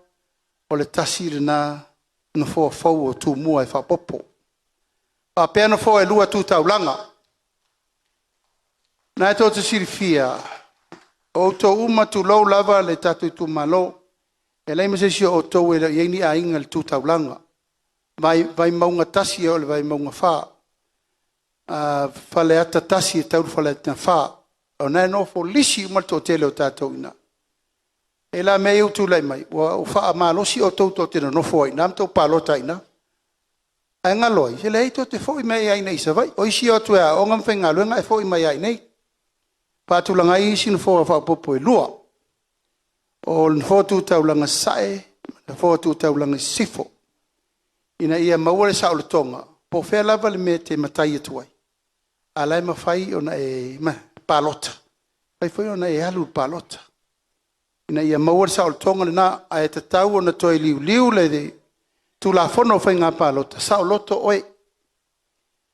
o le tasi lena nofoa fou o Tumua e faaopoopo. E faapea nofoa e 2 tu taulaga. O lena tou te silafia, o outou uma, tulou lava le tatou itumalo, e leai ma se isi o outou e le o i ai ni aiga i le tu taulaga, mai Vaimauga 1 e oo i le Vaimauga 4, Faleata 1 e tau i le Faleata 4, o lena e nofo lisi uma le toatele o tatou i ina. E i ai la mea ia ua tulai mai, ua faamalosi outou tou te nonofo ai i ina ma tou palota ai i ina. Ae galo ai, e leai tou te foi mai lava i Savaii. O isi e o atu e aooga ma faigaluega ae foi mai lava i inei. Faatulaga ai isi nofoa faaopoopo e O le Nofoa Tu Taulaga Sasae ma le Nofoa Tu Taulaga Sisifo, ina ia maua le saolotoga, po o fea lava le mea e te matai atu ai, a o la e mafai ona e palota, e mafai foi ona e alu i le palota ina ia maua le saolotoga lena. Ae tatau ona toe liuliu le Tulafono o Faiga Palota, saoloto oe.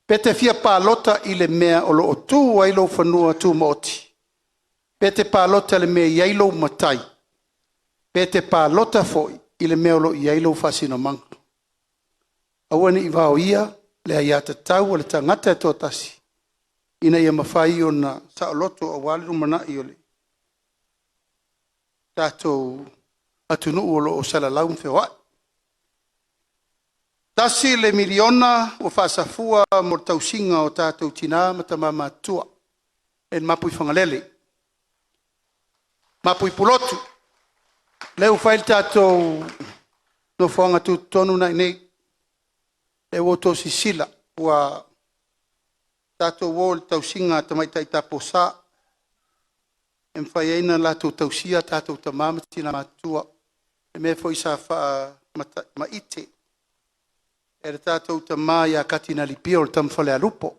Pe te fia palota i le mea o lo o tu ai lou fanua tumaoti, pe te palota i le mea e i ai lou matai, pe te palota foi i le mea o lo o i ai lou faasinomaga. Aua ne i vaoia le aiatatau a le tagata e toatasi ina ia mafai ona saoloto aua le lumanai o le tatou atunuu o lo o salalau ma feoai. $1 miliona ua faasafua mo le tausiga o tatou tina ma tama matutua i le Mapuifagalele, mapu i Pulotu. O lea ua fai le tatou nofoaga tutotonu lena e i inei, o lea ua outou silasila ua tatou o i le tausiga a tamaitai taupousa e mafai ai ona latou tausia a tatou tama ma tina matutua. O le mea foi sa faamaite e le tatou tama ia Katinali Pio le tama Falealupo.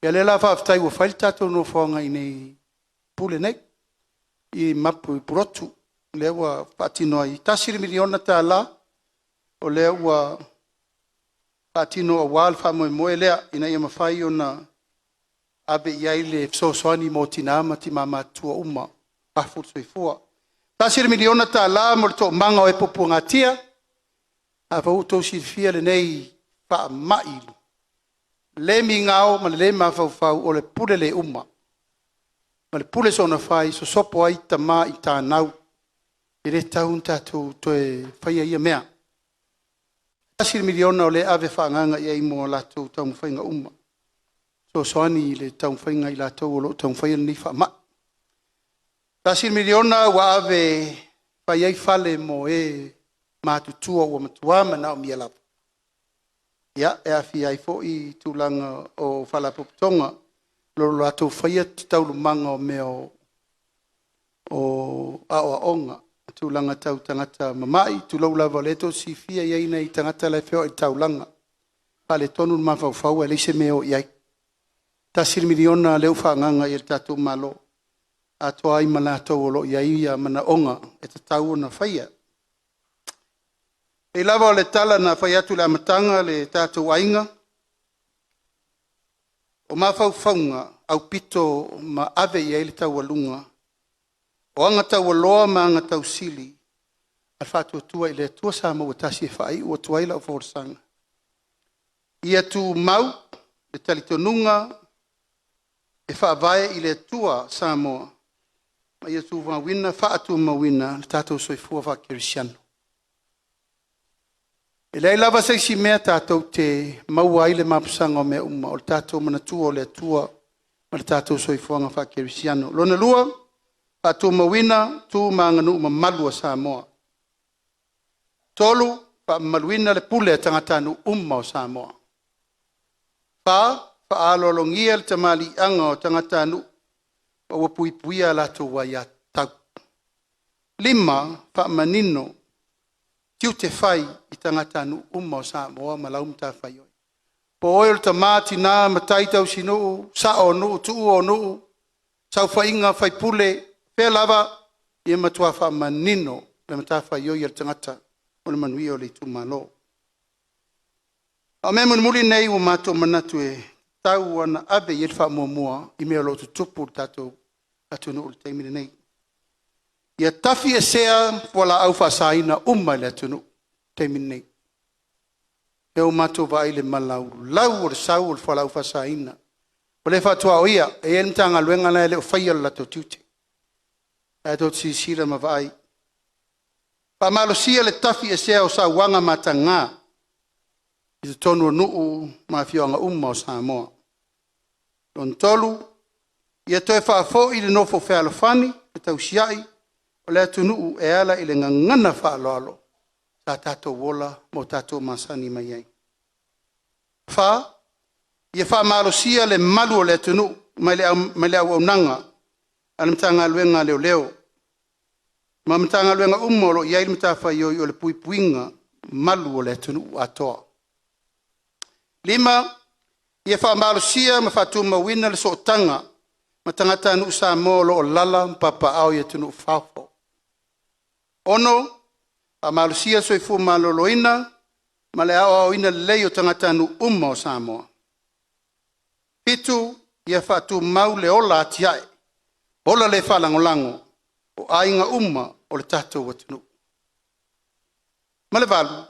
Ia o lea la faafetai ua fai le tatou nofoaga i inei i Pule nei i mapu i Pulotu lea ua faatino ai. E $1 miliona o lea ua faatino aua le faamoemoe lea ina ia mafai ona ave i ai le fesoasoani mo tina ma tama matutua uma ua soifua. E $1 miliona mo le toomaga o e puapuagatia. O lena foi ua outou silafia lenei faamai le migao ma le le mafaufau o le pule le uma ma le pule soona fai, sosopo ai tama i tanau, e le tatau ona tatou toe faia ia mea. $1 miliona o lea e ave faaagaaga i ai mo a latou taumafaiga uma, e fesoasoani i le taumafaiga a i latou o lo o taumafaia lenei faamai. $1 miliona ua ave e fai ai fale mo e matutua ua matua manaomia lava, e aofia ai foi tulaga o faalapotopotoga o lo o latou faia taualumaga o mea o aoaoga i tulaga tau tagata mamai, tulou lava o lea tou te silafia e i ai nai tagata la e feoai i le taulaga, faaletonu le mafaufau ae leai se mea e o i ai. $1 miliona lea ua faaagaaga i ai e le tatou Malo, atoa ai ma latou o lo o i ai manaoga e tatau ona faia. E pei lava o le tala na fai atu i le amataga le tatou aiga, o mafaufauga aupito ma ave i ai le taualuga o aga taualoa ma aga tausili a le Faatuatua i le Atua Samoa ua Tasi e faaiu atu ai lau folasaga, ia tumau le talitonuga e faavae i le Atua Samoa ma ia faatumauina le tatou soifua faakerisiano. E leai lava se isi mea tatou te maua ai le mapusaga o mea uma, o le tatou manatua o le Atua ma le tatou soifuaga faakerisiano. Lona lua, faatumauina tu ma aganuu mamalu a Samoa. Tolu, faamamaluina le pule a tagatanuu uma o Samoa. Fa, faaaloalogia le tamaliiaga o tagatanuu ma ua puipuia a latou aiatatau. Lima, faamanino tiute fai i tagatanuu uma o Samoa ma lau matafaioi. Po o oe o le tama, tina, matai, tausinuu, sao o nuu, tuua o nuu, saofaiga a sui usufono, o fea lava, ia matua faamanino le matafaioi a le tagata mo le manuia o le itumalo. A o mea mulimuli nei ua matou manatu e tatau lava ona ave i ai le faamuamua i mea o lo o tutupu i le tatou atunuu i le taimi lenei. Ia tafiesea fualaau faasaina uma i le atunuu i le taimi lenei. O lea ua matou vaai i le malaulau o le sau o le fualaau faasaina, o lea e faatuaoia. E i ai le Matagaluega la e le o faia lo latou tiute. O lena tou te silasila ma vaai. Faamalosia le tafiesea o sauaga mataga i totonu o nuu ma afioaga uma o Samoa. Lona tolu, ia toe faafoi le nofo fealofani, fetausiai o le atunuu e ala i le gagana faaaloalo sa tatou ola ma o tatou masani mai ai. Fa, ia faamalosia le malu o le atunuu mai le auaunaga a le Matagaluega a Leoleo. Ma Matagaluega uma o lo o i ai le matafaioi o le puipuiga malu o le atunuu atoa. 5. Ia faamalosia ma faatumauina le sootaga ma tagatanuu Samoa o lo o alaala ma papaaao i atunuu i fafo. 6. Faamalosia le soifua maloloina ma le aoaoina lelei o tagatanuu uma o Samoa. 7. Ia faatumau le ola atiae, ola le faalagolago o aiga uma o le tatou atunuu. Ma le 8.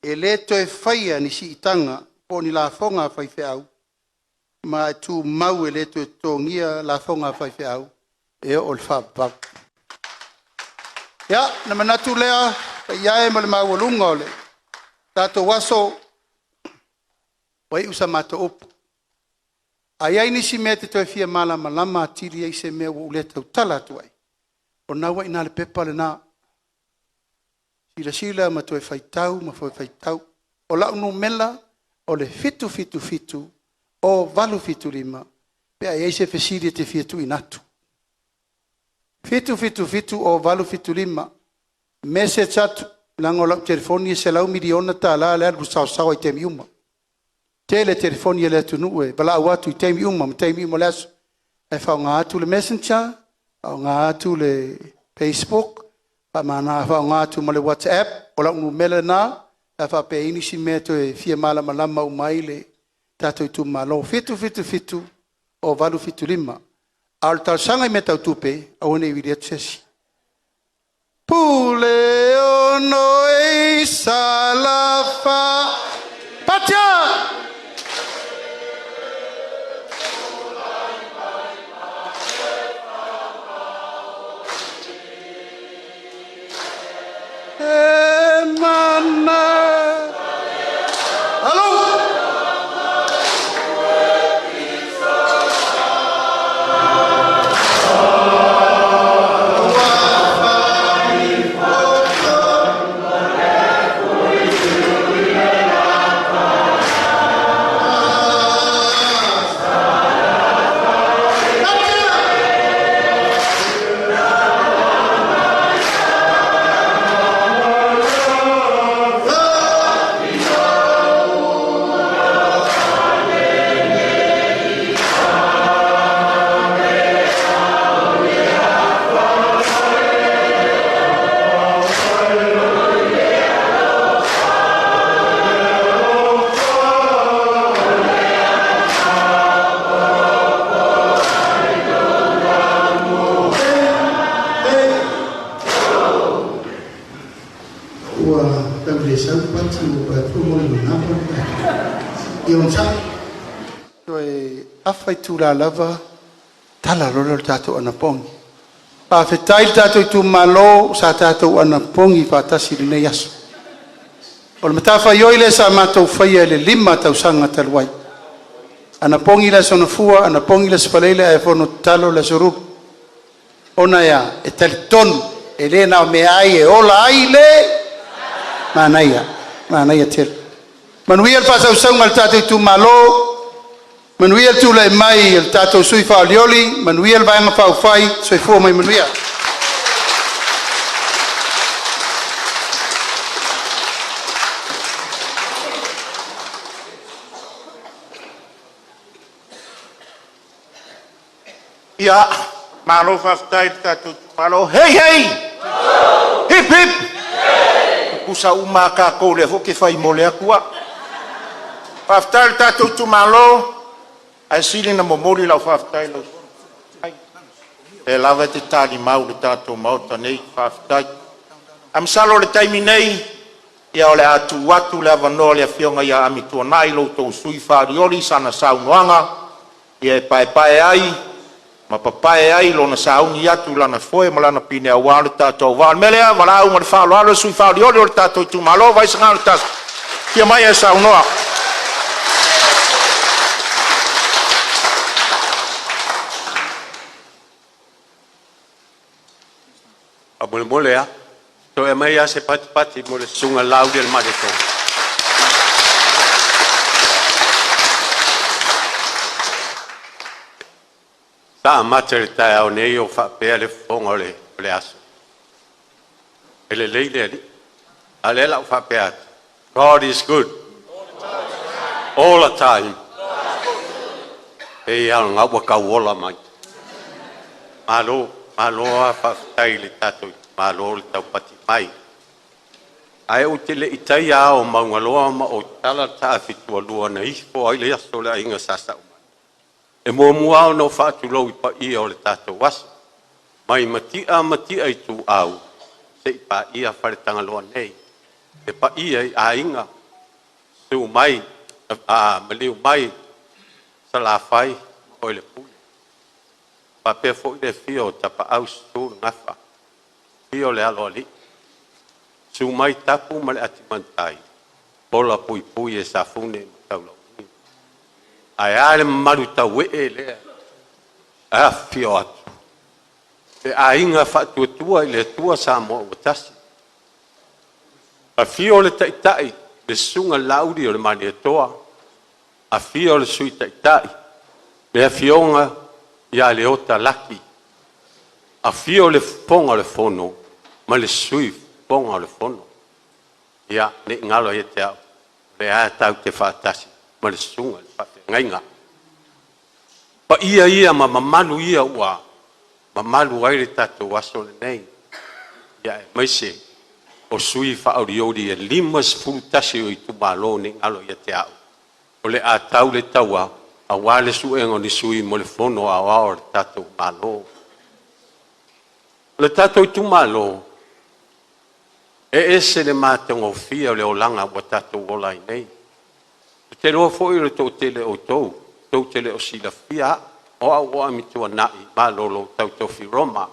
E le toe faia ni siitaga po o ni lafoga a faifeau ma e tumau e le toe totogia lafoga a faifeau e oo i le faavavau. Ia, ona manatu lea le paia e ma le maualuga o le tatou aso, ua iu sa matou upu. A i ai nisi mea e te toe fia malamalama atili ai i se mea ua ou le tautala atu ai, o lena ua i ina le pepa lena, silasila ma toe faitau ma toe faitau. O lau numera o le 777 0875 pe a i ai se fesili e te fia tuuina atu. 777 0875, message atu leaga o lau telefoni e $100 miliona le alu i le saoasaoa i taimi uma. E tele telefoni a le atunuu e valaau atu i taimi uma ma taimi uma o le aso, ae faaaoga atu le messenger, faaaoga atu le facebook, faaaoga atu ma le whatsapp, o lau numera lena pe a faapea e i ai nisi mea e toe fia malamalama uma ai le tatou itumalo. 777 0875. A o le talosaga i mea tau tupe, aua ne i vili atu se isi. Puleono e i Salafai... Patia! E mana... Aua fai Ua tau le sau le pati ua ou vaai atu ua molimogavo le Palemia. Ia onosai, toe afa itula lava tala loa lea o le tatou anapogi. Faafetai i le tatou itumalo sa tatou anapogi faatasi i lenei aso. O le matafaioi lea sa matou faia i le 5 tausaga talu ai, anapogi le Aso Gafua, anapogi le Aso Faraile ae fono tatalo le Aso Lulu. Ona e a? E talitonu e le na o meaai e ola ai le manaia, manaia tele. Manuia le faasausauga a le tatou itumalo, manuia le tulai mai o le tatou sui faaolioli, manuia le Vaega Faaupufai. Soifua ma ia manuia. Ia, malo faafetai i le tatou itumalo. Hei hei! Hip hip! Tutusa uma a tatou, o lea foi ou te fai mole atu au. Faafetai i le tatou itumalo, ae sili ona momoli lau faafetai i lau Afioga i le Fofoga Fetalai, o lea lava e te talimau i le tatou Maota nei. Faafetai. Ae masalo o le taimi nei, ia o le a tuu atu le avanoa i le Afioga ia Amituanai, lo outou sui usufono faaolioli i sana saunoaga e paepae ai ma papae ai lona sauni atu i lana foe ma lana pine aua lo tatou auvaa. O le mea lea, valaau ma le faaaloalo le sui usufono faaolioli o le tatou itumalo o Vaisigano 1, afio mai e saunoa. Faamolemole a, toe aumai lava se patipati mo le susuga ia Laaulialemalietoa. Sa amata i le taeao nei o faapea le fofoga o le aso, E lelei le Alii. A o lea o le a ou faapea atu, God is good all the time. E pei lava o lena ua tau ola mai. Malo, malo lava faafetai i le tatou itumalo le taupati mai. Ae ou te le i taia ao o Maugaloa ma ou tatala le taafitualua na ifo ai le aso o le aiga Sa Saumani, e muamua lava ona ou faatulou i paia o le tatou aso, mai Mati'a ma Matia Ituau seia paia Faletagaloa nei, le paia i Aiga, susu mai maliu mai Salafai ma Oelepule, faapea foi le afio o Tapaau, susu le Gafa, afio le Aloalii, susu mai Tapu ma le Atimatai, hola puipui e Safune ma Taulauniu. Ae a le mamalu tauee lea e afifio atu, le Aiga Faatuatua i le Atua Samoa ua Tasi, afio le Taitai le Susuga i le Laauli o le Malietoa, afio le Sui Taitai, le Afioga ia Leota Laki. Afio le Fofoga o le Fono ma le Sui Fofoga o le Fono. Ia, ne i galo ia te au, o lea lava tatou te faatasi ma le susuga i le faafeagaiga. O paia ia ma mamalu ia ua mamalu ai le tatou aso lenei, aemaise o sui faaolioli e 51 o itumalo ne i galo ia te au, o le a tau le taua aua le suega o ni sui mo le Fono Aoao a le tatou Malo. O le tatou itumalo, e ese le matagofie o le olaga ua tatou ola ai nei. Ou te iloa foi o le toatele o outou, tou te le o silafia au, o au o Amituanai Malolo Tautofi Roma.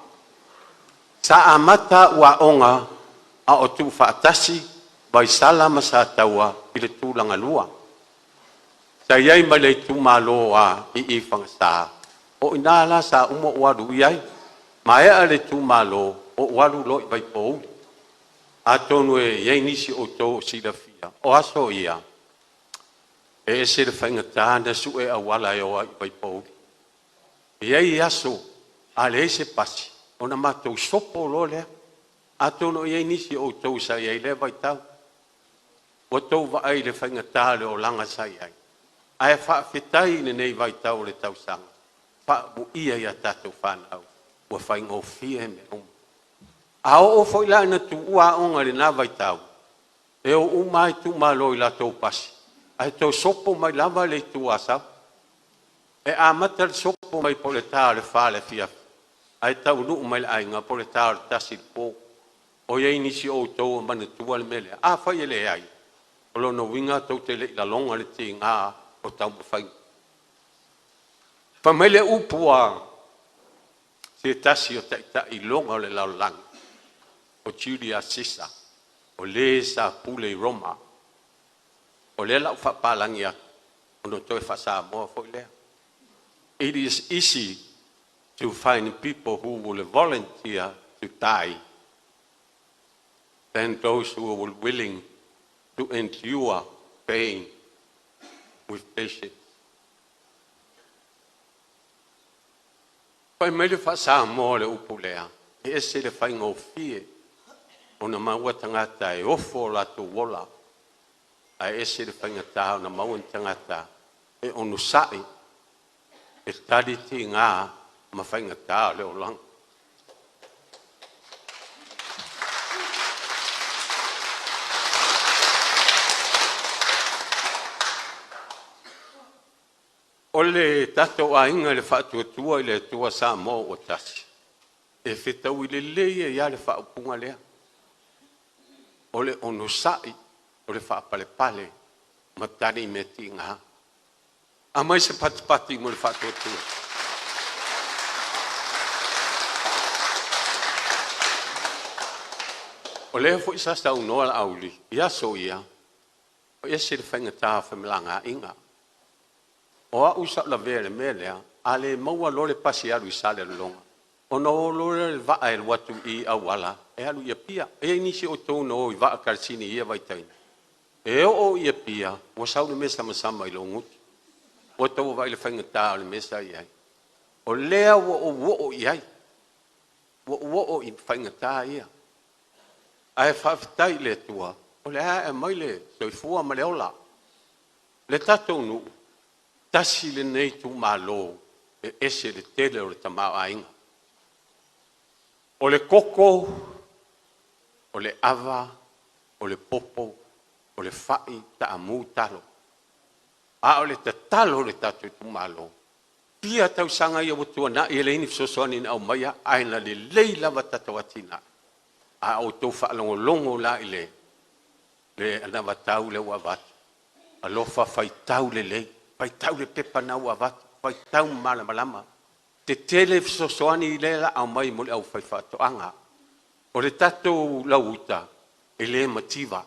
Sa amata au aoga a o tuufaatasi Vaisala ma Sataua i le Tulagalua. Sa i ai ma le itumalo i i Fagasa, o i ina la sa uma ou alu i ai. Maea le itumalo, ou alu loa i Vaipouli. Atonu e i ai nisi o outou o silafia, o aso ia, e ese le faigata ona sue auala e o ai i Vaipouli. E i ai aso a leai se pasi, ona matou sopo loa lea. Atonu o i ai nisi o outou sa i ai i lea vaitau, ua outou vaai i le faigata o le olaga sa i ai, ae faafetai i lenei vaitau o le tausaga, faaamuia i a tatou fanau ua faigofie mea uma. A oo foi la ina tuua aoga i lena vaitau, e o uma lava itumalo i latou pasi, ae toe sopo mai lava le Itu Asau. E amata le sopo mai po o le ta o le 4 i le afiafi, ae taunuu mai i le aiga po o le ta o le 1 i le po. O i ai nisi o outou o manatua le mea lea? Afai e leai, o lona uiga tou te le i lagona le tiga o taumafaiga. Fai mai le upu a se tasi o taitai iloga o le lalolagi, o Julius Cesar, o le sa pule i Roma. O lea o le a ou faapalagi atu, ona toe faa-Samoa foi lea. It is easy to find people who will volunteer to die than those who are willing to endure pain with patience. Fai mai le faa-Samoa o le upu lea, e ese le faigofie ona maua tagata e ofo o latou ola, ae ese le faigata ona maua ni tagata e onosai e tali tiga ma faigata o le olaga. O le tatou aiga i le Faatuatua i le Atua Samoa ua Tasi, e fetaui lelei ai lava le faaupuga lea, o le onosai, o le faapalepale ma tali mea tiga. Aumai se patipati mo le faatuatua. O lea foi sa saunoa Laauli i aso ia, e ese le faigata o femalagaaiga. O au sa ou lavea i le mea lea, a le maua loa le pasi e alu i Salelologa, ona o loa lea i le vaa e alu atu i auala e alu i Apia. E i ai nisi o outou na o i vaa kalasini i ia vaitaimi, e oo i Apia ua sau le mea samasama i lou gutu. Ua outou vaai i le faigata o le mea sa i ai? O lea ua ou oo i ai, ua ou oo i faigata ia. Ae faafetai i le Atua o lea e aumai le soifua ma le ola. Le tatou nuu, tasi lenei itumalo e ese le tele o le tamaoaiga. O le koko, o le ava, o le popo, o le fai, taamu, talo. A o le tatalo a le tatou itumalo, fia tausaga ia ua tuanai e leai ni fesoasoani na aumaia, ae na lelei lava tatou atinae. A outou faalogologo la i le anavatau lea ua avatu, alofa faitau lelei, faitau le pepa lena ua avatu, faitau ma malamalama. Tetele fesoasoani lea o le a aumai mo le aufaifaatoaga. O le tatou lauuta, e le mativa,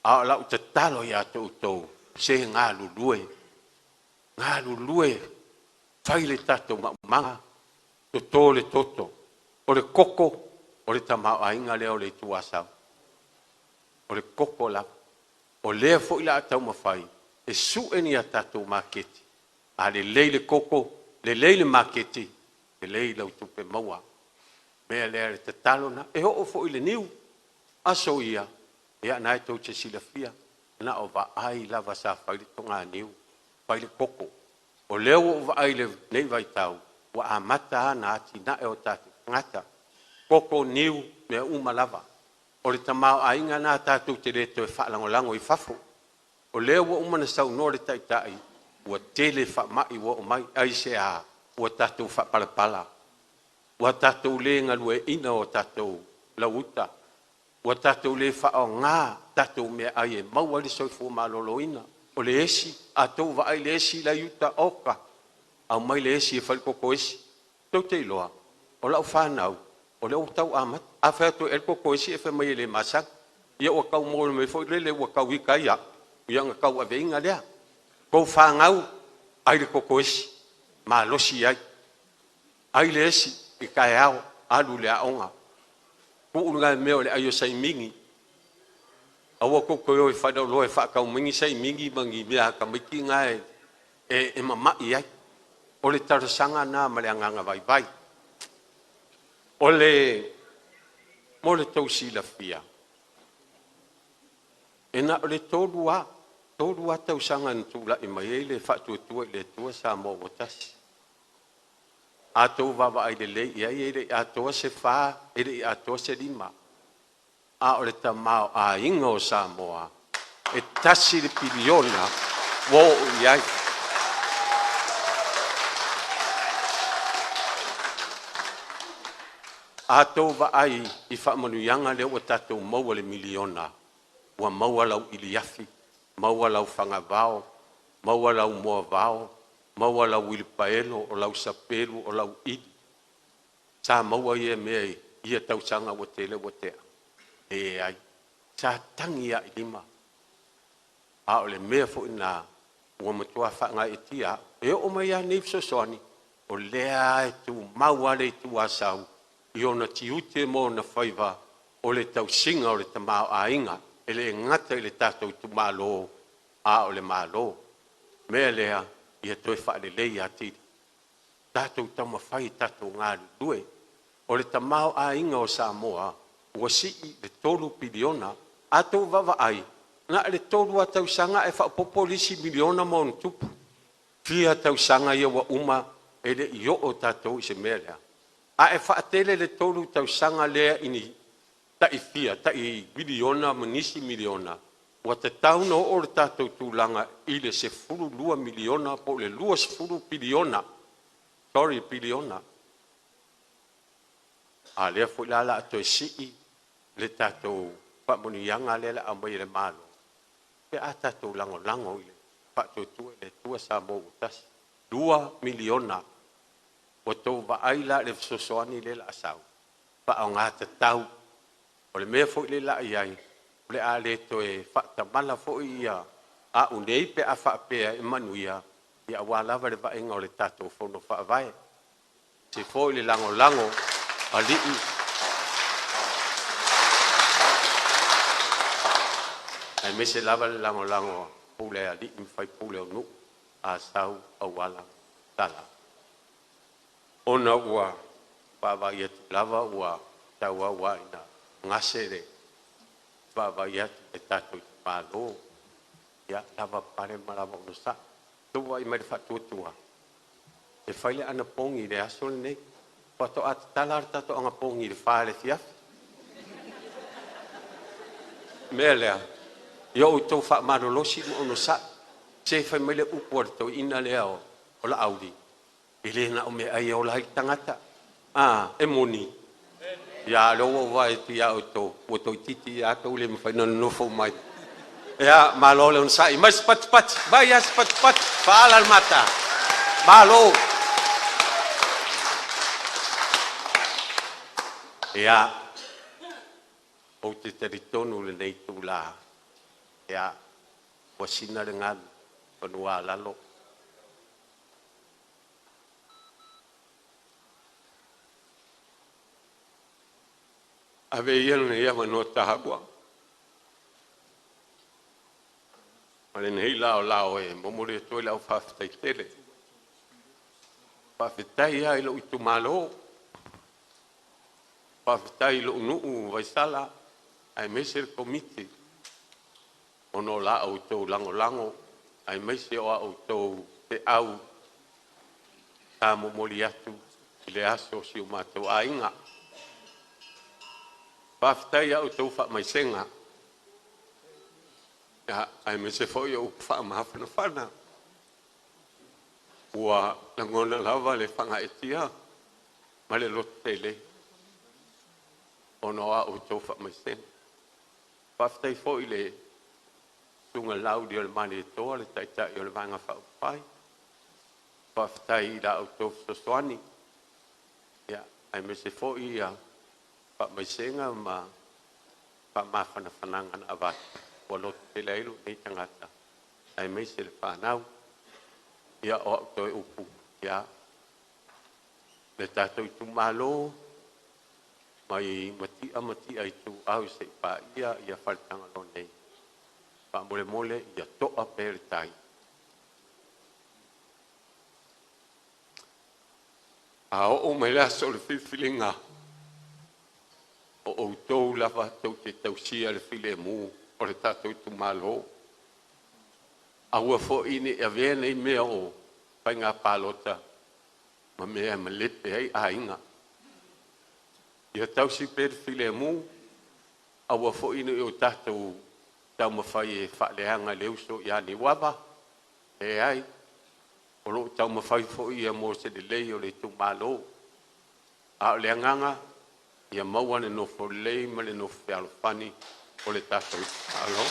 a o lau tatalo ia te outou, se galulue, galulue, fai le tatou maumaga, toto le toto. O le koko, o le tamaoaiga lea o le Itu Asau, o le koko lava. O lea foi o le a taumafai e sue ni a tatou maketi. A lelei le koko, lelei le maketi, lelei lau tupe maua. O le mea lea o le tatalo lena. E oo foi i le niu, aso ia, o lena tou te silafia, na o vaai lava sa fai le toganiu, fai le koko. O lea ua ou vaai i lenei vaitau, ua amata lava ona atinae o tatou tagata, koko, niu, mea uma lava. O le tamaoaiga lena tatou te le toe faalagolago i fafo. O lea ua uma ona saunoa le Taitai, ua tele faamai ua oo mai. Aisea? Ua tatou faapalepala, ua tatou le galueaiina o tatou lauuta, ua tatou le faaaoga tatou meaai e maua ai le soifua maloloina. O le esi, a outou vaai i le esi la e i uta, oka, aumai le esi e fai le koko esi. Tou te iloa, o lau fanau, o lea ua tau amata. A fai atu e ai le koko esi, e fai mai e le masani. Ia ua tau maua mai foi lele ua tau ita ai au, ia ona tauaveina lea. Tou fanau, ai le koko esi, malosi ai, ai le esi i le taeao, alu i le aoga. Tuu lena mea o le ai o saimini, aua tou te o e faleoloa e faatau mai ni saimini ma ni mea a tamaiti na e mamai ai. O le talosaga lena ma le agaga vaivai. Mo le tou silafia, e na o le 3 lava, 3 lava tausaga na tulai mai ai le Faatuatua i le Atua Samoa ua Tasi. A outou vaavaai lelei i ai, e le i atoa se 4, e le i atoa se 5, a o le tamaoaiga o Samoa e $1 piliona ua oo i ai. A outou vaai i faamanuiaga lea ua tatou maua i le miliona, ua maua lau iliafi, maua lau fagavao, maua lau moavao, maua lau uilipaelo, o lau sapelu, o lau ili. Sa maua ia mea i ia tausaga ua tele ua tea? Leai, sa tagi lava i lima. A o le mea foi lena ua matua faagaeetia au. E oo mai lava nei fesoasoani, o lea lava e tumau lava le Itu Asau i ona tiute ma ona faiva o le tausiga o le tamaoaiga, e le gata i le tatou itumalo a o le Malo. O le mea lea, ia toe faalelei atili, tatou taumafai e tatou galulue. O le tamaoaiga o Samoa ua sii i le $3 piliona. A outou vaavaai, na o le 3 lava tausaga ae faaopoopo le isi miliona ma ona tupu. Fia tausaga ia ua uma e le i oo tatou i se mea lea? A e faatele le 3 tausaga lea i ni tai fia, tai miliona ma nisi miliona, ua tatau ona oo le tatou tulaga i le $12 miliona po o le $20 piliona, sorry piliona. A o lea foi la o le a toe sii le tatou faamanuiaga lea o le a aumai e le Malo pe a tatou lagolago i le Faatuatua i le Atua Samoa ua Tasi. $2 miliona. Ua outou vaai la i le fesoasoani lea o le a sau? Faaaoga tatau. O le mea foi lea o le a i ai, o le a le toe faatamala foi au nei pe a faapea e manuia, aua lava le vaaiga o le tatou Fono Faavae. E ese foi le lagolago a alii aemaise lava le lagolago a pule a alii ma faipule o nuu, Asau, Auala, Sala, ona ua vaavaai atu lava ua tauau ina gase le vaavaai atu i le tatou itumalo, ia lavapapale ma lava onosai. Ua outou vaai mai i le faatuatua e fai le anapogi i le aso lenei, faatoa tatala lava le tatou anapogi i le 4 i le afiafi. O le mea lea, ia outou faamalolosi ma onosai. Se fai mai le upu a le toeaina lea o Laauli, e le na o meaai e ola ai le tagata. A, e moni? Ia, a o lea ua ou vaai atu ia outou, ua toeitiiti lava outou le mafai ona nonofo mai. Ia, malo le onosai, mai se patipati, mai lava se patipati, faaala le mata. Malo. Ia, ou te talitonu i lenei itula, ia, ua sina le galu i fanua a lalo, Avea ia lenei avanoa taua ma lenei laolao e momoli atu ai lau faafetai tele. Faafetai lava i lou itumalo, faafetai i lou nuu o Vaisala aemaise le Komiti ona o la outou lagolago aemaise o a outou feau sa momoli atu i le aso o si o matou aiga. Faafetai i a outou faamaisega aemaise foi o upu faamafanafana. Ua lagona lava le faagaeetia ma le lototele ona o a outou faamaisega. Faafetai foi i le Susuga i le Laaulialemalietoa, le Taitai o le Vaega Faaupufai, faafetai i la outou fesoasoani aemaise foi faamaisega ma faamafanafanaga na avatu ua lototele ai lou nei tagata aemaise le fanau. Ia, o au toe upu, ia, le tatou itumalo mai Matia ma Matia Ituau seia paia Faletagaloa nei, faamolemole ia toa pea le tai. A oo mai le aso o le filifiliga, o outou lava tou te tausia le filemu o le tatou itumalo. Aua foi ne i avea nei mea o faiga palota ma mea e malepe ai aiga. Ia tausi pea le filemu, aua foi ne i o tatou taumafai e faaleaga le uso ia Niuava, leai, o lo o taumafai foi ia mo se lelei o le itumalo. A o le agaga, ia maua le nofo lelei ma le nofo fealofani o le tatou itumalo.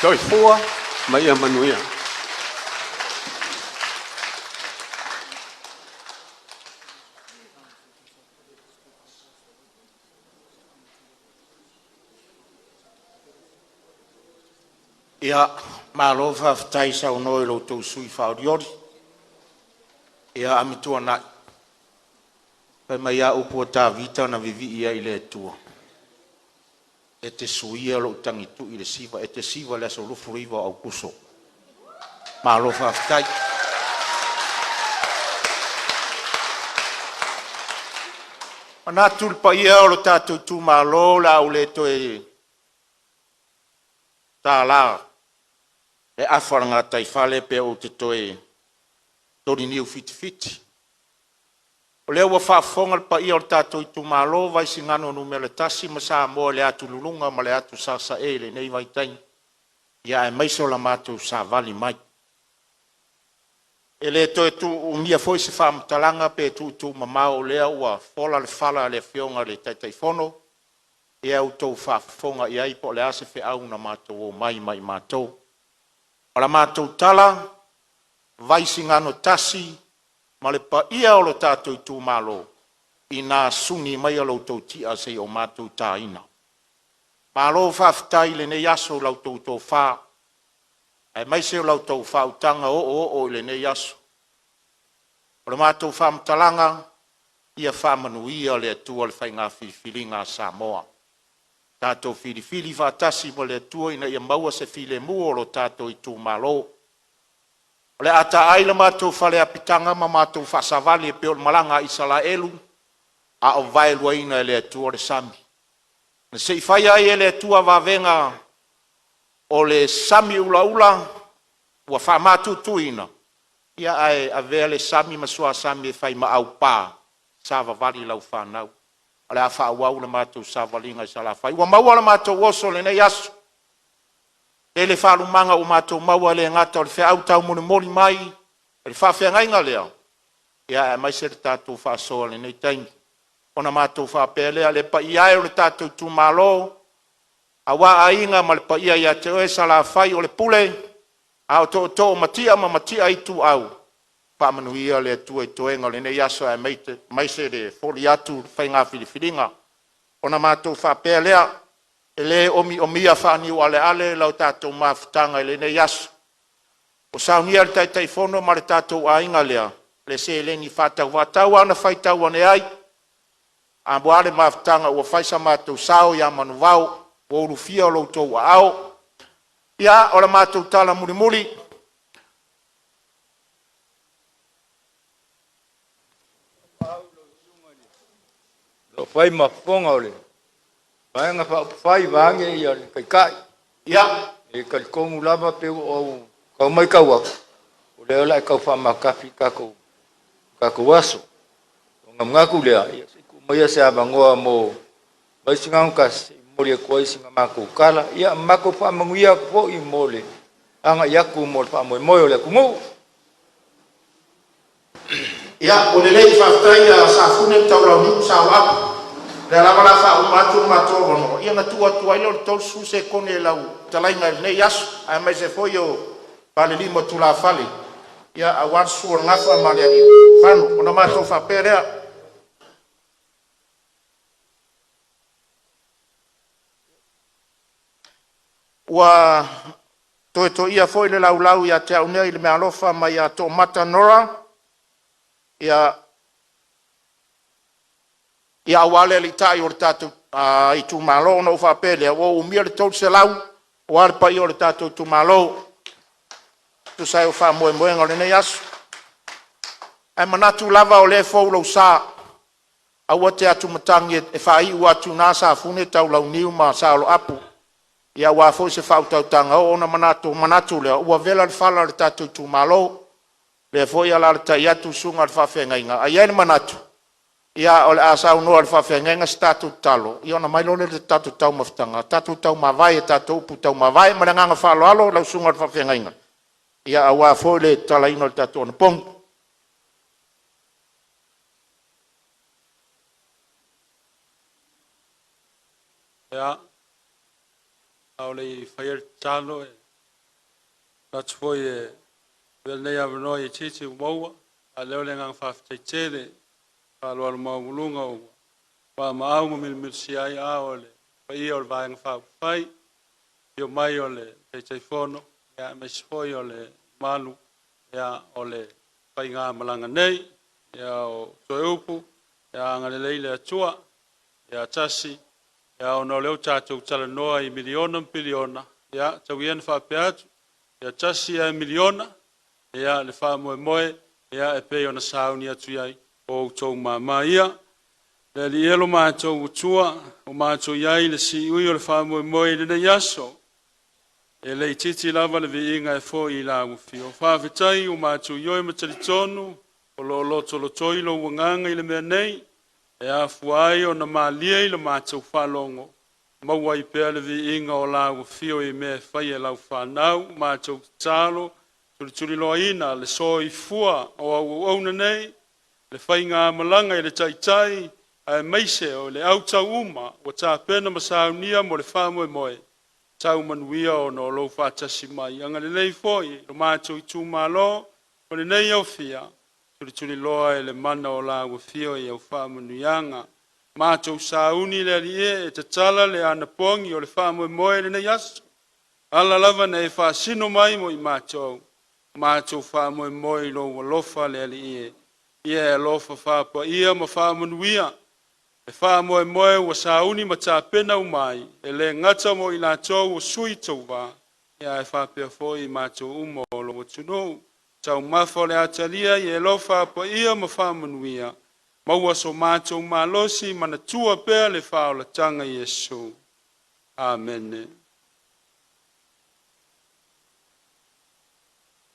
Soifua ma ia manuia. Ia, malo faafetai saunoa i lo outou sui usufono faaolioli. Ia Amituanai, fai mai lava upu a Tavita na vivii ai i le Atua, e te suia lou tagitui i le siva. E te siva i le aso 29 o Aokuso. Malo faafetai. E manatu le paia o lo tatou itumalo o le a ou le toe tala le afa o le gataifale pe ou te toe toliniu fitifiti. O lea ua faafofoga le paia o le tatou itumalo o Vaisigano Nu.1 ma Samoa i le atululuga ma le atusasae i lenei vaitaimi, aemaise o le matou savali mai. E le toe tuuumia foi se faamatalaga pe tuutuumamao, o lea ua fola le fala a le Afioga i le Taitaifono, ia outou faafofoga i ai po o le a se feau na matou omai ma i matou. O la matou tala, Vaisigano 1 ma le paia o lo tatou itumalo, ina suni maia lo outou ti'a seia o matou taina. Malo faafetai i lenei aso i la outou tofa aemaise o la outou faautaga oooo i lenei aso. O le matou faamatalaga, ia faamanuia le Atua i le faiga filifiliga a Samoa. Tatou filifili faatasi ma le Atua ina ia maua se filemu o lo tatou itumalo. O le a taai la matou fale apitaga ma matou faasavali e pei o le malaga a Isalaelu. A o vaeluaina e le Atua le sami, na se i fai ai e le Atua vavega o le sami ulaula ua faamatutuina, ae avea le sami ma sami e fai ma aupa, savavali lau fanau. O le a faaauau le matou savaliga i Salafai. Ua maua lo matou oso i lenei aso, tele faalumaga ua matou maua, e le gata o le feau taumolimoli mai e le faafeagaiga lea, aemaise le tatou faasoa i lenei taimi. Ona matou faapea lea, le paia e o le tatou itumalo aua Aiga ma le paia ia te oe Salafai o le Pule, a o Tootoo o Matia ma Matia Ituau, faamanuia le Atua i toega o lenei aso aemaise le foli atu i le faiga filifiliga. Ona matou faapea lea, e le omiomia faaniualeale la tatou mafutaga i lenei aso, ua saunia e le Taitaifono ma le tatou aiga lea le seleni faatauvaa tau lava ina faitau ane ai aua le mafutaga ua fai so matou sao ia manuvao ua ulufia lo outou aao. Ia, o le matou tala mulimuli, O fai ma fofoga o le Vaega Faaupufai vaeane le Taitai, e talitonu lava pei ua ou tau matau atu, o lea o le a tau faamatafi le tatou aso. Ona manatu lea, ia se i tuu maia se avanoa mo Vaisigano 1 e momoli atu ai sina matou tala, ia matou faamanuia atu foi mo le agai atu mo le faamoemoe o le atunuu. Ia, ua lelei, faafetai ia Safune ma Taulauniu ma Saoloapu. O lea lava o le a faauma atu le matou avanoa, ia ona tuu atu ai lea o le 30 sekone i lau fetalaiga i lenei aso, aemaise foi o Falelima o tulafale aua le susu o le Gafa ma Lealiifano. Ona matou faapea lea, ua toe toia foi le laulau ia te au nei i le meaalofa mai ia Toomata Nora ia aua le aliitai o le tatou itumalo. Ona ou faapea lea, ua ou umia le $300 aua le paia o le tatou itumalo e tusa ai o faamoemoega o lenei aso. Ae manatu lava o lea e fou lou sa, aua e te atumatagi e faaiu atu i ina Safune, Taulauniu ma Saoloapu aua foi se faautautaga oo, ona manatu lea ua vela le fala o le tatou itumalo. O lea foi e alaalatai atu le susuga i le faafeagaiga, ae i ai le manatu o le a saunoa e le faafeagaiga se tatou tatalo ona aumai loa lea o le tatou taumafataga, tatou taumavae i a tatou upu taumavae. Ma le agaga faaaloalo lau susuga i le faafeagaiga aua foi le tatalaina o le tatou anapogi. Ia, a o le i faia le tatalo, e manatu foi e avea lenei avanoa itiiti ua maua e faaleo le agaga faafetai tele ma le faaaloalo maualuluga ua maumau ma milamilisia ai ao o le paia o le Vaega Faaupufai, i le afio mai o le Taitaifono aemaise foi o le mamalu o le faigamalaga nei. Ia, o toe upu, ia agalelei le Atua ia tasi, ona o lea ua tatou talanoa i miliona ma piliona, ia tau ia ina faapea atu, ia tasi ae miliona le faamoemoe e pei ona sauni atu i ai, o outou mama ia. Le Alii e, lo matou Atua, ua matou i ai i le siui o le faamoemoe i lenei aso, e le itiiti lava le viiga e foi i lau Afio. Faafetai ua matou ioe ma talitonu o lo o lotolotoi lou agaga i le mea nei, e afua ai ona malie i le matou faalogo, maua ai pea le viiga o lau Afio i mea e fai e lau fanau. Matou tatalo, tulituliloaina le soifua o au auauna nei, le faigamalaga i le Taitai aemaise o le autau uma ua tapena ma saunia mo le faamoemoe tau manuia ona o lou faatasi mai. Agalelei foi i lo matou itumalo o lenei aofia, tulituliloa e le mana o lau Afio i au faamanuiaga. Matou sauni le Alii e, e tatala le anapogi o le faamoemoe i lenei aso, ala lava ina e faasino mai mo i matou, matou faamoemoe i lou alofa le Alii e. Ia e alofa faapaia ma faamanuia le faamoemoe ua sauni ma tapena uma ai, e le gata mo i latou o sui tauva, ae faapea foi i matou uma o lou atunuu. Taumafa o le a talia, ia e alofa paia ma faamanuia. Maua so matou malosi, manatua pea le faaolataga Iesu. Amene.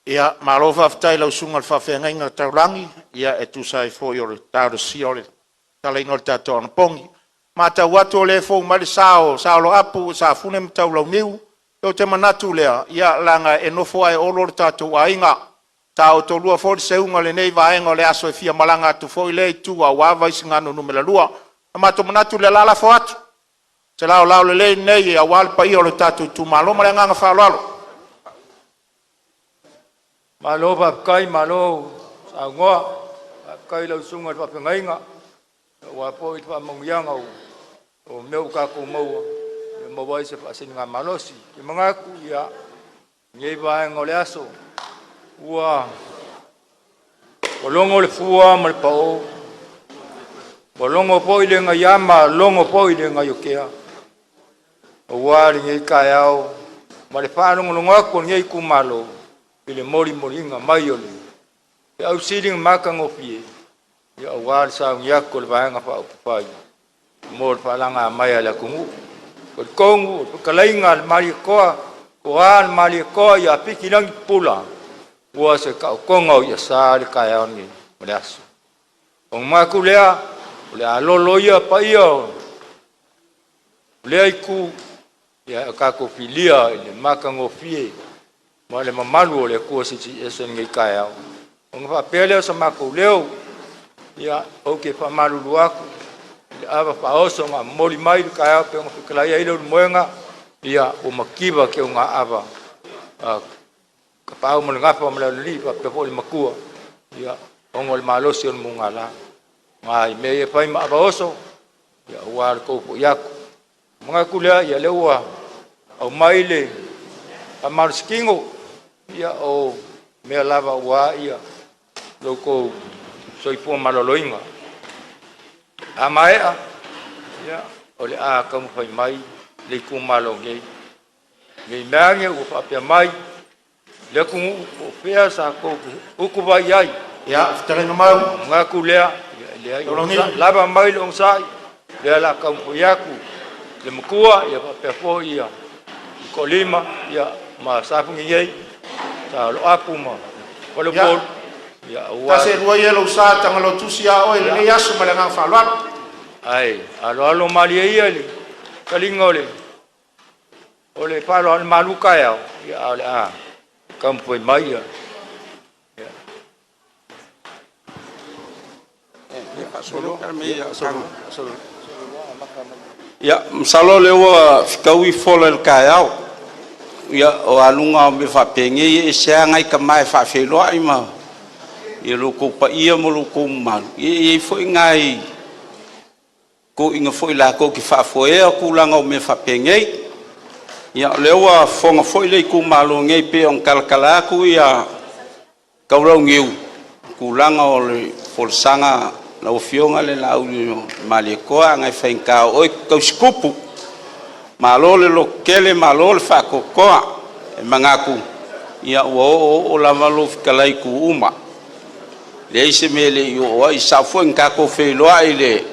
Ia, malo faafetai i lau susuga i le faafeagaiga taulagi e tusa ai foi o le talosia o le tatalaina o le tatou anapogi. E matau atu o lea e fou mai le sa o Saoloapu, Safune ma Taulauniu. Ou te manatu lea, ia leaga e nofo lava e Olo le tatou aiga, sa otolua foi le seuga i lenei vaega o le aso e fia malaga atu foi lea itu aua Vaisigano Nu.2. Ona matou manatu lea, o le a lafo atu se laolao lelei lenei aua le paia o le tatou itumalo. Ma le agaga faaaloalo. Malo faafetai malo saunoa, faafetai i lau susuga i le faafeagaiga aua foi le faamanuiaga o mea ua tatou maua e maua ai se faasiligamalosi. Ou te manatu, ia, lenei vaega o le aso ua logo le fua ma le pao, ua logo foi le gaiama logo foi le gaiotea aua lenei taeao ma le faalogologo atu a lenei itumalo i le molimoliga mai o le feau sili ona matagofie aua le sauni atu a le Vaega Faaupufai mo le faalaga mai a le atunuu. E talitonu o le fetalaiga a le Malietoa, le Toa o le Malietoa ia Afikilangi Pula, ua se taotoga o i'asa le taeao lenei ma le aso. Ona manatu lea, o le a lolo ia paia o lea itu ae tatou filia i le matagofie ma le mamalu o le Atua Silisili Ese i lenei taeao. Ona faapea lea o se matou leo, ia, ou te faamalulu atu i le ava faaoso na momoli mai i le taeao pei ona fetalai ai Leulumoega, ia ua mativa teugaava a Tapaau ma le Gafa ma le Aloalii faapea foi le Matua, ia, ona o le malosi o le mugala i mea ia e fai ma ava oso aua le tou foi atu. Ona manatu lea, ia lea ua aumai le faamalositino, ia o mea lava aua lo outou soifua maloloina. A maea, ia, o le a taumafai mai le itumalo nei, ne i meaane ua faapea mai le atunuu po o fea sa tou utuvai ai. Ia, fetalaiga Mau. Ona manatu lea, ia e leai, Taulauniu. lava mai le onosai, o lea o le a taumafai atu le matua faapea foi le toalima ma Safune nei, Saloapu ma Faleupolu aua Tasi ae lua ia lou sa Tagaloa tusi a oe i lenei aso ma le agaga faaaloalo. Ae aloalo malie ia i le taliga o le faaaloalo malu taeao, ae o le a taumafai mai. Ia, masalo o lea ua fetaui fola i le taeao. Ia, o aluga o mea faapenei e ese lava nai tama e faafeiloai ma lo outou paia ma lo outou mamalu. Ia e i ai foi nai toeaiina foi latou te faafoea tulaga o mea faapenei. Ia, o lea ua fofoga foi le itumalo nei pei ona talatala atu Taulauniu i tulaga o le folasaga a lau Afioga i le Laaulialemalietoa, ona e faigata o oe e te tausitupu. Malo le lototele malo le faatoatoa. E manatu ua oooo lava lau fetalai i itu uma, e leai se mea e le i oo i ai. E sao foi na tatou feiloai i le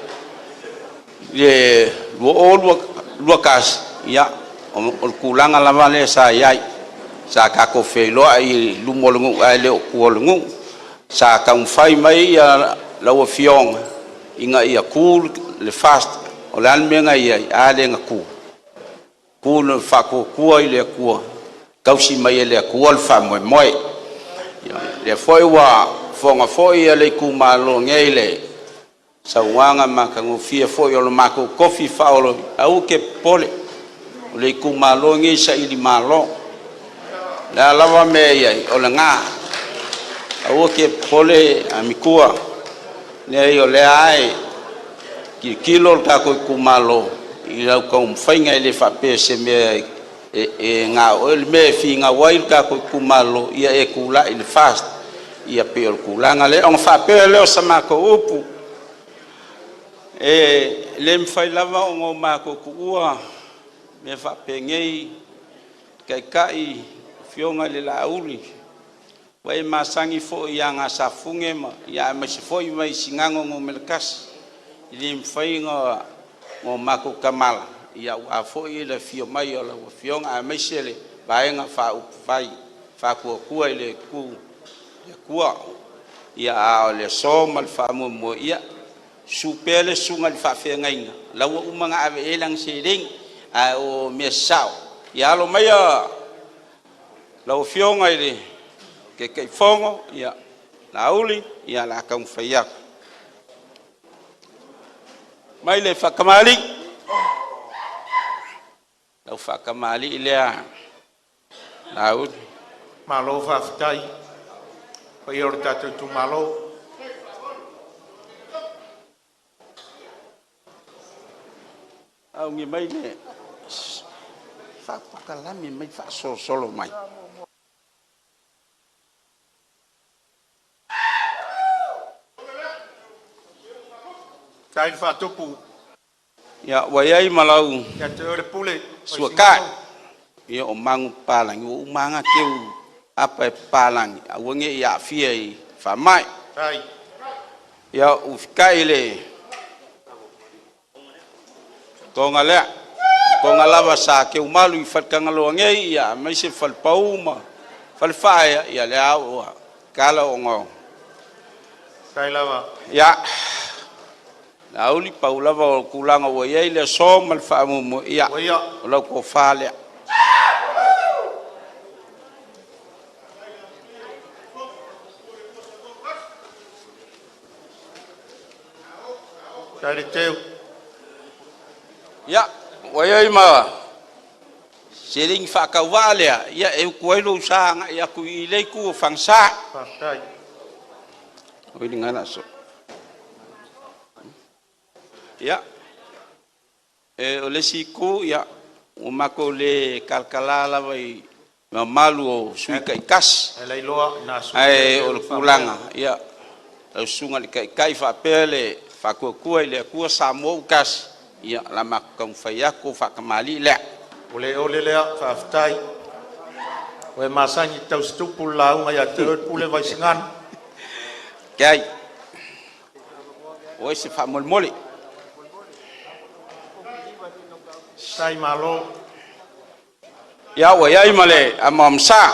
2021, ia o le tulaga lava lea sa i ai, sa tatou feiloai i luma o le nuu ae le o tua o le nuu. Sa taumafai mai lau Afioga ina ia tu le FAST. O le a le mea na i ai? A lea na tu, tu le Faatuatua i le Atua, tausi mai e le Atua le faamoemoe. O lea foi ua fofoga foi le itumalo nei i le saunoaga matagofie foi o le matou tofi faaoloolomaau. Aua e te popole, o le itumalo lenei e sailimalo. O le a lava le mea e i ai, o lena. Aua e te popole Amituana, leai o lea lava e tilotilo le tatou itumalo i lau taumafaiga, e le faapea o se mea e na o oe. O le mea e finau ai le tatou itumalo, ia e tulai i le FAST, ia pei o le tulaga lea. Ona faapea lea o sa matou upu, e le mafai lava ona matou tuua mea faapenei, Taitai, Afioga i le Laauli Ua e masani foi i aga a Safune ma ia aemaise foi Vaisigano Nu.1, e le mafai ona matou tamala aua foi le afio mai o lau Afioga aemaise le Vaega Faaupufai Faatuatua i le Atua. A o le aso ma le faamoemoe, ia susu pea le susuga i le faafeagaiga, o la ua uma ona ave i ai lana seleni, ae o mea sasao, ia alo maia lau Afioga i le Taitaifono Laauli, ia o le a taumafai atu. Fai mai le faatamalii, lau faatamalii lea Laauli. Malo faafetai i le paia o le tatou itumalo. Augia mai le faapolokalame mai faasolosolo mai. Faafetai le faatupu Ia, ua i ai ma lau ia te oe le Pule suatai, Vaisigano. ia o manupapalagi ua uma lava ona teu apa e papalagi aua ne i aafia i faamai. Faafetai. Ia, ufitai le toga lea, o toga lava sa teumalu i Faletagaloa nei, ia aemaise Falepau ma Falefaaea, ia lea ua tatala ona o... Faafetai lava. Ia, Laauli, pau lava o le tulaga ua i ai le aso ma le faamoemoe, ia, Ua ia. o lau tofa lea. Faafetai le teu. Ia, ua i ai ma seleni faatauvaa lea, ia, e utu ai lou sa agai atu i lea itu o Fagasa. Faafetai. Ia, o le isi itu, ia, ua matou le talatala lava i mamalu o sui usufono taitasi, E lailoa na ae o le tulaga, ia, lau Susuga i le Taitai faapea le Faatuatua i le Atua Samoa ua Tasi, ia, o le a matou taumafai atu, o le faatamalii lea. Ua le ole lea, faafetai. Ua e masani e tausitupu le lauga ia te oe le Pule Vaisigano. Faafetai. O oe se faamolemole. Faafetai malo. Ia, ua i ai ma le amaamasa.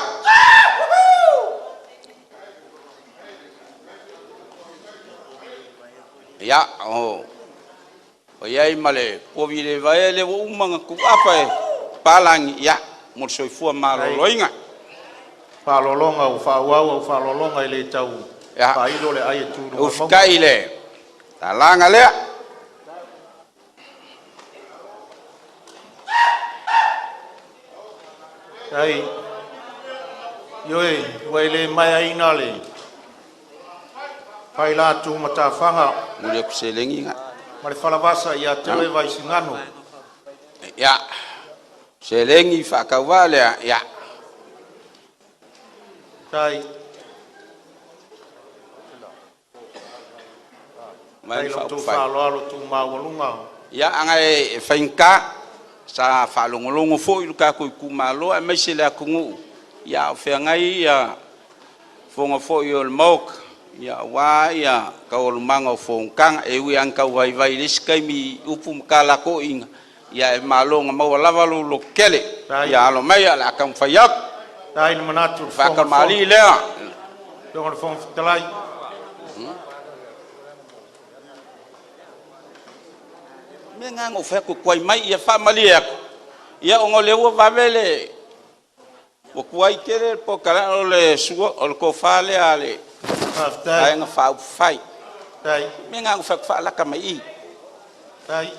Ia, ua i ai ma le povi le vaea lea ua uma ona tuuapa e papalagi, ia, mo le soifua Faafetai maloloina. faaaloaloga ua faaauau au faaaloaloga e le tau Ia, faailo le ai e tu i luga o le mauga. usitai le lalaga lea. Faafetai. Ioe, ua e le maea le faila tu matafaga Momoli atu seleni na. ma le falavasa ia te oe Vaisigano. Ia, seleni faatauvaa lea, ia, Faafetai vae i na lo outou faaupufai. faaaloalo tu maualuga. Ia, ana e faigata, sa faalogologo foi lo tatou itumalo aemaise le atunuu, a o feagai fofoga foi o le Maota aua taualumaga o fonotaga. E ui lava ina tauvaivai i le isi taimi i upu ma tala toeaiina, ae malo na maua lava lou lototele. Faafetai. Ia alo maia o le a taumafai atu. Faafetai le manatu i le Fofoga o le Fono. Faatamalii lea. Lau Afioga i le Fofoga Fetalai. O le mea lena na ou fai atu e tuai mai, ia faamalie atu, ia ona o lea ua vave le... ua tuai tele le polokalame, o le tofa lea a le Faafetai. Vaega Faaupufai. Faafetai. O le mea lena na ou fai atu ai, faalata mai i. Faafetai.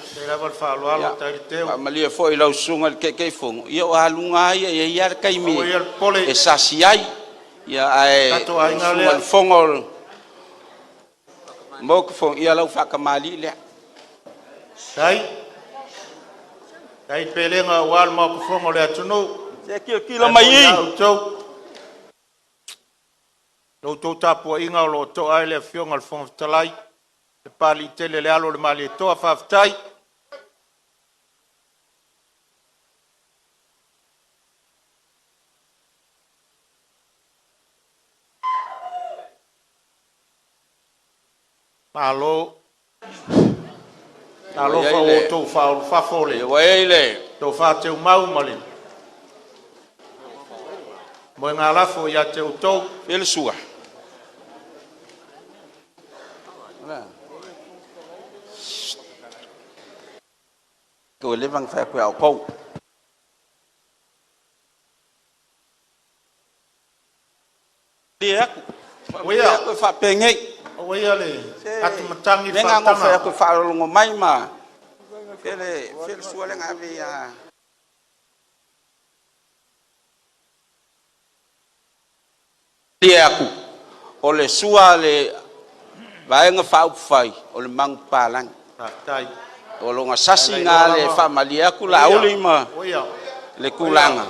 Faafetai lava le faaaloalo, Ia, faafetai le teu. faamalie foi i lau Susuga i le Taitaifono, ia o aluga lava ia e i ai lava le taimi Aua ia le popole, e sasi ai, ae tatou lau aiga Susuga i lea. le Fofoga o le Maota Fono, ia lau faatamalii lea. Faafetai. Faafetai le pelega aua le maopoopoga o le atunuu, Se i tilotilo ae mai foi i. la outou. La outou tapuaiga o lo o toa ai le Afioga i le Fofoga Fetalai, Papaliitele le alo o le Malietoa, faafetai. Malo. Ua i Talofa ai ua le outou faaulufafo le Ua i ai le tofa teumau ma le moegalafo ia te outou. Afio le Sua. Ua leva ona fai atu ia outou. Atu e faapenei. Aua ia le Se atumatagi le mea na ona fai faautaga. atu e faalogologo mai ma fele le sua lea na ave ia atu o le sua a le Vaega Faaupufai o le manupapalagi. Faafetai. O lona Ae sasi lailoa lena le lava. faamalie atu Ua ia, Laauli ma ua ia, le ua ia, tulaga.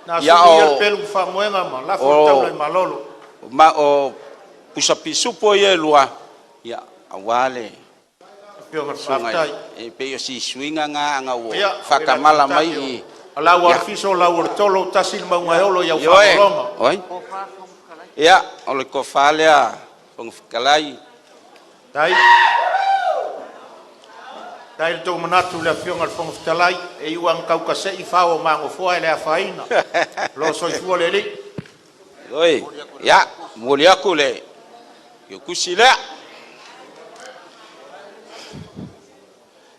Na Ia sulu ia le pelu ma faamoega ma lafo le taula i o, malolo. ma o pusa pisupo ia e lua, ia, aua le Afioga i le susuga Faafetai. e pei o si suiga na ana ua Ia, o le faatamala mai atumatagi i o lau o le ia fiso o lau o le tolo, tasi le mauga e olo i au ioe faalogologo. Oi ia o le tofa lea Fofoga Fetalai. Faafetai. Faafetai i le tou manatu i le Afioga i le Fofoga Fetalai, e iu lava ina tautasei fao o magofoa e le afaina, o lo o soifua le Alii. Ioe, ia momoli atu le tusi lea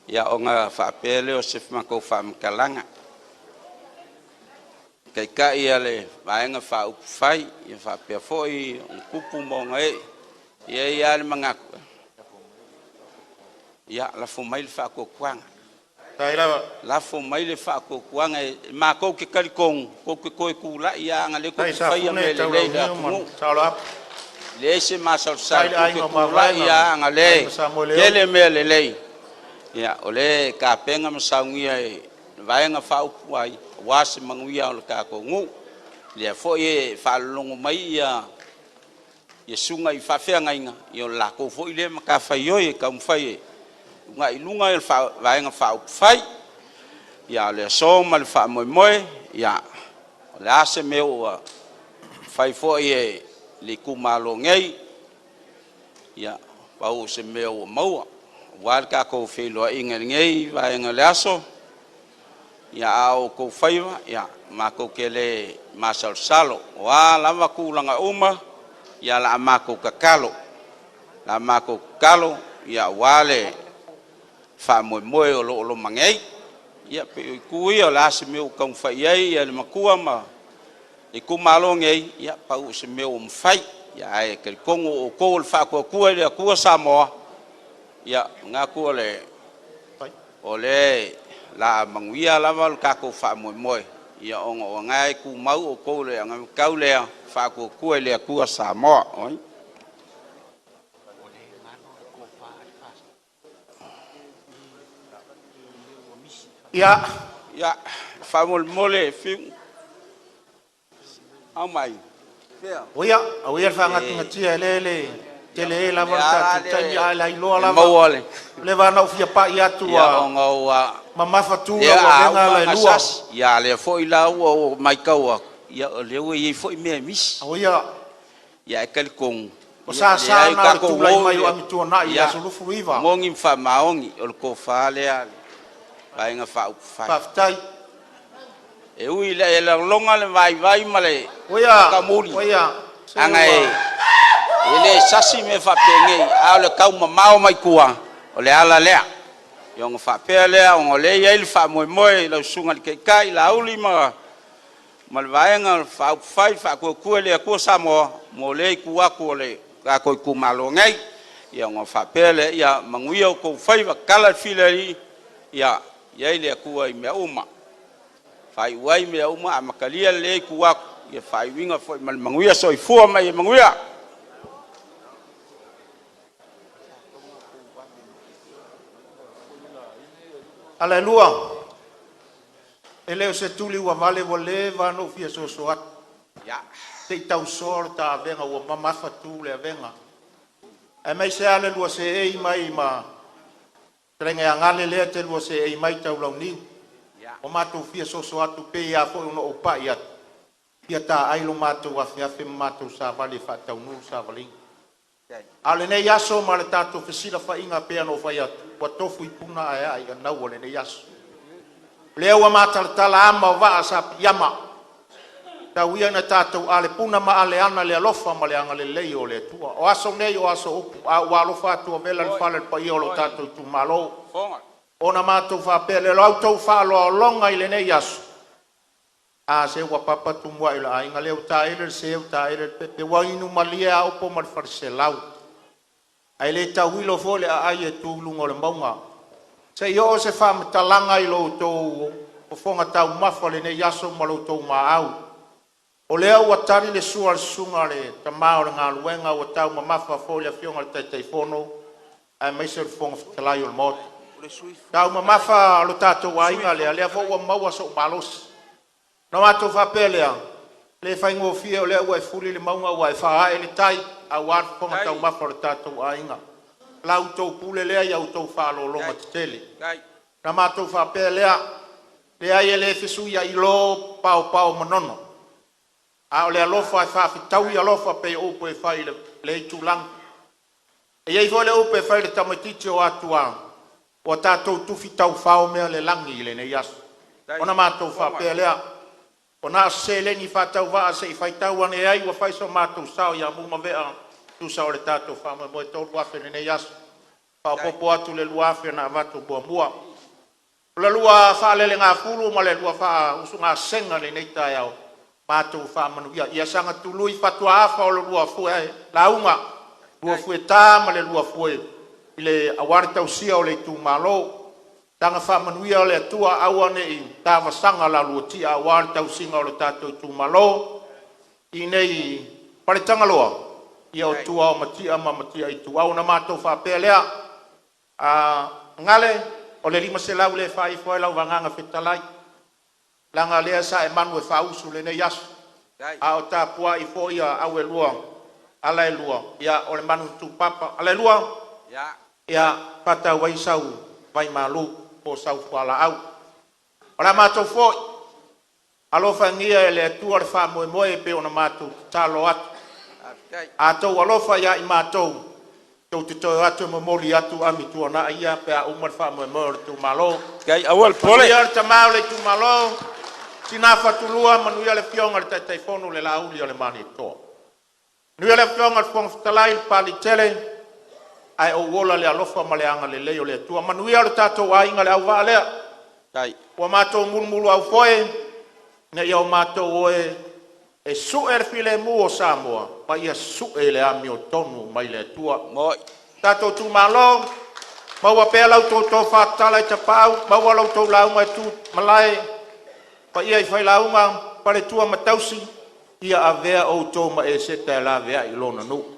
ia ona faapea lea o se matou faamatalaga. Taitai a le Vaega Faaupufai ia faapea foi ona tupu ma ona ee, e i ai lava le manatu, ia lafo mai le faatuatuaga. Faafetai lava. Lafo mai le faatuatuaga e matou te talitonu tou te toe tulai lava ona o lea tou Faafetai te faia Safune mea lelei i le Taulauniu ma atunuu. Saoloapu. E leai se Faafetai masalosalo le tou te Aiga o tulai Mavaega, lava ona o lea Aiga e Samoeleoi. tele mea lelei o lea e tapena ma saunia e le Vaega Faaupufai aua se manuia o le tatou nuu. O lea foi e faalologo mai ia susuga i faafeagaiga, ia o le latou foi lea matafaioi e taumafai e uunai i luga le Vaega Faaupufai. Ia a o le aso ma le faamoemoe, ia, o le a se mea ua mafai foi e le itumalo nei, ia, pau o se mea ua maua aua le tatou feiloaiga i lenei vaega o le aso, a o outou faiva, ia matou te le masalosalo. O a lava tulaga uma, ia o le a matou tatalo, o le a matou tatalo aua le faamoemoe o lo o loma nei. Ia pei o itu ia, o le a se mea ua taumafai i ai le Matua ma le itumalo nei, ia pau o se mea ua mafai. Ae talitonu o outou o le Faatuatua i le Atua Samoa, ia e manatu o lea o le a manuia lava le tatou faamoemoe, ona o lena e tumau outou i le anavatau lea Faatuatua i le Atua Samoa. Ia, Ia, faamolemole Fiu, aumai. Fea? Aua ia le faanatinatia, e le Ia, tele o lava lea le lava tatou taimi, ae lailoa le lava. maua le Ua leva ona ou fia pai atu, Ia ua ona ua mamafa tu lea lau a avega uma ona laelua. sasi, ia a o lea foi la ua ou matau atu, ia o lea ua i ai foi mea e misi. Auia, Ia ae talitonu, o ia e sasa leai na o le tatou tulai o i mai o le Amituanai i le Ia, aso 29. moni ma faamaoni, o le tofa lea a le Vaega Faaupufai. Faafetai. E ui ina e lagolago le vaivai ma le Uia, matamuli, uia, se aga e ua e le sasi mea faapenei, a o le taumamao mai tua, o le ala lea. Ia ona faapea lea, ona o lea e i ai le faamoemoe i lau Susuga i le Taitai Laauli ma le Vaega Faaupufai Faatuatua i le Atua Samoa mo lea itu atu o le tatou itumalo nei. Ia ona faapea lea, ia manuia outou faiva, tatala le fili a le Alii, ia i ai le Atua i mea uma, faaiu ai mea uma, amatalia lea itu atu, ia faaiuina foi ma le manuia. Soifua ma ia manuia. Alaelua, e le o se tuli ua vale, ua leva ona ou fia soso atu, se i tausoa le ta avega ua mamafa tu le avega, aemaise lava le lua seei mai ma le fetalaiga ia Gale lea e te lua seei mai Taulauniu. Ua matou fia soso atu, pei lava foi ona ou pai atu, ia taai lo matou afeafe ma matou savali e faataunuu le savaliga. A o lenei aso ma le tatou fesilafaiga pei ona ou fai atu, ua tofu i puna ae aa i anaua o lenei aso. O lea ua matalatala ama o vaa sa piiama, tau ia ina tatou ale puna ma ale ana i le alofa ma le agalelei o le Atua. O aso nei o aso upu, a ua alofa atu ua vela le fala i le paia o lo tatou itumalo, ona matou faapea lea, o la outou faaaloaloga i lenei aso, a se ua papa tumuai o le aiga lea ua taelo le sē ua taelo le pepe, ua inu malie lava Aopo ma le Faleselau, ae le tauilo foi le aai e tu i luga o le mauga. Se i oo se faamatalaga i lo outou fofoga taumafa o lenei aso ma lo outou muaau. O lea ua tali le sua a le susuga i le tama o le galuega, ua taumamafa foi le afioga i le Taitaifono aemaise o le Fofoga Fetalai o le Maota. Taumamafa lo tatou aiga lea, lea foi ua maua sou malosi. Ona matou faapea lea, e le faigofie o lea ua e fuli le mauga ua e faaae le tai aua le fofoga taumafa o le tatou aiga. La outou pule lea ia outou faaaloaloga tetele. Ona matou faapea lea, leai e le fesuiai loa paopao o manono, a o le alofa e faafetaui alofa pei o upu e fai i lea itulagi. E i ai foi le upu e fai i le tamaitiiti o Atua, ua tatou tufi taufao mea o le lagi i lenei aso. Ona matou faapea lea, ua na o se seleni faatauvaa se i faitau ane ai ua fai so matou sao ia Mumave'a e tusa o le tatou faamoemoe e $3,000 i lenei aso, faaopoopo atu i le $2,000 na avatu muamua. O le lua faalelegafulu ma le lua faausugasega i lenei taeao, matou faamanuia, ia saga tului fatuaafa o le lua fue lauga, lua fue ta ma le lua fue aua le tausia o le itumalo. Saga faamanuia le Atua aua ne i ta vasaga la lua tia aua le tausiga o le tatou itumalo i inei i Paletagaloa, ia o tua o Mati'a ma Mati'a Ituau. Ona matou faapea lea, Gale, o le $500 lea e faaifo ai lau vagaga fetalai, leaga o lea sa e manu e faausu i lenei aso, a o tapuai foi a au e lua, ala e lua, ia o le manu na tuupapa. Alaelua, ia faatau ai sau vaimalu po o sau fualaau. O le a matou foi, alofagia e le Atua le faamoemoe e pei ona matou tatalo atu. A outou alofa ia i matou, tou te toe o atu e momoli atu amituanai ia pe a uma le faamoemoe o le itumalo. Aua le popole. Manuia le tama o le itumalo, tina Fatulua, manuia le afioga i le Taitaifono le Lauli o le Malietoa, manuia le afioga i le Fofoga Fetalai Papaliitele, ae ou ola i le alofa ma le agalelei o le Atua. Manuia lo tatou aiga le auvaa lea ua matou mulumuluaufoe ina ia matou o e sue le filemu o Samoa ma ia sue le amiotonu mai le Atua. Tatou itumalo, maua pea la outou tofa tatala i tapaau, maua la outou lauga e tu i malae, paia i failauga, faletua ma tausi, ia avea outou ma Eseta e laveai lona nuu.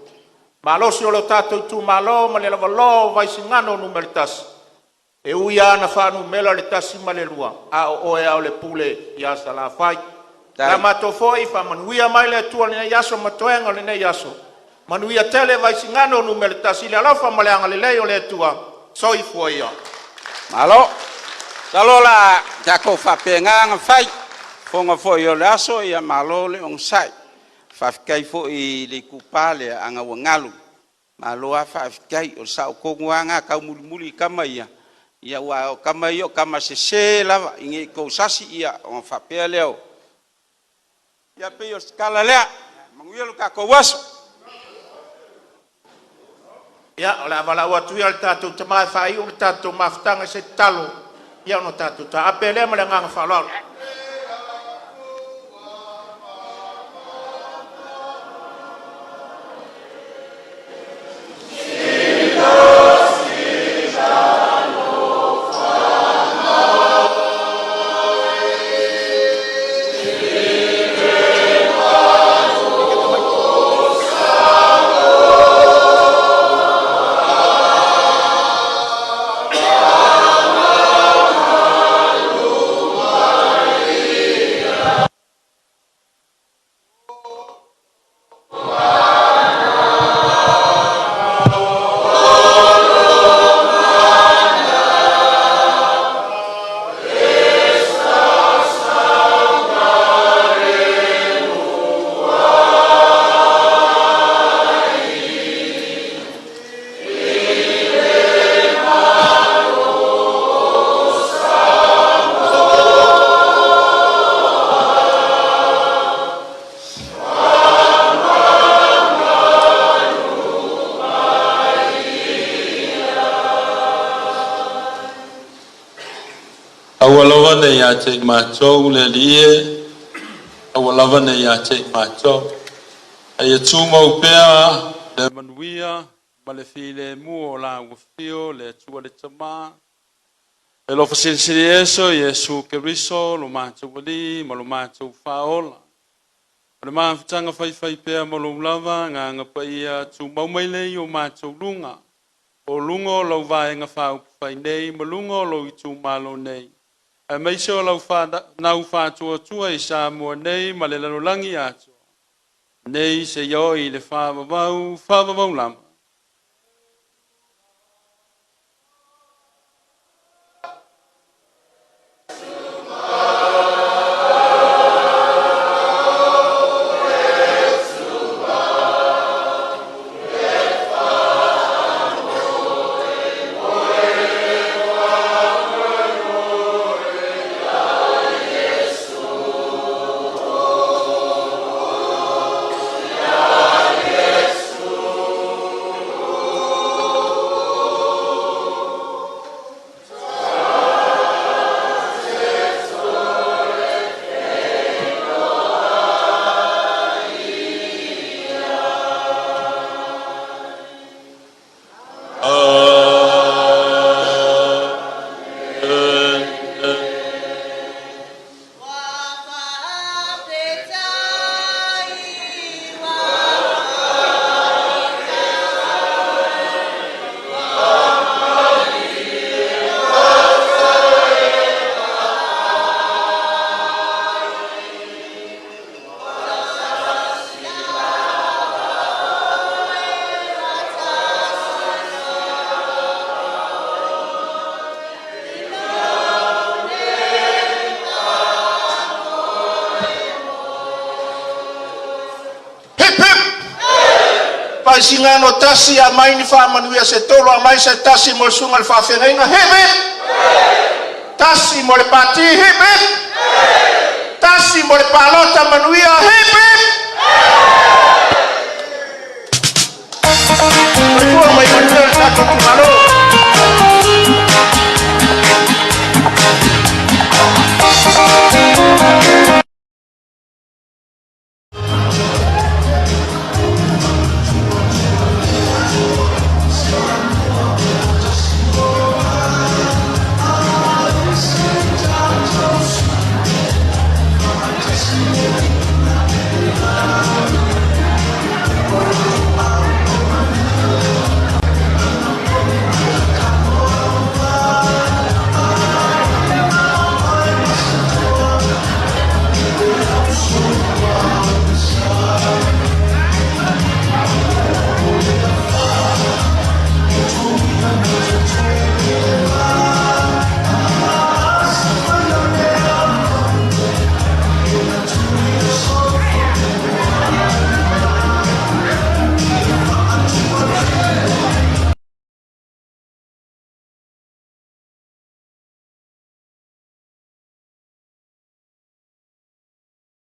Malosi o le tatou itumalo ma le lavaloa o Vaisigano Nu.1, e ui lava ina faanumera le 1 ma le 2, a o oe lava o le pule ia Salafai. Ia matou foi, faamanuia mai le Atua i lenei aso ma toega o lenei aso. Manuia tele Vaisigano Nu.1 i le alofa ma le agalelei o le Atua. Soifua ia. Malo. Masalo o le a tatou faapena ona fai. O fofoga foi o le aso, ia malo le onosai. Faafetai foi i le itupa lea, ana ua galo, malo lava faafetai. O le sao tonu lava lena, taumulimuli tama ia, aua o tama ia o tama sese lava, ina ne i tou sasi ona faapea lea o… Ia pei o se tala lea. Manuia lo tatou aso. Ia, o le a valaau atu ia i le tatou tama e faaiu le tatou mafutaga i se tatalo, ia ona tatou taape lea ma le agaga faaaloalo. nei ia te i matou le Alii e, a ua lava nei ia te i matou. A ia tumau pea le manuia ma le filemu o lau afio le Atua le Tama, e alofa silisili ese o Iesu Keriso lo matou Alii ma lo matou Faaola. O le mafutaga faifaipea ma lou lava Agaga Paia, tumau mai lea i o matou luga, o luga o lau Vaega Faaupufai nei ma luga o lou itumalo nei, aemaise o lau fanau faatuatua i Samoa nei ma le lalolagi atoa, nei seia oo i le faavavau, faavavau lava. Hip hip! Faisigano tasi aumai ni faamanuia se tolu, aumai se tasi mo le susuga i le faafeagaiga. Hip hip! Tasi mo le pati. Hip hip! Tasi mo le palota manuia. Hip hip! Soifua ma ia manuia le tatou itumalo.